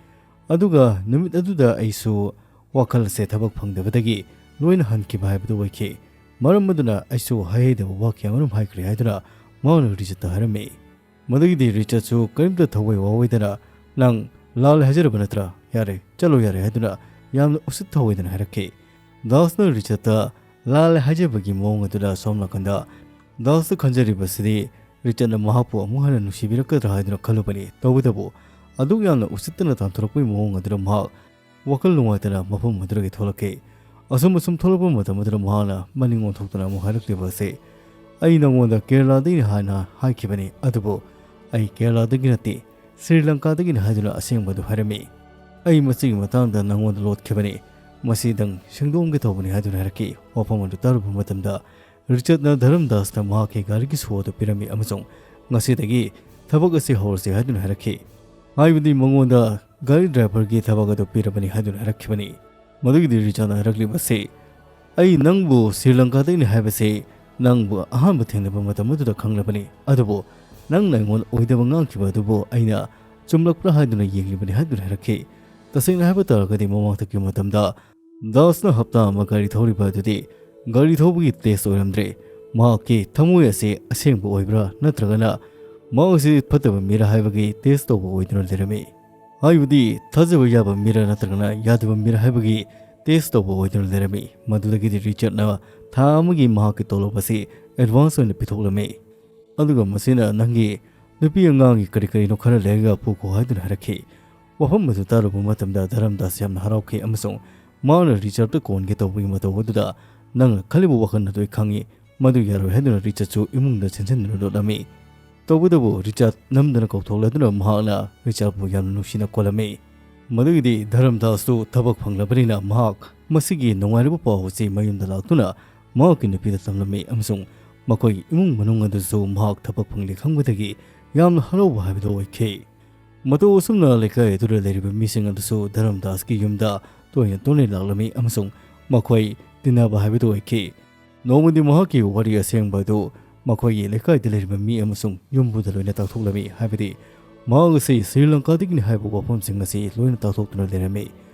ꯑꯗꯨꯒ ꯅꯨꯃꯤꯠ ꯑꯗꯨꯗ ꯑꯩꯁꯨ ꯋꯥꯈꯜ ꯑꯁꯦ ꯊꯕꯛ ꯐꯪꯗꯕꯗꯒꯤ ꯂꯣꯏꯅ ꯍꯟꯈꯤꯕ ꯍꯥꯏꯕꯗꯨ ꯑꯣꯏꯈꯤ꯫ ꯃꯔꯝ ꯑꯗꯨꯅ ꯑꯩꯁꯨ ꯍꯥꯏꯍꯩꯗꯕ ꯋꯥ ꯀꯌꯥꯃꯔꯨꯝ ꯍꯥꯏꯈ꯭ꯔꯦ" ꯍꯥꯏꯗꯨꯅ ꯃꯍꯥꯛꯅ ꯔꯤꯆꯠꯇ ꯍꯥꯏꯔꯝꯃꯤ꯫ ꯃꯗꯨꯒꯤꯗꯤ ꯔꯤꯆꯠꯁꯨ ꯀꯔꯤꯝꯇ ꯊꯋꯥꯏ ꯋꯥꯑꯣꯏꯗꯅ, "ꯅꯪ ꯂꯥꯜꯂꯦ ꯍꯥꯏꯖꯔꯕ ꯅꯠꯇ꯭ꯔꯥ? ꯌꯥꯔꯦ, ꯆꯠꯂꯣ ꯌꯥꯔꯦ" ꯍꯥꯏꯗꯨꯅ ꯌꯥꯝꯅ ꯎꯁꯤꯠ ꯊꯑꯣꯏꯗꯅ ꯍꯥꯏꯔꯛꯈꯤ꯫ ꯗꯥꯁꯅ ꯔꯤꯆꯠꯇ ꯂꯥꯜꯂꯦ ꯍꯥꯏꯖꯕꯒꯤ ꯃꯑꯣꯡ ꯑꯗꯨꯗ ꯁꯣꯝ ꯅꯥꯀꯟꯗ ꯗꯥꯁꯅ ꯈꯟꯖꯔꯤꯕꯁꯤꯗꯤ ꯔꯤꯆꯥꯔꯗꯅ ꯃꯍꯥꯛꯄꯨ ꯑꯃꯨꯛ ꯍꯟꯅ ꯅꯨꯡꯁꯤꯕꯤꯔꯛꯀꯗ꯭ꯔꯥ ꯍꯥꯏꯗꯨꯅ ꯈꯜꯂꯨꯕꯅꯤ꯫ ꯇꯧꯕꯇꯕꯨ ꯑꯗꯨꯛ ꯌꯥꯝꯅ ꯎꯁꯤꯠꯇꯅ ꯇꯥꯟꯊꯣꯔꯛꯄꯒꯤ ꯃꯑꯣꯡ ꯑꯗꯨꯗ ꯃꯍꯥꯛ ꯋꯥꯈꯜ ꯅꯨꯡꯉꯥꯏꯇꯅ ꯃꯐꯝ ꯑꯗꯨꯗꯒꯤ ꯊꯣꯛꯂꯛꯈꯤ꯫ ꯑꯁꯨꯝ ꯑꯁꯨꯝ ꯊꯣꯛꯂꯛꯄ ꯃꯇꯝ ꯑꯗꯨꯗ ꯃꯍꯥꯛꯅ ꯃꯅꯤꯡ ꯑꯣꯟꯊꯣꯛꯇꯨꯅ ꯑꯃꯨꯛ ꯍꯥꯏꯔꯛꯂꯤꯕ ꯑꯁꯤ, "ꯑꯩ ꯅꯉꯣꯟꯗ ꯀꯦꯔꯂꯥꯗꯒꯤꯅꯤ ꯍꯥꯏꯅ ꯍꯥꯏꯈꯤꯕꯅꯤ, ꯑꯗꯨꯕꯨ ꯑꯩ ꯀꯦꯔꯂꯥꯗꯒꯤ ꯅꯠꯇꯦ, ꯁ꯭ꯔꯤ ꯂꯪꯀꯥꯗꯒꯤꯅꯤ" ꯍꯥꯏꯗꯨꯅ ꯑꯁꯦꯡꯕꯗꯨ ꯍꯥꯏꯔꯝꯃꯤ꯫ "ꯑꯩ ꯃꯁꯤꯒꯤ ꯃꯇꯥꯡꯗ ꯅꯉꯣꯟꯗ ꯂꯣꯠꯈꯤꯕꯅꯤ, ꯃꯁꯤꯗꯪ ꯁꯦꯡꯗꯣꯛꯑꯝꯒꯦ ꯇꯧꯕꯅꯤ" ꯍꯥꯏꯗꯨꯅ ꯍꯥꯏꯔꯛꯈꯤ꯫ ꯋꯥꯐꯝ ꯑꯗꯨ ꯇꯥꯔꯨꯕ ꯃꯇꯝꯗ ꯔꯤꯆꯥꯔꯗꯅ ꯙꯔꯝꯗꯥꯁꯇ ꯃꯍꯥꯛꯀꯤ ꯒꯥꯔꯤꯒꯤ ꯁꯣ ꯑꯗꯨ ꯄꯤꯔꯝꯃꯤ ꯑꯃꯁꯨꯡ "ꯉꯁꯤꯗꯒꯤ ꯊꯕꯛ ꯑꯁꯤ ꯍꯧꯔꯁꯤ" ꯍꯥꯏꯗꯨꯅ ꯍꯥꯏꯔꯛꯈꯤ꯫ ꯍꯥꯏꯕꯗꯤ ꯃꯉꯣꯟꯗ ꯒꯥꯔꯤ ꯗ꯭ꯔꯥꯏꯚꯔꯒꯤ ꯊꯕꯛ ꯑꯗꯨ ꯄꯤꯔꯕꯅꯤ ꯍꯥꯏꯗꯨꯅ ꯍꯥꯏꯔꯛꯈꯤꯕꯅꯤ꯫ ꯃꯗꯨꯒꯤꯗꯤ ꯔꯤꯆꯥꯔꯗꯅ ꯍꯥꯏꯔꯛꯂꯤꯕꯁꯤ, "ꯑꯩ ꯅꯪꯕꯨ ꯁ꯭ꯔꯤ ꯂꯪꯀꯥꯗꯒꯤꯅꯤ ꯍꯥꯏꯕꯁꯤ ꯅꯪꯕꯨ ꯑꯍꯥꯟꯕ ꯊꯦꯡꯅꯕ ꯃꯇꯝ ꯑꯗꯨꯗ ꯈꯪꯂꯕꯅꯤ, ꯑꯗꯨꯕꯨ ꯅꯪꯅ ꯑꯩꯉꯣꯟꯗ ꯑꯣꯏꯗꯕ ꯉꯥꯡꯈꯤꯕ ꯑꯗꯨꯕꯨ ꯑꯩꯅ ꯆꯨꯝꯂꯛꯄ꯭ꯔꯥ ꯍꯥꯏꯗꯨꯅ ꯌꯦꯡꯂꯤꯕꯅꯤ" ꯍꯥꯏꯗꯨꯅ ꯍꯥꯏꯔꯛꯈꯤ꯫ ꯇꯁꯦꯡꯅ ꯍꯥꯏꯕ ꯇꯥꯔꯒꯗꯤ ꯃꯃꯥꯡꯊꯛꯀꯤ ꯃꯇꯝꯗ ꯗꯥꯁꯅ ꯍꯞꯇꯥ ꯑꯃ ꯒꯥꯔꯤ ꯊꯧꯔꯤꯕ ꯑꯗꯨꯗꯤ ꯒꯥꯔꯤ ꯊꯧꯕꯒꯤ ꯇꯦꯁ ꯑꯣꯏꯔꯝꯗ꯭ꯔꯦ꯫ ꯃꯍꯥꯛꯀꯤ ꯊꯃꯣꯏ ꯑꯁꯤ ꯑꯁꯦꯡꯕ ꯑꯣꯏꯕ꯭ꯔꯥ ꯅꯠꯇ꯭ꯔꯒꯅ ꯃꯍꯥꯛ ꯑꯁꯤ ꯐꯠꯇꯕ ꯃꯤꯔꯥ ꯍꯥꯏꯕꯒꯤ ꯇꯦꯁ ꯇꯧꯕ ꯑꯣꯏꯗꯨꯅ ꯂꯩꯔꯝꯃꯤ꯫ ꯍꯥꯏꯕꯗꯤ ꯊꯥꯖꯕ ꯌꯥꯕ ꯃꯤꯔꯥ ꯅꯠꯇ꯭ꯔꯒꯅ ꯌꯥꯗꯕ ꯃꯤꯔꯥ ꯍꯥꯏꯕꯒꯤ ꯇꯦꯁ ꯇꯧꯕ ꯑꯣꯏꯗꯨꯅ ꯂꯩꯔꯝꯃꯤ꯫ ꯃꯗꯨꯗꯒꯤꯗꯤ ꯔꯤꯆꯥꯔꯗꯅ ꯊꯥ ꯑꯃꯒꯤ ꯃꯍꯥꯛꯀꯤ ꯇꯣꯂꯣꯞ ꯑꯁꯤ ꯑꯦꯗꯚꯥꯟꯁ ꯑꯣꯏꯅ ꯄꯤꯊꯣꯛꯂꯝꯃꯤ꯫ ꯑꯗꯨꯒ ꯃꯁꯤꯅ ꯅꯪꯒꯤ ꯅꯨꯄꯤ ꯑꯉꯥꯡꯒꯤ ꯀꯔꯤ ꯀꯔꯤꯅꯣ ꯈꯔ ꯂꯩꯔꯒ ꯄꯨꯈꯣ ꯍꯥꯏꯗꯨꯅ ꯍꯥꯏꯔꯛꯈꯤ꯫ ꯋꯥꯐꯝ ꯑꯗꯨ ꯇꯥꯔꯨꯕ ꯃꯇꯝꯗ ꯙꯔꯝꯗꯥꯁ ꯌꯥꯝꯅ ꯍꯔꯥꯎꯈꯤ ꯑꯃꯁꯨꯡ ꯃꯍꯥꯛꯅ ꯔꯤꯆꯥꯔꯗꯇ ꯀꯣꯟꯒꯦ ꯇꯧꯕꯒꯤ ꯃꯇꯧ ꯑꯗꯨꯗ ꯅꯪꯅ ꯈꯜꯂꯤꯕ ꯋꯥꯈꯜ ꯑꯗꯨ ꯑꯩ ꯈꯪꯏ, ꯃꯗꯨ ꯌꯥꯔꯣꯏ ꯍꯥꯏꯗꯨꯅ ꯔꯤꯆꯥꯔꯗꯁꯨ ꯏꯃꯨꯡꯗ ꯆꯦꯟꯁꯤꯟꯗꯨꯅ ꯂꯣꯠꯂꯝꯃꯤ꯫ ꯇꯧꯕꯇꯕꯨ ꯔꯤꯆꯥꯔꯗ ꯅꯝꯗꯅ ꯀꯧꯊꯣꯛꯂꯗꯨꯅ ꯃꯍꯥꯛꯅ ꯔꯤꯆꯥꯔꯗꯕꯨ ꯌꯥꯝꯅ ꯅꯨꯡꯁꯤꯅ ꯀꯣꯜꯂꯝꯃꯤ꯫ ꯃꯗꯨꯒꯤꯗꯤ ꯙꯔꯝꯗꯥꯁꯇꯨ ꯊꯕꯛ ꯐꯪꯂꯕꯅꯤꯅ ꯃꯍꯥꯛ ꯃꯁꯤꯒꯤ ꯅꯨꯡꯉꯥꯏꯔꯕ ꯄꯥꯎ ꯑꯁꯤ ꯃꯌꯨꯝꯗ ꯂꯥꯛꯇꯨꯅ ꯃꯍꯥꯛꯀꯤ ꯅꯨꯄꯤꯗ ꯇꯝꯂꯝꯃꯤ ꯑꯃꯁꯨꯡ ꯃꯈꯣꯏꯒꯤ ꯏꯃꯨꯡ ꯃꯅꯨꯡ ꯑꯗꯨꯁꯨ ꯃꯍꯥꯛ ꯊꯕꯛ ꯐꯪꯂꯦ ꯈꯪꯕꯗꯒꯤ ꯌꯥꯝꯅ ꯍꯔꯥꯎꯕ ꯍꯥꯏꯕꯗꯨ ꯑꯣꯏꯈꯤ꯫ ꯃꯇꯧ ꯑꯁꯨꯝꯅ ꯂꯩꯀꯥꯏ ꯑꯗꯨꯗ ꯂꯩꯔꯤꯕ ꯃꯤꯁꯤꯡ ꯑꯗꯨꯁꯨ ꯙꯔꯝꯗꯥꯁꯀꯤ ꯌꯨꯝꯗ ꯇꯣꯏꯅ ꯇꯣꯏꯅ ꯂꯥꯛꯂꯝꯃꯤ ꯑꯃꯁꯨꯡ ꯃꯈꯣꯏ ꯇꯤꯟꯅꯕ ꯍꯥꯏꯕꯗꯨ ꯑꯣꯏꯈꯤ꯫ ꯅꯣꯡꯃꯗꯤ ꯃꯍꯥꯛꯀꯤ ꯋꯥꯔꯤ ꯑꯁꯦꯡꯕ ꯑꯗꯨ ꯃꯈꯣꯏꯒꯤ ꯂꯩꯀꯥꯏꯗ ꯂꯩꯔꯤꯕ ꯃꯤ ꯑꯃꯁꯨꯡ ꯌꯨꯝꯕꯨꯗ ꯂꯣꯏꯅ ꯇꯥꯛꯊꯣꯛꯂꯝꯃꯤ, ꯍꯥꯏꯕꯗꯤ ꯃꯍꯥꯛ ꯑꯁꯤ ꯁ꯭ꯔꯤ ꯂꯪꯀꯥꯗꯒꯤꯅꯤ ꯍꯥꯏꯕ ꯋꯥꯐꯝꯁꯤꯡ ꯑꯁꯤ ꯂꯣꯏꯅ ꯇꯥꯛꯊꯣꯛꯇꯨꯅ ꯂꯩꯔꯝꯃꯤ꯫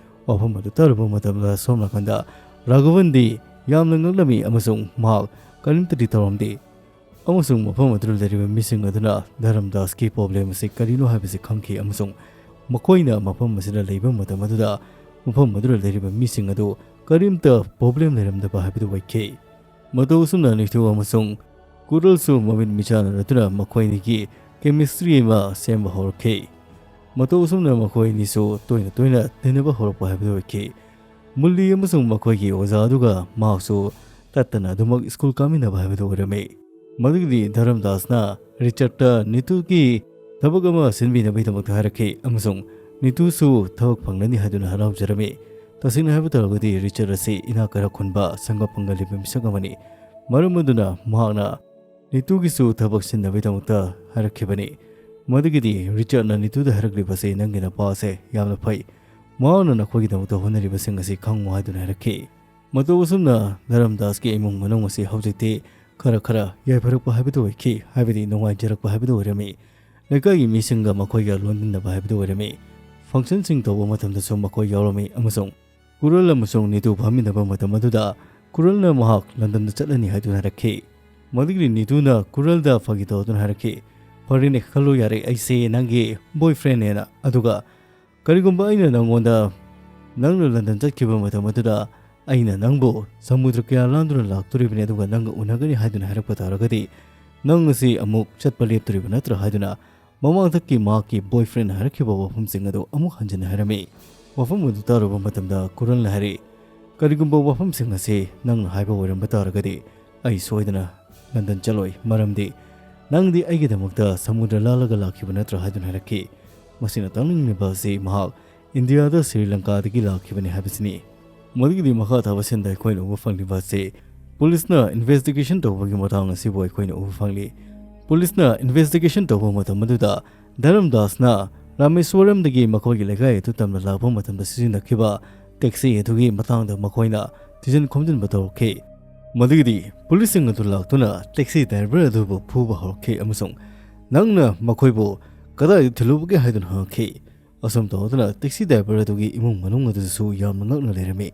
ꯋꯥꯐꯝ ꯑꯗꯨ ꯇꯥꯔꯨꯕ ꯃꯇꯝꯗ ꯁꯣꯝ ꯅꯥꯀꯟꯗ ꯔꯥꯘꯕꯟꯗꯤ ꯌꯥꯝꯅ ꯉꯛꯂꯝꯃꯤ ꯑꯃꯁꯨꯡ ꯃꯍꯥꯛ ꯀꯔꯤꯝꯇꯗꯤ ꯇꯧꯔꯝꯗꯦ꯫ ꯑꯃꯁꯨꯡ ꯃꯐꯝ ꯑꯗꯨꯗ ꯂꯩꯔꯤꯕ ꯃꯤꯁꯤꯡ ꯑꯗꯨꯅ ꯙꯔꯝꯗꯥꯁꯀꯤ ꯄ꯭ꯔꯣꯕ꯭ꯂꯦꯝ ꯑꯁꯤ ꯀꯔꯤꯅꯣ ꯍꯥꯏꯕꯁꯤ ꯈꯪꯈꯤ ꯑꯃꯁꯨꯡ ꯃꯈꯣꯏꯅ ꯃꯐꯝ ꯑꯁꯤꯗ ꯂꯩꯕ ꯃꯇꯝ ꯑꯗꯨꯗ ꯃꯐꯝ ꯑꯗꯨꯗ ꯂꯩꯔꯤꯕ ꯃꯤꯁꯤꯡ ꯑꯗꯨ ꯀꯔꯤꯝꯇ ꯄ꯭ꯔꯣꯕ꯭ꯂꯦꯝ ꯂꯩꯔꯝꯗꯕ ꯍꯥꯏꯕꯗꯨ ꯑꯣꯏꯈꯤ꯫ ꯃꯇꯧ ꯑꯁꯨꯝꯅ ꯅꯤꯊꯨ ꯑꯃꯁꯨꯡ ꯀꯨꯔꯜꯁꯨ ꯃꯃꯤꯠ ꯃꯤꯆꯥꯟꯅꯔꯗꯨꯅ ꯃꯈꯣꯏ ꯑꯅꯤꯒꯤ ꯀꯦꯃꯤꯁꯇ꯭ꯔꯤ ꯑꯃ ꯁꯦꯝꯕ ꯍꯧꯔꯛꯈꯤ꯫ ꯃꯇꯧ ꯑꯁꯨꯝꯅ ꯃꯈꯣꯏ ꯑꯅꯤꯁꯨ ꯇꯣꯏꯅ ꯇꯣꯏꯅ ꯇꯤꯟꯅꯕ ꯍꯧꯔꯛꯄ ꯍꯥꯏꯕꯗꯨ ꯑꯣꯏꯈꯤ꯫ ꯃꯨꯜꯂꯤ ꯑꯃꯁꯨꯡ ꯃꯈꯣꯏꯒꯤ ꯑꯣꯖꯥ ꯑꯗꯨꯒ ꯃꯍꯥꯛꯁꯨ ꯇꯠꯇꯅ ꯑꯗꯨꯃꯛ ꯁ꯭ꯀꯨꯜ ꯀꯥꯃꯤꯟꯅꯕ ꯍꯥꯏꯕꯗꯨ ꯑꯣꯏꯔꯝꯃꯤ꯫ ꯃꯗꯨꯒꯤꯗꯤ ꯙꯔꯝꯗꯥꯁꯅ ꯔꯤꯆꯔꯗꯇ ꯅꯤꯇꯨꯒꯤ ꯊꯕꯛ ꯑꯃ ꯁꯤꯟꯕꯤꯅꯕꯒꯤꯗꯃꯛꯇ ꯍꯥꯏꯔꯛꯈꯤ ꯑꯃꯁꯨꯡ ꯅꯤꯇꯨꯁꯨ ꯊꯕꯛ ꯐꯪꯂꯅꯤ ꯍꯥꯏꯗꯨꯅ ꯍꯔꯥꯎꯖꯔꯝꯃꯤ꯫ ꯇꯁꯦꯡꯅ ꯍꯥꯏꯕ ꯇꯥꯔꯒꯗꯤ ꯔꯤꯆꯔꯗ ꯑꯁꯤ ꯏꯅꯥꯛ ꯀꯩꯔꯥꯛ ꯈꯨꯟꯕ ꯁꯪꯒ ꯄꯪꯒ ꯂꯩꯕ ꯃꯤꯁꯛ ꯑꯃꯅꯤ꯫ ꯃꯔꯝ ꯑꯗꯨꯅ ꯃꯍꯥꯛꯅ ꯅꯤꯇꯨꯒꯤꯁꯨ ꯊꯕꯛ ꯁꯤꯟꯅꯕꯒꯤꯗꯃꯛꯇ ꯍꯥꯏꯔꯛꯈꯤꯕꯅꯤ꯫ ꯃꯗꯨꯒꯤꯗꯤ ꯔꯤꯆꯔꯗꯅ ꯅꯤꯇꯨꯗ ꯍꯥꯏꯔꯛꯂꯤꯕꯁꯤ ꯅꯪꯒꯤ ꯅꯄꯥ ꯑꯁꯦ ꯌꯥꯝꯅ ꯐꯩ꯫ ꯃꯍꯥꯛꯅ ꯅꯈꯣꯏꯒꯤꯗꯃꯛꯇ ꯍꯣꯠꯅꯔꯤꯕꯁꯤꯡ ꯑꯁꯤ ꯈꯪꯉꯨ ꯍꯥꯏꯗꯨꯅ ꯍꯥꯏꯔꯛꯈꯤ꯫ ꯃꯇꯧ ꯑꯁꯨꯝꯅ ꯙꯔꯝꯗꯥꯁꯀꯤ ꯏꯃꯨꯡ ꯃꯅꯨꯡ ꯑꯁꯤ ꯍꯧꯖꯤꯛꯇꯤ ꯈꯔ ꯈꯔ ꯌꯥꯏꯐꯔꯛꯄ ꯍꯥꯏꯕꯗꯨ ꯑꯣꯏꯈꯤ, ꯍꯥꯏꯕꯗꯤ ꯅꯨꯡꯉꯥꯏꯖꯔꯛꯄ ꯍꯥꯏꯕꯗꯨ ꯑꯣꯏꯔꯝꯃꯤ꯫ ꯂꯩꯀꯥꯏꯒꯤ ꯃꯤꯁꯤꯡꯒ ꯃꯈꯣꯏꯒ ꯂꯣꯏꯅꯕ ꯍꯥꯏꯕꯗꯨ ꯑꯣꯏꯔꯝꯃꯤ꯫ ꯐꯪꯁꯟꯁꯤꯡ ꯇꯧꯕ ꯃꯇꯝꯗꯁꯨ ꯃꯈꯣꯏ ꯌꯥꯎꯔꯝꯃꯤ ꯑꯃꯁꯨꯡ ꯀꯨꯔꯜ ꯑꯃꯁꯨꯡ ꯅꯤꯇꯨ ꯐꯝꯃꯤꯟꯅꯕ ꯃꯇꯝ ꯑꯗꯨꯗ ꯀꯨꯔꯜꯅ ꯃꯍꯥꯛ ꯂꯟꯗꯟꯗ ꯆꯠꯂꯅꯤ ꯍꯥꯏꯗꯨꯅ ꯍꯥꯏꯔꯛꯈꯤ꯫ ꯃꯗꯨꯒꯤ ꯅꯤꯇꯨꯅ ꯀꯨꯔꯜꯗ ꯐꯥꯒꯤ ꯇꯧꯗꯨꯅ ꯍꯥꯏꯔꯛꯈꯤ, "ꯐꯔꯦꯅꯦ, ꯈꯜꯂꯣ ꯌꯥꯔꯦ, ꯑꯩꯁꯦ ꯅꯪꯒꯤ ꯕꯣꯏꯐ꯭ꯔꯦꯟꯅꯦꯅ꯫ ꯑꯗꯨꯒ ꯀꯔꯤꯒꯨꯝꯕ ꯑꯩꯅ ꯅꯪꯉꯣꯟꯗ ꯅꯪꯅ ꯂꯟꯗꯟ ꯆꯠꯈꯤꯕ ꯃꯇꯝ ꯑꯗꯨꯗ ꯑꯩꯅ ꯅꯪꯕꯨ ꯁꯃꯨꯗ꯭ꯔ ꯀꯌꯥ ꯂꯥꯟꯗꯨꯅ ꯂꯥꯛꯇꯣꯔꯤꯕꯅꯤ, ꯑꯗꯨꯒ ꯅꯪꯒ ꯎꯅꯒꯅꯤ ꯍꯥꯏꯗꯨꯅ ꯍꯥꯏꯔꯛꯄ ꯇꯥꯔꯒꯗꯤ ꯅꯪ ꯑꯁꯤ ꯑꯃꯨꯛ ꯆꯠꯄ ꯂꯦꯞꯇꯣꯔꯤꯕ ꯅꯠꯇ꯭ꯔꯥ?" ꯍꯥꯏꯗꯨꯅ ꯃꯃꯥꯡꯊꯛꯀꯤ ꯃꯍꯥꯛꯀꯤ ꯕꯣꯏꯐ꯭ꯔꯦꯟꯅ ꯍꯥꯏꯔꯛꯈꯤꯕ ꯋꯥꯐꯝꯁꯤꯡ ꯑꯗꯨ ꯑꯃꯨꯛ ꯍꯟꯖꯤꯟꯅ ꯍꯥꯏꯔꯝꯃꯤ꯫ ꯋꯥꯐꯝ ꯑꯗꯨ ꯇꯥꯔꯨꯕ ꯃꯇꯝꯗ ꯀꯨꯔꯜꯅ ꯍꯥꯏꯔꯛꯏ, "ꯀꯔꯤꯒꯨꯝꯕ ꯋꯥꯐꯝꯁꯤꯡ ꯑꯁꯤ ꯅꯪꯅ ꯍꯥꯏꯕ ꯑꯣꯏꯔꯝꯕ ꯇꯥꯔꯒꯗꯤ ꯑꯩ ꯁꯣꯏꯗꯅ ꯂꯟꯗꯟ ꯆꯠꯂꯣꯏ, ꯃꯔꯝꯗꯤ ꯅꯪꯗꯤ ꯑꯩꯒꯤꯗꯃꯛꯇ ꯁꯃꯨꯗ꯭ꯔ ꯂꯥꯜꯂꯒ ꯂꯥꯛꯈꯤꯕ ꯅꯠꯇ꯭ꯔꯥ?" ꯍꯥꯏꯗꯨꯅ ꯍꯥꯏꯔꯛꯈꯤ꯫ ꯃꯁꯤꯅ ꯇꯥꯛꯅꯤꯡꯂꯤꯕ ꯑꯁꯤ ꯃꯍꯥꯛ ꯏꯟꯗꯤꯌꯥꯗ ꯁ꯭ꯔꯤ ꯂꯪꯀꯥꯗꯒꯤ ꯂꯥꯛꯈꯤꯕꯅꯤ ꯍꯥꯏꯕꯁꯤꯅꯤ꯫ ꯃꯗꯨꯒꯤꯗꯤ ꯃꯈꯥ ꯇꯥꯕ ꯁꯤꯟꯗ ꯑꯩꯈꯣꯏꯅ ꯎꯕ ꯐꯪꯂꯤꯕ ꯑꯁꯤ ꯄꯨꯂꯤꯁꯅ ꯏꯟꯚꯦꯁꯇꯤꯒꯦꯁꯟ ꯇꯧꯕꯒꯤ ꯃꯇꯥꯡ ꯑꯁꯤꯕꯨ ꯑꯩꯈꯣꯏꯅ ꯎꯕ ꯐꯪꯂꯤ꯫ ꯄꯨꯂꯤꯁꯅ ꯏꯟꯚꯦꯁꯇꯤꯒꯦꯁꯟ ꯇꯧꯕ ꯃꯇꯝ ꯑꯗꯨꯗ ꯙꯔꯝꯗꯥꯁꯅ ꯔꯥꯃꯦꯁ꯭ꯋꯔꯝꯗꯒꯤ ꯃꯈꯣꯏꯒꯤ ꯂꯩꯀꯥꯏ ꯑꯗꯨ ꯇꯝꯅ ꯂꯥꯛꯄ ꯃꯇꯝꯗ ꯁꯤꯖꯤꯟꯅꯈꯤꯕ ꯇꯦꯛꯁꯤ ꯑꯗꯨꯒꯤ ꯃꯇꯥꯡꯗ ꯃꯈꯣꯏꯅ ꯊꯤꯖꯤꯟ ꯈꯣꯝꯖꯤꯟꯕ ꯇꯧꯔꯛꯈꯤ꯫ ꯃꯗꯨꯒꯤꯗꯤ ꯄꯨꯂꯤꯁꯁꯤꯡ ꯑꯗꯨ ꯂꯥꯛꯇꯨꯅ ꯇꯦꯛꯁꯤ ꯗ꯭ꯔꯥꯏꯚꯔ ꯑꯗꯨꯕꯨ ꯐꯨꯕ ꯍꯧꯔꯛꯈꯤ ꯑꯃꯁꯨꯡ ꯅꯪꯅ ꯃꯈꯣꯏꯕꯨ ꯀꯗꯥꯏꯗ ꯊꯤꯜꯂꯨꯕꯒꯦ ꯍꯥꯏꯗꯨꯅ ꯍꯪꯉꯛꯈꯤ꯫ ꯑꯁꯨꯝ ꯇꯧꯗꯨꯅ ꯇꯦꯛꯁꯤ ꯗ꯭ꯔꯥꯏꯚꯔ ꯑꯗꯨꯒꯤ ꯏꯃꯨꯡ ꯃꯅꯨꯡ ꯑꯗꯨꯁꯨ ꯌꯥꯝꯅ ꯉꯛꯅ ꯂꯩꯔꯝꯃꯤ꯫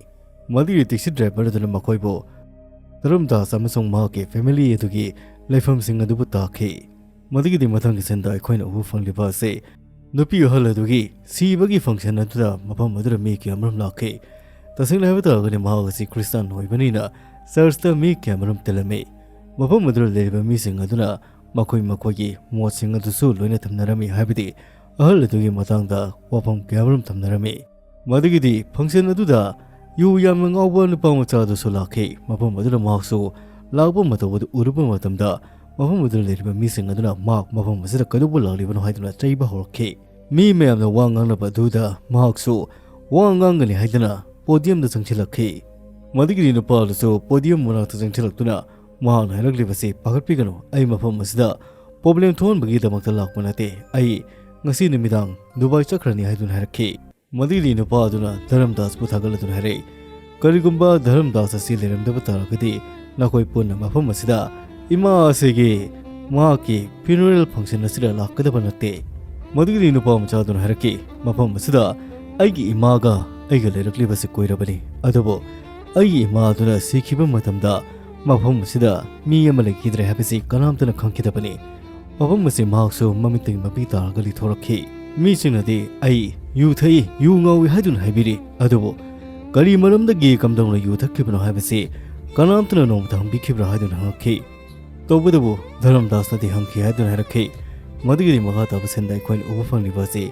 ꯃꯗꯨꯒꯤ ꯇꯦꯛꯁꯤ ꯗ꯭ꯔꯥꯏꯚꯔ ꯑꯗꯨꯅ ꯃꯈꯣꯏꯕꯨ ꯙꯔꯝꯗꯥꯁ ꯑꯃꯁꯨꯡ ꯃꯍꯥꯛꯀꯤ ꯐꯦꯃꯤꯂꯤ ꯑꯗꯨꯒꯤ ꯂꯩꯐꯝꯁꯤꯡ ꯑꯗꯨꯕꯨ ꯇꯥꯛꯈꯤ꯫ ꯃꯗꯨꯒꯤꯗꯤ ꯃꯊꯪꯒꯤ ꯁꯤꯟꯗ ꯑꯩꯈꯣꯏꯅ ꯎꯕ ꯐꯪꯂꯤꯕ ꯑꯁꯤ ꯅꯨꯄꯤ ꯑꯍꯜ ꯑꯗꯨꯒꯤ ꯁꯤꯕꯒꯤ ꯐꯪꯁꯟ ꯑꯗꯨꯗ ꯃꯐꯝ ꯑꯗꯨꯗ ꯃꯤ ꯀꯌꯥꯃꯔꯨꯝ ꯂꯥꯛꯈꯤ꯫ ꯇꯁꯦꯡꯅ ꯍꯥꯏꯕ ꯇꯥꯔꯒꯗꯤ ꯃꯍꯥꯛ ꯑꯁꯤ ꯈ꯭ꯔꯤꯁꯇꯥꯟ ꯑꯣꯏꯕꯅꯤꯅ ꯆꯔꯆꯇ ꯃꯤ ꯀꯌꯥꯃꯔꯨꯝ ꯇꯤꯜꯂꯝꯃꯤ꯫ ꯃꯐꯝ ꯑꯗꯨꯗ ꯂꯩꯔꯤꯕ ꯃꯤꯁꯤꯡ ꯑꯗꯨꯅ ꯃꯈꯣꯏ ꯃꯈꯣꯏꯒꯤ ꯃꯣꯠꯁꯤꯡ ꯑꯗꯨꯁꯨ ꯂꯣꯏꯅ ꯊꯝꯅꯔꯝꯃꯤ, ꯍꯥꯏꯕꯗꯤ ꯑꯍꯜ ꯑꯗꯨꯒꯤ ꯃꯇꯥꯡꯗ ꯋꯥꯐꯝ ꯀꯌꯥꯃꯔꯨꯝ ꯊꯝꯅꯔꯝꯃꯤ꯫ ꯃꯗꯨꯒꯤꯗꯤ function ꯑꯗꯨꯗ ꯌꯨ ꯌꯥꯝꯅ ꯉꯥꯎꯕ ꯅꯨꯄꯥ ꯃꯆꯥ ꯑꯗꯨꯁꯨ ꯂꯥꯛꯈꯤ꯫ ꯃꯐꯝ ꯑꯗꯨꯗ ꯃꯍꯥꯛꯁꯨ ꯂꯥꯛꯄ ꯃꯇꯧ ꯑꯗꯨ ꯎꯔꯨꯕ ꯃꯇꯝꯗ, ꯃꯐꯝ ꯑꯗꯨꯗ ꯂꯩꯔꯤꯕ ꯃꯤꯁꯤꯡ ꯑꯗꯨꯅ ꯃꯍꯥꯛ ꯃꯐꯝ ꯑꯁꯤꯗ ꯀꯩꯗꯧꯕ ꯂꯥꯛꯂꯤꯕꯅꯣ ꯍꯥꯏꯗꯨꯅ ꯆꯩꯕ ꯍꯧꯔꯛꯈꯤ꯫ ꯃꯤ ꯃꯌꯥꯝꯅ ꯋꯥ ꯉꯥꯡꯅꯕ ꯑꯗꯨꯗ ꯃꯍꯥꯛꯁꯨ ꯋꯥ ꯉꯥꯡꯒꯅꯤ ꯍꯥꯏꯗꯨꯅ podiumꯗ ꯆꯪꯁꯤꯜꯂꯛꯈꯤ꯫ ꯃꯗꯨꯒꯤꯗꯤ ꯅꯨꯄꯥ ꯑꯗꯨꯁꯨ podium ꯃꯅꯥꯛꯇ ꯆꯪꯁꯤꯜꯂꯛꯇꯨꯅ ꯃꯍꯥꯛꯅ ꯍꯥꯏꯔꯛꯂꯤꯕꯁꯤ, "ꯄꯥꯈꯠꯄꯤꯒꯅꯨ, ꯑꯩ ꯃꯐꯝ ꯑꯁꯤꯗ problem ꯊꯣꯛꯍꯟꯕꯒꯤꯗꯃꯛꯇ ꯂꯥꯛꯄ ꯅꯠꯇꯦ꯫ ꯑꯩ ꯉꯁꯤ ꯅꯨꯃꯤꯗꯥꯡ ꯗꯨꯕꯥꯏ ꯆꯠꯈ꯭ꯔꯅꯤ" ꯍꯥꯏꯗꯨꯅ ꯍꯥꯏꯔꯛꯈꯤ꯫ ꯃꯗꯨꯒꯤꯗꯤ ꯅꯨꯄꯥ ꯑꯗꯨꯅ ꯙꯔꯝꯗꯥꯁꯄꯨ ꯊꯥꯒꯠꯂꯗꯨꯅ ꯍꯥꯏꯔꯛꯏ, "ꯀꯔꯤꯒꯨꯝꯕ ꯙꯔꯝꯗꯥꯁ ꯑꯁꯤ ꯂꯩꯔꯝꯗꯕ ꯇꯥꯔꯒꯗꯤ ꯅꯈꯣꯏ ꯄꯨꯟꯅ ꯃꯐꯝ ꯑꯁꯤꯗ ꯏꯃꯥ ꯑꯁꯤꯒꯤ ꯃꯍꯥꯛꯀꯤ funeral function ꯑꯁꯤꯗ ꯂꯥꯛꯀꯗꯕ ꯅꯠꯇꯦ꯫" ꯃꯗꯨꯒꯤꯗꯤ ꯅꯨꯄꯥ ꯃꯆꯥꯗꯨꯅ ꯍꯥꯏꯔꯛꯈꯤ, "ꯃꯐꯝ ꯑꯁꯤꯗ ꯑꯩꯒꯤ ꯏꯃꯥꯒ ꯑꯩꯒ ꯂꯩꯔꯛꯂꯤꯕꯁꯤ ꯀꯨꯏꯔꯕꯅꯤ, ꯑꯗꯨꯕꯨ ꯑꯩꯒꯤ ꯏꯃꯥ ꯑꯗꯨꯅ ꯁꯤꯈꯤꯕ ꯃꯇꯝꯗ ꯃꯐꯝ ꯑꯁꯤꯗ ꯃꯤ ꯑꯃ ꯂꯩꯈꯤꯗ꯭ꯔꯦ ꯍꯥꯏꯕꯁꯤ ꯀꯅꯥꯝꯇꯅ ꯈꯪꯈꯤꯗꯕꯅꯤ꯫" ꯃꯐꯝ ꯑꯁꯤ ꯃꯍꯥꯛꯁꯨ ꯃꯃꯤꯠꯇꯒꯤ ꯃꯄꯤ ꯇꯥꯔꯒ ꯂꯤꯊꯣꯔꯛꯈꯤ꯫ ꯃꯤꯁꯤꯡꯅꯗꯤ "ꯑꯩ ꯌꯨ ꯊꯛꯏ, ꯌꯨ ꯉꯥꯎꯏ" ꯍꯥꯏꯗꯨꯅ ꯍꯥꯏꯕꯤꯔꯤ, ꯑꯗꯨꯕꯨ ꯀꯔꯤ ꯃꯔꯝꯗꯒꯤ, ꯀꯝꯗꯧꯅ ꯌꯨ ꯊꯛꯈꯤꯕꯅꯣ ꯍꯥꯏꯕꯁꯤ ꯀꯅꯥꯝꯇꯅ ꯅꯣꯡꯃꯇ ꯍꯪꯕꯤꯈꯤꯕ꯭ꯔꯥ ꯍꯥꯏꯗꯨꯅ ꯍꯪꯉꯛꯈꯤ꯫ ꯇꯧꯕꯇꯕꯨ ꯙꯔꯝꯗꯥꯁꯅꯗꯤ ꯍꯪꯈꯤ ꯍꯥꯏꯗꯨꯅ ꯍꯥꯏꯔꯛꯈꯤ꯫ ꯃꯗꯨꯒꯤꯗꯤ ꯃꯈꯥ ꯇꯥꯕ ꯁꯤꯟꯗ ꯑꯩꯈꯣꯏꯅ ꯎꯕ ꯐꯪꯂꯤꯕ ꯑꯁꯤ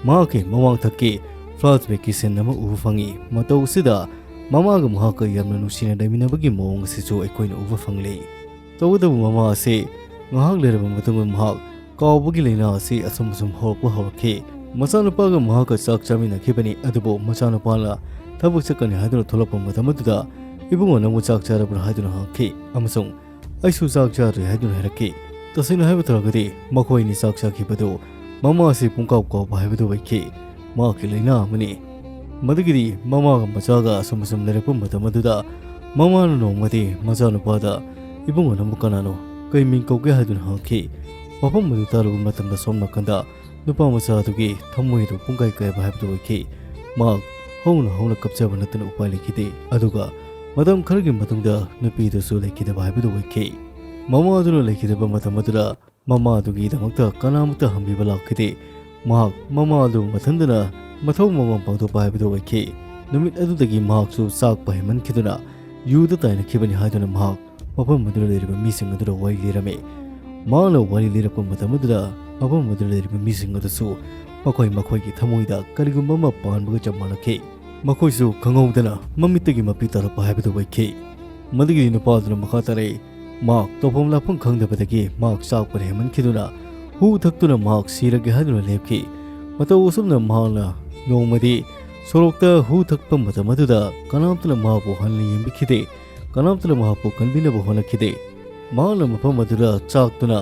ꯃꯍꯥꯛꯀꯤ ꯃꯃꯥꯡꯊꯛꯀꯤ flashbackꯀꯤ ꯁꯤꯟ ꯑꯃ ꯎꯕ ꯐꯪꯉꯤ꯫ ꯃꯇꯧ ꯑꯁꯤꯗ ꯃꯃꯥꯒ ꯃꯍꯥꯛꯀ ꯌꯥꯝꯅ ꯅꯨꯡꯁꯤꯅ ꯂꯩꯃꯤꯟꯅꯕꯒꯤ ꯃꯑꯣꯡ ꯑꯁꯤꯁꯨ ꯑꯩꯈꯣꯏꯅ ꯎꯕ ꯐꯪꯂꯤ꯫ ꯇꯧꯕꯇꯕꯨ ꯃꯃꯥ ꯑꯁꯤ ꯉꯥꯏꯍꯥꯛ ꯂꯩꯔꯕ ꯃꯇꯨꯡꯗ ꯃꯍꯥꯛ ꯀꯥꯎꯕꯒꯤ ꯂꯥꯏꯅꯥ ꯑꯁꯤ ꯑꯁꯨꯝ ꯑꯁꯨꯝ ꯍꯧꯔꯛꯄ ꯍꯧꯔꯛꯈꯤ꯫ ꯃꯆꯥꯅꯨꯄꯥꯒ ꯃꯍꯥꯛꯀ ꯆꯥꯛ ꯆꯥꯃꯤꯟꯅꯈꯤꯕꯅꯤ, ꯑꯗꯨꯕꯨ ꯃꯆꯥꯅꯨꯄꯥꯅ ꯊꯕꯛ ꯆꯠꯀꯅꯤ ꯍꯥꯏꯗꯨꯅ ꯊꯣꯛꯂꯛꯄ ꯃꯇꯝ ꯑꯗꯨꯗ, "ꯏꯕꯨꯡꯉꯣ, ꯅꯪꯕꯨ ꯆꯥꯛ ꯆꯥꯔꯕ꯭ꯔꯥ?" ꯍꯥꯏꯗꯨꯅ ꯍꯪꯉꯛꯈꯤ, ꯑꯃꯁꯨꯡ "ꯑꯩꯁꯨ ꯆꯥꯛ ꯆꯥꯗ꯭ꯔꯤ" ꯍꯥꯏꯗꯨꯅ ꯍꯥꯏꯔꯛꯈꯤ꯫ ꯇꯁꯦꯡꯅ ꯍꯥꯏꯕ ꯇꯥꯔꯒꯗꯤ, ꯃꯈꯣꯏ ꯑꯅꯤ ꯆꯥꯛ ꯆꯥꯈꯤꯕꯗꯨ ꯃꯃꯥ ꯑꯁꯤ ꯄꯨꯡꯀꯥꯎ ꯀꯥꯎꯕ ꯍꯥꯏꯕꯗꯨ ꯑꯣꯏꯈꯤ꯫ ꯃꯍꯥꯛꯀꯤ ꯂꯥꯏꯅꯥ ꯑꯃꯅꯤ꯫ ꯃꯗꯨꯒꯤꯗꯤ ꯃꯃꯥꯒ ꯃꯆꯥꯒ ꯑꯁꯨꯝ ꯑꯁꯨꯝ ꯂꯩꯔꯛꯄ ꯃꯇꯝ ꯑꯗꯨꯗ, ꯃꯃꯥꯅ ꯅꯣꯡꯃꯗꯤ ꯃꯆꯥꯅꯨꯄꯥꯗ, "ꯏꯕꯨꯡꯉꯣ, ꯅꯪꯕꯨ ꯀꯅꯥꯅꯣ? ꯀꯩ ꯃꯤꯡ ꯀꯧꯒꯦ?" ꯍꯥꯏꯗꯨꯅ ꯍꯪꯉꯛꯈꯤ꯫ ꯋꯥꯐꯝ ꯑꯗꯨ ꯇꯥꯔꯨꯕ ꯃꯇꯝꯗ, ꯁꯣꯝ ꯅꯥꯀꯟꯗ ꯅꯨꯄꯥ ꯃꯆꯥ ꯑꯗꯨꯒꯤ ꯊꯃꯣꯏ ꯑꯗꯨ ꯄꯨꯡꯀꯥꯏ ꯀꯥꯏꯕ ꯍꯥꯏꯕꯗꯨ ꯑꯣꯏꯈꯤ꯫ ꯃꯍꯥꯛ ꯍꯧꯅ ꯍꯧꯅ ꯀꯞꯆꯕ ꯅꯠꯇꯅ ꯎꯄꯥꯏ ꯂꯩꯈꯤꯗꯦ꯫ ꯑꯗꯨꯒ ꯃꯇꯝ ꯈꯔꯒꯤ ꯃꯇꯨꯡꯗ ꯅꯨꯄꯤꯗꯨꯁꯨ ꯂꯩꯈꯤꯗꯕ ꯍꯥꯏꯕꯗꯨ ꯑꯣꯏꯈꯤ꯫ ꯃꯃꯥ ꯑꯗꯨꯅ ꯂꯩꯈꯤꯗꯕ ꯃꯇꯝ ꯑꯗꯨꯗ, ꯃꯃꯥ ꯑꯗꯨꯒꯤꯗꯃꯛꯇ ꯀꯅꯥꯃꯠꯇ ꯍꯪꯕꯤꯕ ꯂꯥꯛꯈꯤꯗꯦ꯫ ꯃꯍꯥꯛ ꯃꯃꯥ ꯑꯗꯨ ꯃꯊꯟꯗꯅ ꯃꯊꯧ ꯃꯉꯝ ꯄꯥꯡꯊꯣꯛꯄ ꯍꯥꯏꯕꯗꯨ ꯑꯣꯏꯈꯤ꯫ ꯅꯨꯃꯤꯠ ꯑꯗꯨꯗꯒꯤ ꯃꯍꯥꯛꯁꯨ ꯆꯥꯛꯄ ꯍꯦꯟꯃꯟꯈꯤꯗꯨꯅ ꯌꯨꯗ ꯇꯥꯏꯅꯈꯤꯕꯅꯤ ꯍꯥꯏꯗꯨꯅ ꯃꯍꯥꯛ ꯃꯐꯝ ꯑꯗꯨꯗ ꯂꯩꯔꯤꯕ ꯃꯤꯁꯤꯡ ꯑꯗꯨꯗ ꯋꯥꯔꯤ ꯂꯤꯔꯝꯃꯤ꯫ ꯃꯍꯥꯛꯅ ꯋꯥꯔꯤ ꯂꯤꯔꯛꯄ ꯃꯇꯝ ꯑꯗꯨꯗ ꯃꯐꯝ ꯑꯗꯨꯗ ꯂꯩꯔꯤꯕ ꯃꯤꯁꯤꯡ ꯑꯗꯨꯁꯨ ꯃꯈꯣꯏ ꯃꯈꯣꯏꯒꯤ ꯊꯃꯣꯏꯗ ꯀꯔꯤꯒꯨꯝꯕ ꯑꯃ ꯄꯥꯟꯕꯒ ꯆꯞ ꯃꯥꯟꯅꯈꯤ꯫ ꯃꯈꯣꯏꯁꯨ ꯈꯪꯍꯧꯗꯅ ꯃꯃꯤꯠꯇꯒꯤ ꯃꯄꯤ ꯇꯥꯔꯛꯄ ꯍꯥꯏꯕꯗꯨ ꯑꯣꯏꯈꯤ꯫ ꯃꯗꯨꯒꯤꯗꯤ ꯅꯨꯄꯥ ꯑꯗꯨꯅ ꯃꯈꯥ ꯇꯥꯔꯛꯏ, ꯃꯍꯥꯛ ꯇꯧꯐꯝ ꯂꯥꯛꯐꯝ ꯈꯪꯗꯕꯗꯒꯤ ꯃꯍꯥꯛ ꯆꯥꯛꯄꯅ ꯍꯦꯟꯃꯟꯈꯤꯗꯨꯅ ꯍꯨ ꯊꯛꯇꯨꯅ ꯃꯍꯥꯛ ꯁꯤꯔꯒꯦ ꯍꯥꯏꯗꯨꯅ ꯂꯦꯞꯈꯤ꯫ ꯃꯇꯧ ꯑꯁꯨꯝꯅ ꯃꯍꯥꯛꯅ ꯅꯣꯡꯃꯗꯤ ꯁꯣꯔꯣꯛꯇ ꯍꯨ ꯊꯛꯄ ꯃꯇꯝ ꯑꯗꯨꯗ ꯀꯅꯥꯝꯇꯅ ꯃꯍꯥꯛꯄꯨ ꯍꯟꯅ ꯌꯦꯡꯕꯤꯈꯤꯗꯦ꯫ ꯀꯅꯥꯝꯇꯅ ꯃꯍꯥꯛꯄꯨ ꯀꯟꯕꯤꯅꯕ ꯍꯣꯠꯅꯈꯤꯗꯦ꯫ ꯃꯍꯥꯛꯅ ꯃꯐꯝ ꯑꯗꯨꯗ ꯆꯥꯛꯇꯨꯅ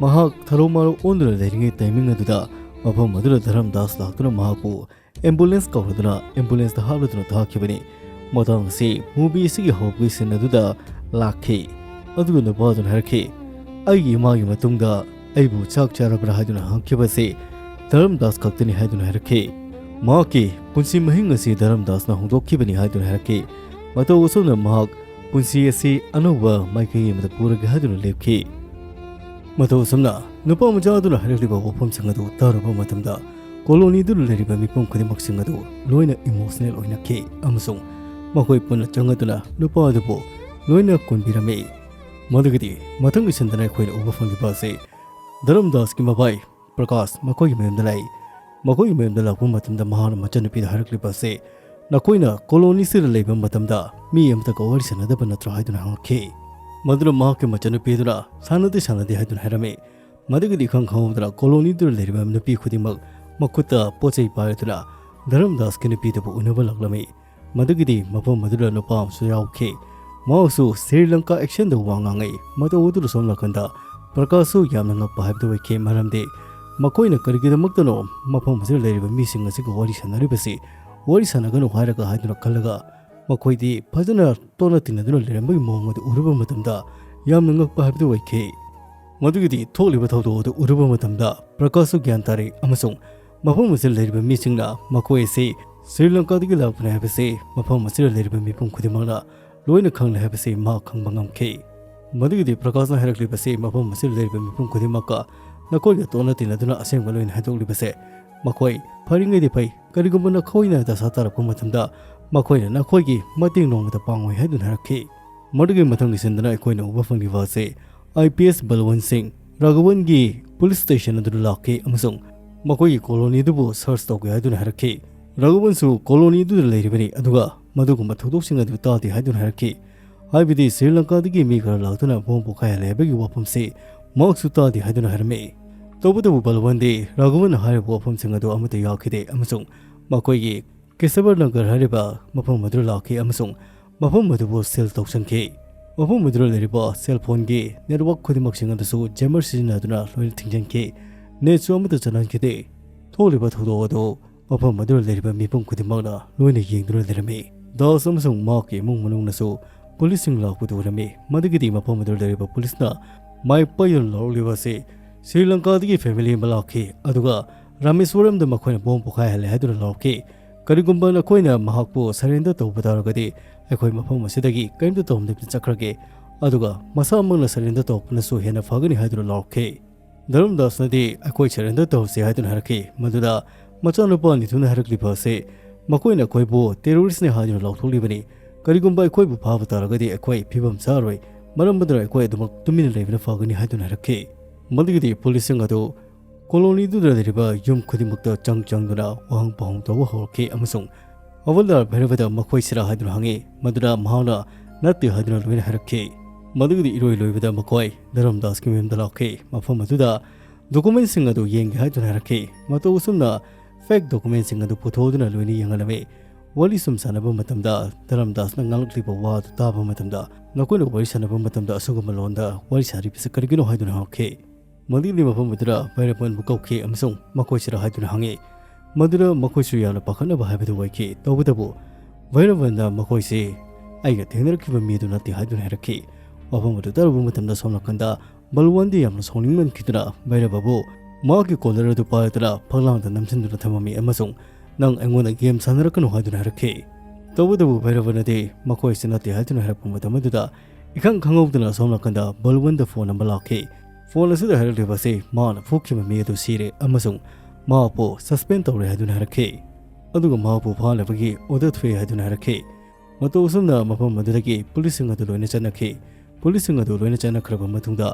ꯃꯍꯥꯛ ꯊꯔꯣ ꯃꯥꯔꯣ ꯑꯣꯟꯗꯨꯅ ꯂꯩꯔꯤꯉꯩ ꯇꯥꯏꯃꯤꯡ ꯑꯗꯨꯗ ꯃꯐꯝ ꯑꯗꯨꯗ ꯙꯔꯝꯗꯥꯁ ꯂꯥꯛꯇꯨꯅ ꯃꯍꯥꯛꯄꯨ ꯑꯦꯝꯕꯨꯂꯦꯟꯁ ꯀꯧꯔꯗꯨꯅ ꯑꯦꯝꯕꯨꯂꯦꯟꯁꯇ ꯍꯥꯞꯂꯗꯨꯅ ꯊꯥꯈꯤꯕꯅꯤ꯫ ꯃꯇꯥꯡ ꯑꯁꯤ ꯃꯨꯚꯤ ꯑꯁꯤꯒꯤ ꯍꯧꯕꯒꯤ ꯁꯤꯟ ꯑꯗꯨꯗ ꯂꯥꯛꯈꯤ꯫ ꯑꯗꯨꯒ ꯅꯨꯄꯥꯗꯨꯅ ꯍꯥꯏꯔꯛꯈꯤ, "ꯑꯩꯒꯤ ꯏꯃꯥꯒꯤ ꯃꯇꯨꯡꯗ ꯑꯩꯕꯨ ꯆꯥꯛ ꯆꯥꯔꯕ꯭ꯔꯥ?" ꯍꯥꯏꯗꯨꯅ ꯍꯪꯈꯤꯕꯁꯤ ꯙꯔꯝꯗꯥꯁ ꯈꯛꯇꯅꯤ ꯍꯥꯏꯗꯨꯅ ꯍꯥꯏꯔꯛꯈꯤ꯫ ꯃꯍꯥꯛꯀꯤ ꯄꯨꯟꯁꯤ ꯃꯍꯤꯡ ꯑꯁꯤ ꯙꯔꯝꯗꯥꯁꯅ ꯍꯣꯡꯗꯣꯛꯈꯤꯕꯅꯤ ꯍꯥꯏꯗꯨꯅ ꯍꯥꯏꯔꯛꯈꯤ꯫ ꯃꯇꯧ ꯑꯁꯨꯝꯅ ꯃꯍꯥꯛ ꯄꯨꯟꯁꯤ ꯑꯁꯤ ꯑꯅꯧꯕ ꯃꯥꯏꯀꯩ ꯑꯃꯗ ꯄꯨꯔꯒꯦ ꯍꯥꯏꯗꯨꯅ ꯂꯦꯞꯈꯤ꯫ ꯃꯇꯧ ꯑꯁꯨꯝꯅ ꯅꯨꯄꯥ ꯃꯆꯥ ꯑꯗꯨꯅ ꯍꯥꯏꯔꯛꯂꯤꯕ ꯋꯥꯐꯝꯁꯤꯡ ꯑꯗꯨ ꯇꯥꯔꯨꯕ ꯃꯇꯝꯗ ꯀꯣꯂꯣꯅꯤꯗꯨꯗ ꯂꯩꯔꯤꯕ ꯃꯤꯄꯨꯝ ꯈꯨꯗꯤꯡꯃꯛꯁꯤꯡ ꯑꯗꯨ ꯂꯣꯏꯅ ꯏꯃꯣꯁꯅꯦꯜ ꯑꯣꯏꯅꯈꯤ ꯑꯃꯁꯨꯡ ꯃꯈꯣꯏ ꯄꯨꯟꯅ ꯆꯪꯂꯗꯨꯅ ꯅꯨꯄꯥ ꯑꯗꯨꯕꯨ ꯂꯣꯏꯅ ꯀꯣꯟꯕꯤꯔꯝꯃꯤ꯫ ꯃꯗꯨꯒꯤꯗꯤ ꯃꯊꯪꯒꯤ ꯁꯤꯟꯗꯅ ꯑꯩꯈꯣꯏꯅ ꯎꯕ ꯐꯪꯂꯤꯕ ꯑꯁꯤ ꯙꯔꯝꯗꯥꯁꯀꯤ ꯃꯕꯥꯏ ꯄ꯭ꯔꯀꯥꯁ ꯃꯈꯣꯏꯒꯤ ꯃꯌꯨꯝꯗ ꯂꯥꯛꯏ꯫ ꯃꯈꯣꯏꯒꯤ ꯃꯌꯨꯝꯗ ꯂꯥꯛꯄ ꯃꯇꯝꯗ ꯃꯍꯥꯛꯅ ꯃꯆꯟꯅꯨꯄꯤꯗ ꯍꯥꯏꯔꯛꯂꯤꯕ ꯑꯁꯤ, "ꯅꯈꯣꯏꯅ ꯀꯣꯂꯣꯅꯤꯁꯤꯗ ꯂꯩꯕ ꯃꯇꯝꯗ ꯃꯤ ꯑꯃꯠꯇꯒ ꯋꯥꯔꯤ ꯁꯥꯟꯅꯗꯕ ꯅꯠꯇ꯭ꯔꯥ?" ꯍꯥꯏꯗꯨꯅ ꯍꯪꯉꯛꯈꯤ꯫ ꯃꯗꯨꯅ ꯃꯍꯥꯛꯀꯤ ꯃꯆꯟꯅꯨꯄꯤ ꯑꯗꯨꯅ, "ꯁꯥꯟꯅꯗꯦ, ꯁꯥꯟꯅꯗꯦ" ꯍꯥꯏꯗꯨꯅ ꯍꯥꯏꯔꯝꯃꯤ꯫ ꯃꯗꯨꯒꯤꯗꯤ ꯏꯈꯪ ꯈꯪꯍꯧꯗꯅ ꯀꯣꯂꯣꯅꯤꯗꯨꯗ ꯂꯩꯔꯤꯕ ꯅꯨꯄꯤ ꯈꯨꯗꯤꯡꯃꯛ ꯃꯈꯨꯠꯇ ꯄꯣꯠ ꯆꯩ ꯄꯥꯏꯔꯗꯨꯅ ꯙꯔꯝꯗꯥꯁꯀꯤ ꯅꯨꯄꯤꯗꯨꯕꯨ ꯎꯅꯕ ꯂꯥꯛꯂꯝꯃꯤ꯫ ꯃꯗꯨꯒꯤꯗꯤ ꯃꯐꯝ ꯑꯗꯨꯗ ꯅꯨꯄꯥ ꯑꯃꯁꯨ ꯌꯥꯎꯈꯤ꯫ ꯃꯍꯥꯛꯁꯨ ꯁ꯭ꯔꯤ ꯂꯪꯀꯥ ꯑꯦꯛꯁꯦꯟꯗ ꯋꯥ ꯉꯥꯡꯉꯤ꯫ ꯃꯇꯧ ꯑꯗꯨꯗ ꯁꯣꯝ ꯅꯥꯀꯟꯗ ꯄ꯭ꯔꯀꯥꯁꯁꯨ ꯌꯥꯝꯅ ꯉꯛꯄ ꯍꯥꯏꯕꯗꯨ ꯑꯣꯏꯈꯤ, ꯃꯔꯝꯗꯤ ꯃꯈꯣꯏꯅ ꯀꯔꯤꯒꯤꯗꯃꯛꯇꯅꯣ ꯃꯐꯝ ꯑꯁꯤꯗ ꯂꯩꯔꯤꯕ ꯃꯤꯁꯤꯡ ꯑꯁꯤꯒ ꯋꯥꯔꯤ ꯁꯥꯟꯅꯔꯤꯕꯁꯤ? ꯋꯥꯔꯤ ꯁꯥꯟꯅꯒꯅꯨ ꯍꯥꯏꯔꯒ ꯍꯥꯏꯗꯨꯅ ꯈꯜꯂꯒ ꯃꯈꯣꯏꯗꯤ ꯐꯖꯅ ꯇꯣꯠꯅ ꯇꯤꯟꯅꯗꯨꯅ ꯂꯩꯔꯝꯕꯒꯤ ꯃꯑꯣꯡ ꯑꯗꯨ ꯎꯔꯨꯕ ꯃꯇꯝꯗ ꯌꯥꯝꯅ ꯉꯛꯄ ꯍꯥꯏꯕꯗꯨ ꯑꯣꯏꯈꯤ꯫ ꯃꯗꯨꯒꯤꯗꯤ ꯊꯣꯛꯂꯤꯕ ꯊꯧꯗꯣꯛ ꯑꯗꯨ ꯎꯔꯨꯕ ꯃꯇꯝꯗ ꯄ꯭ꯔꯀꯥꯁꯁꯨ ꯒ꯭ꯌꯥꯟ ꯇꯥꯔꯦ ꯑꯃꯁꯨꯡ ꯃꯐꯝ ꯑꯁꯤꯗ ꯂꯩꯔꯤꯕ ꯃꯤꯁꯤꯡꯅ ꯃꯈꯣꯏ ꯑꯁꯤ ꯁ꯭ꯔꯤ ꯂꯪꯀꯥꯗꯒꯤ ꯂꯥꯛꯄꯅꯤ ꯍꯥꯏꯕꯁꯤ ꯃꯐꯝ ꯑꯁꯤꯗ ꯂꯩꯔꯤꯕ ꯃꯤꯄꯨꯝ ꯈꯨꯗꯤꯡꯃꯛꯅ ꯂꯣꯏꯅ ꯈꯪꯂꯦ ꯍꯥꯏꯕꯁꯤ ꯃꯍꯥꯛ ꯈꯪꯕ ꯉꯝꯈꯤ꯫ ꯃꯗꯨꯒꯤꯗꯤ ꯄ꯭ꯔꯀꯥꯁꯅ ꯍꯥꯏꯔꯛꯂꯤꯕꯁꯤ ꯃꯐꯝ ꯑꯁꯤꯗ ꯂꯩꯔꯤꯕ ꯃꯤꯄꯨꯝ ꯈꯨꯗꯤꯡꯃꯛꯀ ꯅꯈꯣꯏꯒ ꯇꯣꯠꯅ ꯇꯤꯟꯅꯗꯨꯅ ꯑꯁꯦꯡꯕ ꯂꯣꯏꯅ ꯍꯥꯏꯗꯣꯛꯂꯤꯕꯁꯦ ꯃꯈꯣꯏ ꯐꯔꯤꯉꯩꯗꯤ ꯐꯩ, ꯀꯔꯤꯒꯨꯝꯕ ꯅꯈꯣꯏꯅ ꯗꯁꯥ ꯇꯥꯔꯛꯄ ꯃꯇꯝꯗ ꯃꯈꯣꯏꯅ ꯅꯈꯣꯏꯒꯤ ꯃꯇꯦꯡ ꯅꯣꯡꯃꯇ ꯄꯥꯡꯉꯣꯏ ꯍꯥꯏꯗꯨꯅ ꯍꯥꯏꯔꯛꯈꯤ꯫ ꯃꯗꯨꯒꯤ ꯃꯊꯪ ꯂꯤꯁꯟꯗꯅ ꯑꯩꯈꯣꯏꯅ ꯎꯕ ꯐꯪꯂꯤꯕ ꯑꯁꯤ ꯑꯥꯏ ꯄꯤ ꯑꯦꯁ ꯕꯜꯋꯟ ꯁꯤꯡ ꯔꯥꯘꯋꯟꯒꯤ ꯄꯨꯂꯤꯁ ꯁ꯭ꯇꯦꯁꯟ ꯑꯗꯨꯗ ꯂꯥꯛꯈꯤ ꯑꯃꯁꯨꯡ ꯃꯈꯣꯏꯒꯤ ꯀꯣꯂꯣꯅꯤ ꯑꯗꯨꯕꯨ ꯁꯔꯆ ꯇꯧꯒꯦ ꯍꯥꯏꯗꯨꯅ ꯍꯥꯏꯔꯛꯈꯤ꯫ ꯔꯥꯘꯋꯟꯁꯨ ꯀꯣꯂꯣꯅꯤ ꯑꯗꯨꯗ ꯂꯩꯔꯤꯕꯅꯤ, ꯑꯗꯨꯒ ꯃꯗꯨꯒꯨꯝꯕ ꯊꯧꯗꯣꯛꯁꯤꯡ ꯑꯗꯨ ꯇꯥꯗꯦ ꯍꯥꯏꯗꯨꯅ ꯍꯥꯏꯔꯛꯈꯤ꯫ ꯍꯥꯏꯕꯗꯤ ꯁ꯭ꯔꯤ ꯂꯪꯀꯥꯗꯒꯤ ꯃꯤ ꯈꯔ ꯂꯥꯛꯇꯨꯅ ꯕꯣꯝ ꯄꯣꯈꯥꯏꯍꯜꯂꯦ ꯍꯥꯏꯕꯒꯤ ꯋꯥꯐꯝꯁꯤ ꯃꯍꯥꯛꯁꯨ ꯇꯥꯗꯦ ꯍꯥꯏꯗꯨꯅ ꯍꯥꯏꯔꯝꯃꯤ꯫ ꯇꯧꯕꯇꯕꯨ ꯕꯜꯋꯟꯗꯤ ꯔꯥꯘꯋꯟꯅ ꯍꯥꯏꯔꯤꯕ ꯋꯥꯐꯝꯁꯤꯡ ꯑꯗꯨ ꯑꯃꯠꯇ ꯌꯥꯈꯤꯗꯦ ꯑꯃꯁꯨꯡ ꯃꯈꯣꯏꯒꯤ ꯀꯦꯁꯕꯔ ꯅꯒꯔ ꯍꯥꯏꯔꯤꯕ ꯃꯐꯝ ꯑꯗꯨꯗ ꯂꯥꯛꯈꯤ ꯑꯃꯁꯨꯡ ꯃꯐꯝ ꯑꯗꯨꯕꯨ ꯁꯤꯜ ꯇꯧꯁꯟꯈꯤ꯫ ꯃꯐꯝ ꯑꯗꯨꯗ ꯂꯩꯔꯤꯕ ꯁꯦꯜ ꯐꯣꯟꯒꯤ ꯅꯦꯠꯋꯥꯔꯛ ꯈꯨꯗꯤꯡꯃꯛꯁꯤꯡ ꯑꯗꯨꯁꯨ ꯖꯦꯃꯔ ꯁꯤꯖꯤꯟꯅꯗꯨꯅ ꯂꯣꯏꯅ ꯊꯤꯡꯖꯤꯟꯈꯤ꯫ ꯅꯦꯠꯁꯨ ꯑꯃꯠꯇ ꯆꯠꯍꯟꯈꯤꯗꯦ꯫ ꯊꯣꯛꯂꯤꯕ ꯊꯧꯗꯣꯛ ꯑꯗꯨ ꯃꯐꯝ ꯑꯗꯨꯗ ꯂꯩꯔꯤꯕ ꯃꯤꯄꯨꯝ ꯈꯨꯗꯤꯡꯃꯛꯅ ꯂꯣꯏꯅ ꯌꯦꯡꯗꯨꯅ ꯂꯩꯔꯝꯃꯤ꯫ ꯗꯥꯁ ꯑꯃꯁꯨꯡ ꯃꯍꯥꯛꯀꯤ ꯏꯃꯨꯡ ꯃꯅꯨꯡꯅꯁꯨ ꯄꯨꯂꯤꯁꯁꯤꯡ ꯂꯥꯛꯄꯗꯨ ꯎꯔꯝꯃꯤ꯫ ꯃꯗꯨꯒꯤꯗꯤ ꯃꯐꯝ ꯑꯗꯨꯗ ꯂꯩꯔꯤꯕ ꯄꯨꯂꯤꯁꯅ ꯃꯥꯏ ꯄꯥꯛꯅ ꯂꯥꯎꯔꯛꯂꯤꯕ ꯑꯁꯤ ꯁ꯭ꯔꯤ ꯂꯪꯀꯥꯗꯒꯤ ꯐꯦꯃꯤꯂꯤ ꯑꯃ ꯂꯥꯛꯈꯤ, ꯑꯗꯨꯒ ꯔꯥꯃꯦꯁ꯭ꯋꯔꯝꯗ ꯃꯈꯣꯏꯅ ꯕꯣꯝ ꯄꯣꯈꯥꯏꯍꯜꯂꯦ ꯍꯥꯏꯗꯨꯅ ꯂꯥꯎꯔꯛꯈꯤ꯫ ꯀꯔꯤꯒꯨꯝꯕ ꯅꯈꯣꯏꯅ ꯃꯍꯥꯛꯄꯨ ꯁꯔꯦꯟꯗꯔ ꯇꯧꯕ ꯇꯥꯔꯒꯗꯤ ꯑꯩꯈꯣꯏ ꯃꯐꯝ ꯑꯁꯤꯗꯒꯤ ꯀꯔꯤꯝꯇ ꯇꯧꯍꯟꯗꯕꯤꯗ ꯆꯠꯈ꯭ꯔꯒꯦ, ꯑꯗꯨꯒ ꯃꯁꯥꯃꯛꯅ ꯁꯔꯦꯟꯗꯔ ꯇꯧꯔꯛꯄꯅꯁꯨ ꯍꯦꯟꯅ ꯐꯒꯅꯤ ꯍꯥꯏꯗꯨꯅ ꯂꯥꯎꯔꯛꯈꯤ꯫ ꯙꯔꯝꯗꯥꯁꯅꯗꯤ ꯑꯩꯈꯣꯏ ꯁꯔꯦꯟꯗꯔ ꯇꯧꯔꯁꯤ ꯍꯥꯏꯗꯨꯅ ꯍꯥꯏꯔꯛꯈꯤ꯫ ꯃꯗꯨꯗ ꯃꯆꯥꯅꯨꯄꯥ ꯅꯤꯊꯨꯅ ꯍꯥꯏꯔꯛꯂꯤꯕ ꯑꯁꯤ ꯃꯈꯣꯏꯅ ꯑꯩꯈꯣꯏꯕꯨ ꯇꯦꯔꯣꯔꯤꯁ꯭ꯠꯅꯤ ꯍꯥꯏꯗꯨꯅ ꯂꯥꯎꯊꯣꯛꯂꯤꯕꯅꯤ꯫ ꯀꯔꯤꯒꯨꯝꯕ ꯑꯩꯈꯣꯏꯕꯨ ꯐꯥꯕ ꯇꯥꯔꯒꯗꯤ ꯑꯩꯈꯣꯏ ꯐꯤꯕꯝ ꯆꯥꯔꯣꯏ꯫ ꯃꯔꯝ ꯑꯗꯨꯅ ꯑꯩꯈꯣꯏ ꯑꯗꯨꯃꯛ ꯇꯨꯃꯤꯟꯅ ꯂꯩꯕꯅ ꯐꯒꯅꯤ ꯍꯥꯏꯗꯨꯅ ꯍꯥꯏꯔꯛꯈꯤ꯫ ꯃꯗꯨꯒꯤꯗꯤ ꯄꯨꯂꯤꯁꯁꯤꯡ ꯑꯗꯨ ꯀꯣꯂꯣꯅꯤꯗꯨꯗ ꯂꯩꯔꯤꯕ ꯌꯨꯝ ꯈꯨꯗꯤꯡꯃꯛꯇ ꯆꯪ ꯆꯪꯗꯨꯅ ꯋꯥꯍꯪ ꯄꯥꯎꯍꯪ ꯇꯧꯕ ꯍꯧꯔꯛꯈꯤ ꯑꯃꯁꯨꯡ ꯍꯋꯜꯗꯥꯔ ꯚꯩꯔꯕꯗ ꯃꯈꯣꯏꯁꯤꯔꯥ ꯍꯥꯏꯗꯨꯅ ꯍꯪꯉꯤ꯫ ꯃꯗꯨꯗ ꯃꯍꯥꯛꯅ ꯅꯠꯇꯦ ꯍꯥꯏꯗꯨꯅ ꯂꯣꯏꯅ ꯍꯥꯏꯔꯛꯈꯤ꯫ ꯃꯗꯨꯒꯤꯗꯤ ꯏꯔꯣꯏ ꯂꯣꯏꯕꯗ ꯃꯈꯣꯏ ꯙꯔꯝꯗꯥꯁꯀꯤ ꯃꯌꯨꯝꯗ ꯂꯥꯛꯈꯤ꯫ ꯃꯐꯝ ꯑꯗꯨꯗ ꯗꯣꯀꯨꯃꯦꯟꯁꯤꯡ ꯑꯗꯨ ꯌꯦꯡꯒꯦ ꯍꯥꯏꯗꯨꯅ ꯍꯥꯏꯔꯛꯈꯤ꯫ ꯃꯇꯧ ꯑꯁꯨꯝꯅ ꯐꯦꯛ ꯗꯣꯀꯨꯃꯦꯟꯁꯤꯡ ꯑꯗꯨ ꯄꯨꯊꯣꯛꯗꯨꯅ ꯂꯣꯏꯅ ꯌꯦꯡꯍꯜꯂꯝꯃꯤ꯫ ꯋꯥꯔꯤ ꯁꯨꯝ ꯁꯥꯟꯅꯕ ꯃꯇꯝꯗ ꯙꯔꯝꯗꯥꯁꯅ ꯉꯥꯡꯂꯛꯂꯤꯕ ꯋꯥ ꯑꯗꯨ ꯇꯥꯕ ꯃꯇꯝꯗ, "ꯅꯈꯣꯏꯅ ꯋꯥꯔꯤ ꯁꯥꯟꯅꯕ ꯃꯇꯝꯗ ꯑꯁꯤꯒꯨꯝꯕ ꯂꯣꯟꯗ ꯋꯥꯔꯤ ꯁꯥꯔꯤꯕꯁꯤ ꯀꯔꯤꯒꯤꯅꯣ?" ꯍꯥꯏꯗꯨꯅ ꯍꯪꯂꯛꯈꯤ꯫ ꯃꯗꯨꯒꯤ ꯃꯐꯝ ꯑꯗꯨꯗ ꯚꯩꯔꯕꯟꯕꯨ ꯀꯧꯈꯤ ꯑꯃꯁꯨꯡ ꯃꯈꯣꯏꯁꯤꯔ ꯍꯥꯏꯗꯨꯅ ꯍꯪꯉꯤ꯫ ꯃꯗꯨꯗ ꯃꯈꯣꯏꯁꯨ ꯌꯥꯝꯅ ꯄꯥꯈꯠꯅꯕ ꯍꯥꯏꯕꯗꯨ ꯑꯣꯏꯈꯤ꯫ ꯇꯧꯕꯇꯕꯨ ꯚꯩꯔꯕꯟꯗ ꯃꯈꯣꯏꯁꯤ ꯑꯩꯒ ꯊꯦꯡꯅꯔꯛꯈꯤꯕ ꯃꯤ ꯑꯗꯨ ꯅꯠꯇꯦ ꯍꯥꯏꯗꯨꯅ ꯍꯥꯏꯔꯛꯈꯤ꯫ ꯋꯥꯐꯝ ꯑꯗꯨ ꯇꯥꯔꯨꯕ ꯃꯇꯝꯗ ꯁꯣꯝ ꯅꯥꯀꯟꯗ ꯕꯜꯋꯥꯟꯗꯤ ꯌꯥꯝꯅ ꯁꯥꯎꯅꯤꯡꯃꯟꯈꯤꯗꯨꯅ ꯚꯩꯔꯕꯕꯨ ꯃꯍꯥꯛꯀꯤ ꯀꯣꯂꯔ ꯑꯗꯨ ꯄꯥꯏꯔꯗꯨꯅ ꯐꯛꯂꯥꯡꯗ ꯅꯝꯁꯤꯟꯗꯨꯅ ꯊꯝꯃꯝꯃꯤ ꯑꯃꯁꯨꯡ, "ꯅꯪ ꯑꯩꯉꯣꯟꯗ ꯒꯦꯝ ꯁꯥꯟꯅꯔꯛꯀꯅꯨ" ꯍꯥꯏꯗꯨꯅ ꯍꯥꯏꯔꯛꯈꯤ꯫ ꯇꯧꯕꯇꯕꯨ ꯚꯩꯔꯕꯅꯗꯤ ꯃꯈꯣꯏꯁꯤ ꯅꯠꯇꯦ ꯍꯥꯏꯗꯨꯅ ꯍꯥꯏꯔꯛꯄ ꯃꯇꯝ ꯑꯗꯨꯗ ꯏꯈꯪ ꯈꯪꯍꯧꯗꯅ ꯑꯁꯣꯝ ꯅꯥꯀꯟꯗ ꯕꯜꯋꯟꯗ ꯐꯣꯟ ꯑꯃ ꯂꯥꯛꯈꯤ꯫ ꯐꯣꯟ ꯑꯁꯤꯗ ꯍꯥꯏꯔꯛꯂꯤꯕ ꯑꯁꯤ ꯃꯥꯅ ꯐꯨꯈꯤꯕ ꯃꯤ ꯑꯗꯨ ꯁꯤꯔꯦ ꯑꯃꯁꯨꯡ ꯃꯍꯥꯛꯄꯨ ꯁꯁꯄꯦꯟ ꯇꯧꯔꯦ ꯍꯥꯏꯗꯨꯅ ꯍꯥꯏꯔꯛꯈꯤ꯫ ꯑꯗꯨꯒ ꯃꯍꯥꯛꯄꯨ ꯐꯥꯅꯕꯒꯤ ꯑꯣꯔꯗꯔ ꯊꯣꯛꯑꯦ ꯍꯥꯏꯗꯨꯅ ꯍꯥꯏꯔꯛꯈꯤ꯫ ꯃꯇꯧ ꯑꯁꯨꯝꯅ ꯃꯐꯝ ꯑꯗꯨꯗꯒꯤ ꯄꯨꯂꯤꯁꯁꯤꯡ ꯑꯗꯨ ꯂꯣꯏꯅ ꯆꯠꯅꯈꯤ꯫ ꯄꯨꯂꯤꯁꯁꯤꯡ ꯑꯗꯨ ꯂꯣꯏꯅ ꯆꯠꯅꯈ꯭ꯔꯕ ꯃꯇꯨꯡꯗ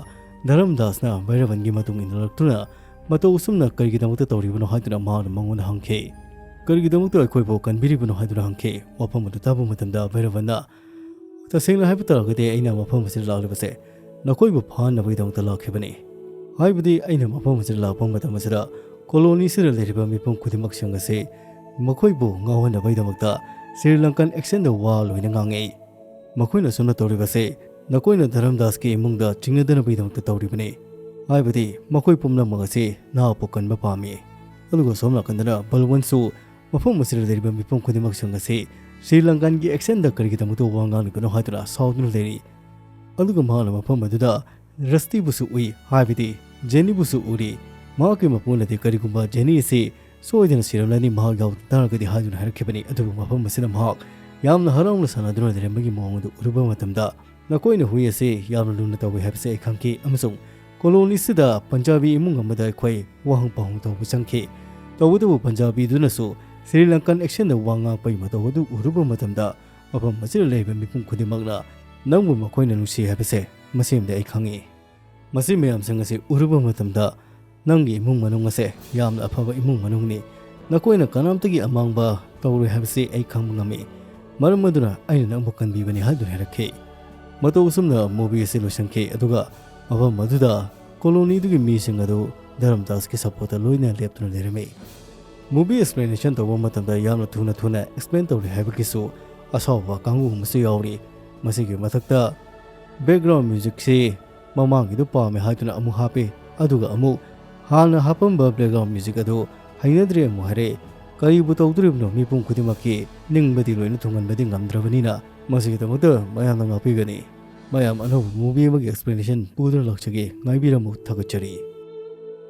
ꯙꯔꯝꯗꯥꯁꯅ ꯚꯩꯔꯕꯟꯒꯤ ꯃꯇꯨꯡ ꯏꯟꯅꯔꯛꯇꯨꯅ ꯃꯇꯧ ꯑꯁꯨꯝꯅ ꯀꯔꯤꯒꯤꯗꯃꯛꯇ ꯇꯧꯔꯤꯕꯅꯣ ꯍꯥꯏꯗꯨꯅ ꯃꯍꯥꯛꯅ ꯃꯉꯣꯟꯗ ꯍꯪꯈꯤ꯫ "ꯀꯔꯤꯒꯤꯗꯃꯛꯇ ꯑꯩꯈꯣꯏꯕꯨ ꯀꯟꯕꯤꯔꯤꯕꯅꯣ?" ꯍꯥꯏꯗꯨꯅ ꯍꯪꯈꯤ꯫ ꯋꯥꯐꯝ ꯑꯗꯨ ꯇꯥꯕ ꯃꯇꯝꯗ ꯚꯩꯔꯕꯟꯅ, "ꯇꯁꯦꯡꯅ ꯍꯥꯏꯕ ꯇꯥꯔꯒꯗꯤ ꯑꯩꯅ ꯃꯐꯝ ꯑꯁꯤꯗ ꯂꯥꯛꯂꯤꯕꯁꯦ ꯅꯈꯣꯏꯕꯨ ꯐꯥꯅꯕꯒꯤꯗꯃꯛꯇ ꯂꯥꯛꯈꯤꯕꯅꯤ꯫ ꯍꯥꯏꯕꯗꯤ ꯑꯩꯅ ꯃꯐꯝ ꯑꯁꯤꯗ ꯂꯥꯛꯄ ꯃꯇꯝ ꯑꯁꯤꯗ ꯀꯣꯂꯣꯅꯤꯁꯤꯗ ꯂꯩꯔꯤꯕ ꯃꯤꯄꯨꯝ ꯈꯨꯗꯤꯡꯃꯛꯁꯤꯡ ꯑꯁꯤ ꯃꯈꯣꯏꯕꯨ ꯉꯥꯎꯍꯟꯅꯕꯒꯤꯗꯃꯛꯇ ꯁ꯭ꯔꯤ ꯂꯪꯀꯟ ꯑꯦꯛꯁꯦꯟꯗ ꯋꯥ ꯂꯣꯏꯅ ꯉꯥꯡꯉꯤ꯫ ꯃꯈꯣꯏꯅ ꯑꯁꯨꯝꯅ ꯇꯧꯔꯤꯕꯁꯤ ꯅꯈꯣꯏꯅ ꯙꯔꯝꯗꯥꯁꯀꯤ ꯏꯃꯨꯡꯗ ꯆꯤꯡꯅꯗꯅꯕꯒꯤꯗꯃꯛꯇ ꯇꯧꯔꯤꯕꯅꯤ꯫ ꯍꯥꯏꯕꯗꯤ ꯃꯈꯣꯏ ꯄꯨꯝꯅꯃꯛ ꯑꯁꯤ ꯅꯍꯥꯛꯄꯨ ꯀꯟꯕ ꯄꯥꯝꯃꯤ꯫" ꯑꯗꯨꯒ ꯁꯣꯝ ꯅꯥꯀꯟꯗꯅ ꯕꯜꯋꯟꯁꯨ ꯃꯐꯝ ꯑꯁꯤꯗ ꯂꯩꯔꯤꯕ ꯃꯤꯄꯨꯝ ꯈꯨꯗꯤꯡꯃꯛꯁꯤꯡ ꯑꯁꯤ ꯁ꯭ꯔꯤ ꯂꯪꯀꯥꯟꯒꯤ ꯑꯦꯛꯁꯦꯟꯗ ꯀꯔꯤꯒꯤꯗꯃꯛꯇ ꯋꯥ ꯉꯥꯡꯂꯤꯕꯅꯣ ꯍꯥꯏꯗꯨꯅ ꯁꯥꯎꯗꯨꯅ ꯂꯩꯔꯤ꯫ ꯑꯗꯨꯒ ꯃꯍꯥꯛꯅ ꯃꯐꯝ ꯑꯗꯨꯗ ꯔꯁꯇꯤꯕꯨꯁꯨ ꯎꯏ, ꯍꯥꯏꯕꯗꯤ ꯖꯦꯅꯤꯕꯨꯁꯨ ꯎꯔꯤ꯫ ꯃꯍꯥꯛꯀꯤ ꯃꯄꯨꯅꯗꯤ ꯀꯔꯤꯒꯨꯝꯕ ꯖꯦꯅꯤ ꯑꯁꯤ ꯁꯣꯏꯗꯅ ꯁꯤꯔꯝꯂꯅꯤ ꯃꯍꯥꯛ ꯌꯥꯎꯗ ꯇꯥꯔꯒꯗꯤ ꯍꯥꯏꯗꯨꯅ ꯍꯥꯏꯔꯛꯈꯤꯕꯅꯤ꯫ ꯑꯗꯨꯕꯨ ꯃꯐꯝ ꯑꯁꯤꯗ ꯃꯍꯥꯛ ꯌꯥꯝꯅ ꯍꯔꯥꯎꯅ ꯁꯥꯟꯅꯗꯨꯅ ꯂꯩꯔꯝꯕꯒꯤ ꯃꯑꯣꯡ ꯑꯗꯨ ꯎꯔꯨꯕ ꯃꯇꯝꯗ, "ꯅꯈꯣꯏꯅ ꯍꯨꯏ ꯑꯁꯤ ꯌꯥꯝꯅ ꯂꯨꯅ ꯇꯧꯏ ꯍꯥꯏꯕꯁꯤ ꯑꯩ ꯈꯪꯈꯤ, ꯑꯃꯁꯨꯡ ꯀꯣꯂꯣꯅꯤꯁꯤꯗ ꯄꯟꯖꯥꯕꯤ ꯏꯃꯨꯡ ꯑꯃꯗ ꯑꯩꯈꯣꯏ ꯋꯥꯍꯪ ꯄꯥꯎꯍꯪ ꯇꯧꯕ ꯆꯪꯈꯤ꯫ ꯇꯧꯕꯇꯕꯨ ꯄꯟꯖꯥꯕꯤꯗꯨꯅꯁꯨ ꯁ꯭ꯔꯤ ꯂꯪꯀꯟ ꯑꯦꯛꯁꯦꯟꯗ ꯋꯥ ꯉꯥꯡꯄꯒꯤ ꯃꯇꯧ ꯑꯗꯨ ꯎꯔꯨꯕ ꯃꯇꯝꯗ, ꯃꯐꯝ ꯑꯁꯤꯗ ꯂꯩꯔꯤꯕ ꯃꯤꯄꯨꯝ ꯈꯨꯗꯤꯡꯃꯛꯅ ꯅꯪꯕꯨ ꯃꯈꯣꯏꯅ ꯅꯨꯡꯁꯤ ꯍꯥꯏꯕꯁꯦ ꯃꯁꯤꯃꯗꯤ ꯑꯩ ꯈꯪꯉꯤ꯫ ꯃꯁꯤ ꯃꯌꯥꯝꯁꯤꯡ ꯑꯁꯤ ꯎꯔꯨꯕ ꯃꯇꯝꯗ ꯅꯪꯒꯤ ꯏꯃꯨꯡ ꯃꯅꯨꯡ ꯑꯁꯦ ꯌꯥꯝꯅ ꯑꯐꯕ ꯏꯃꯨꯡ ꯃꯅꯨꯡꯅꯤ꯫ ꯅꯈꯣꯏꯅ ꯀꯅꯥꯝꯇꯒꯤ ꯑꯃꯥꯡꯕ ꯇꯧꯔꯣꯏ ꯍꯥꯏꯕꯁꯤ ꯑꯩ ꯈꯪꯕ ꯉꯝꯃꯤ꯫ ꯃꯔꯝ ꯑꯗꯨꯅ ꯑꯩꯅ ꯅꯪꯕꯨ ꯀꯟꯕꯤꯕꯅꯤ" ꯍꯥꯏꯗꯨꯅ ꯍꯥꯏꯔꯛꯈꯤ꯫ ꯃꯇꯧ ꯑꯁꯨꯝꯅ movie ꯑꯁꯤ ꯂꯣꯏꯁꯤꯟꯈꯤ, ꯑꯗꯨꯒ ꯃꯐꯝ ꯑꯗꯨꯗ ꯀꯣꯂꯣꯅꯤꯗꯨꯒꯤ ꯃꯤꯁꯤꯡ ꯑꯗꯨ ꯙꯔꯝꯗꯥꯁꯀꯤ ꯁꯞꯄꯣꯔꯠꯇ ꯂꯣꯏꯅ ꯂꯦꯞꯇꯨꯅ ꯂꯩꯔꯝꯃꯤ꯫ Movie explanation ꯇꯧꯕ ꯃꯇꯝꯗ ꯌꯥꯝꯅ ꯊꯨꯅ ꯊꯨꯅ explain ꯇꯧꯔꯤ ꯍꯥꯏꯕꯒꯤꯁꯨ ꯑꯁꯥꯎꯕ ꯀꯥꯡꯕꯨ ꯑꯃꯁꯨ ꯌꯥꯎꯔꯤ꯫ ꯃꯁꯤꯒꯤ ꯃꯊꯛꯇ background musicꯁꯤ ꯃꯃꯥꯡꯒꯤꯗꯨ ꯄꯥꯝꯃꯦ ꯍꯥꯏꯗꯨꯅ ꯑꯃꯨꯛ ꯍꯥꯞꯄꯤ, ꯑꯗꯨꯒ ꯑꯃꯨꯛ ꯍꯥꯟꯅ ꯍꯥꯞꯄꯝꯕ background music ꯑꯗꯨ ꯍꯩꯅꯗ꯭ꯔꯦ ꯑꯃꯨꯛ ꯍꯥꯏꯔꯛꯏ꯫ ꯀꯔꯤꯕꯨ ꯇꯧꯗꯣꯔꯤꯕꯅꯣ? ꯃꯤꯄꯨꯝ ꯈꯨꯗꯤꯡꯃꯛꯀꯤ ꯅꯤꯡꯕꯗꯤ ꯂꯣꯏꯅ ꯊꯨꯡꯍꯟꯕꯗꯤ ꯉꯝꯗ꯭ꯔꯕꯅꯤꯅ, ꯃꯁꯤꯒꯤꯗꯃꯛꯇ ꯃꯌꯥꯝꯅ ꯉꯥꯛꯄꯤꯒꯅꯤ꯫ ꯃꯌꯥꯝ ꯑꯅꯧꯕ movie ꯑꯃꯒꯤ explanation ꯄꯨꯗꯨꯅ ꯂꯥꯛꯆꯒꯦ, ꯉꯥꯏꯕꯤꯔꯝꯃꯨ, ꯊꯥꯒꯠꯆꯔꯤ꯫